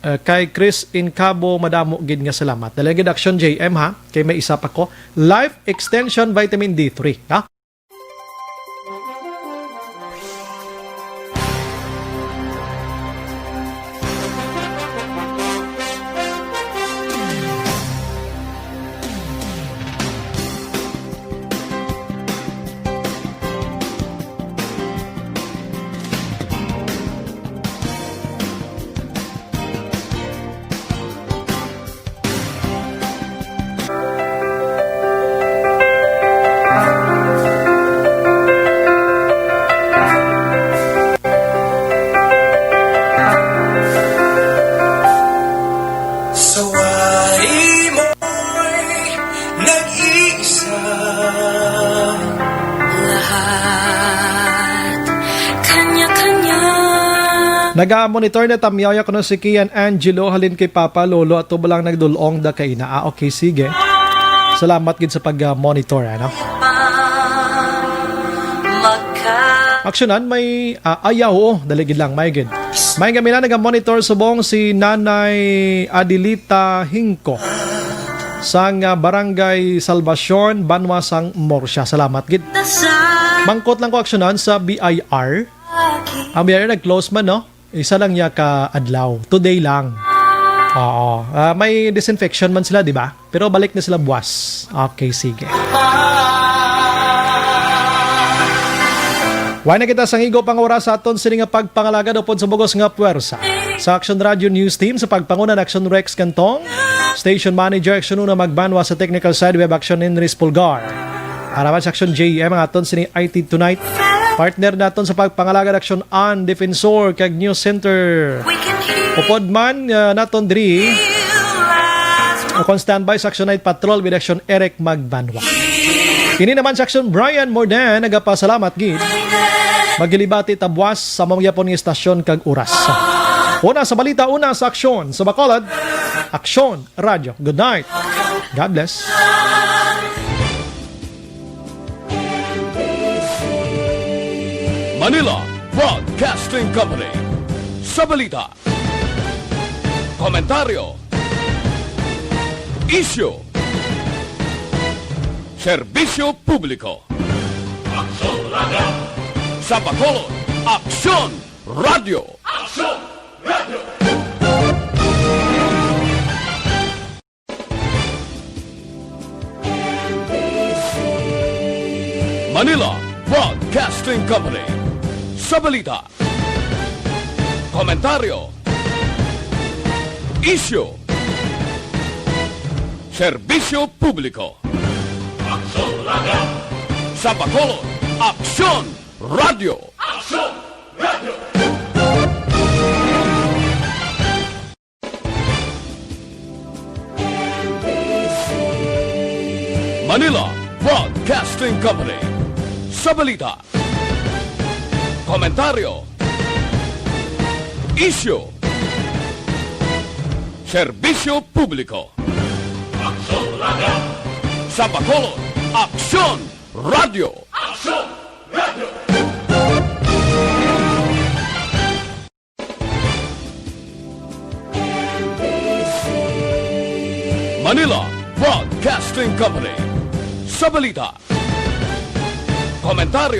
Ah, kay Chris Incabo, madamo gid nga salamat. Dali gid Action J M, ha, kay may isa pa ko. Life Extension Vitamin D three, ha? Naga-monitor na tamyaw ya kuno si Kian Angelo, halin kay Papa, Lolo, ato ba lang nagdul-ong da kaina? Ah, okay, sige. Salamat gid sa pag-monitor, ano? Aksyonan, may, ah, ayaw, oo, dali gid lang, may gid. May gamina naga-monitor subong si Nanay Adelita Hingko sang, ah, Barangay Salvacion, Banwa sang Murcia. Salamat gid. Mangkot lang ko, aksyonan, sa B I R. Ang B I R nag-close man, no? Isa lang ya ka adlaw. Today lang. Oo. Ah, may disinfection man sila, di ba? Pero balik na sila buwas. Okay, sige. Wala na kita sang igo pang oras sa aton sini nga pagpangalagad upod sa bugos nga puwersa. Sa Action Radio News Team, sa pagpanguna ni Action Rex Cantong, Station Manager, Action Una Magbanwa, sa technical side, we have Action Inris Pulgar. Araman sa Action J M ang aton sini I T Tonight. Partner naton sa pagpangalagad, Action An Defensor kag News Center. Upod man, ah, naton diri, akon standby sa Action Night Patrol with Action Eric Magbanwa. Kini naman sa Action Brian Mordan, nagapasalamat gid. Magilibati ta buwas sa amo gyapon nga istasyon kag oras. Una sa balita, una sa aksyon sa Bacolod, Aksyon Radyo. Good night. God bless. Manila Broadcasting Company. Sa balita, komentaryo, isyu, serbisyo publiko. Aksyon Radyo. Sa Bacolod, Aksyon Radyo. Aksyon Radyo. Manila Broadcasting Company. Sa balita, komentaryo, isyu, serbisyo publiko. Aksyon Radyo. Sa Bacolod, Aksyon Radyo. Aksyon Radyo. Manila Broadcasting Company. Sa balita, komentaryo, isyu, serbisyo publiko. Aksyon Radyo. Sa Bacolod, Aksyon Radyo. Aksyon Radyo. Manila Broadcasting Company. Sa balita, komentaryo,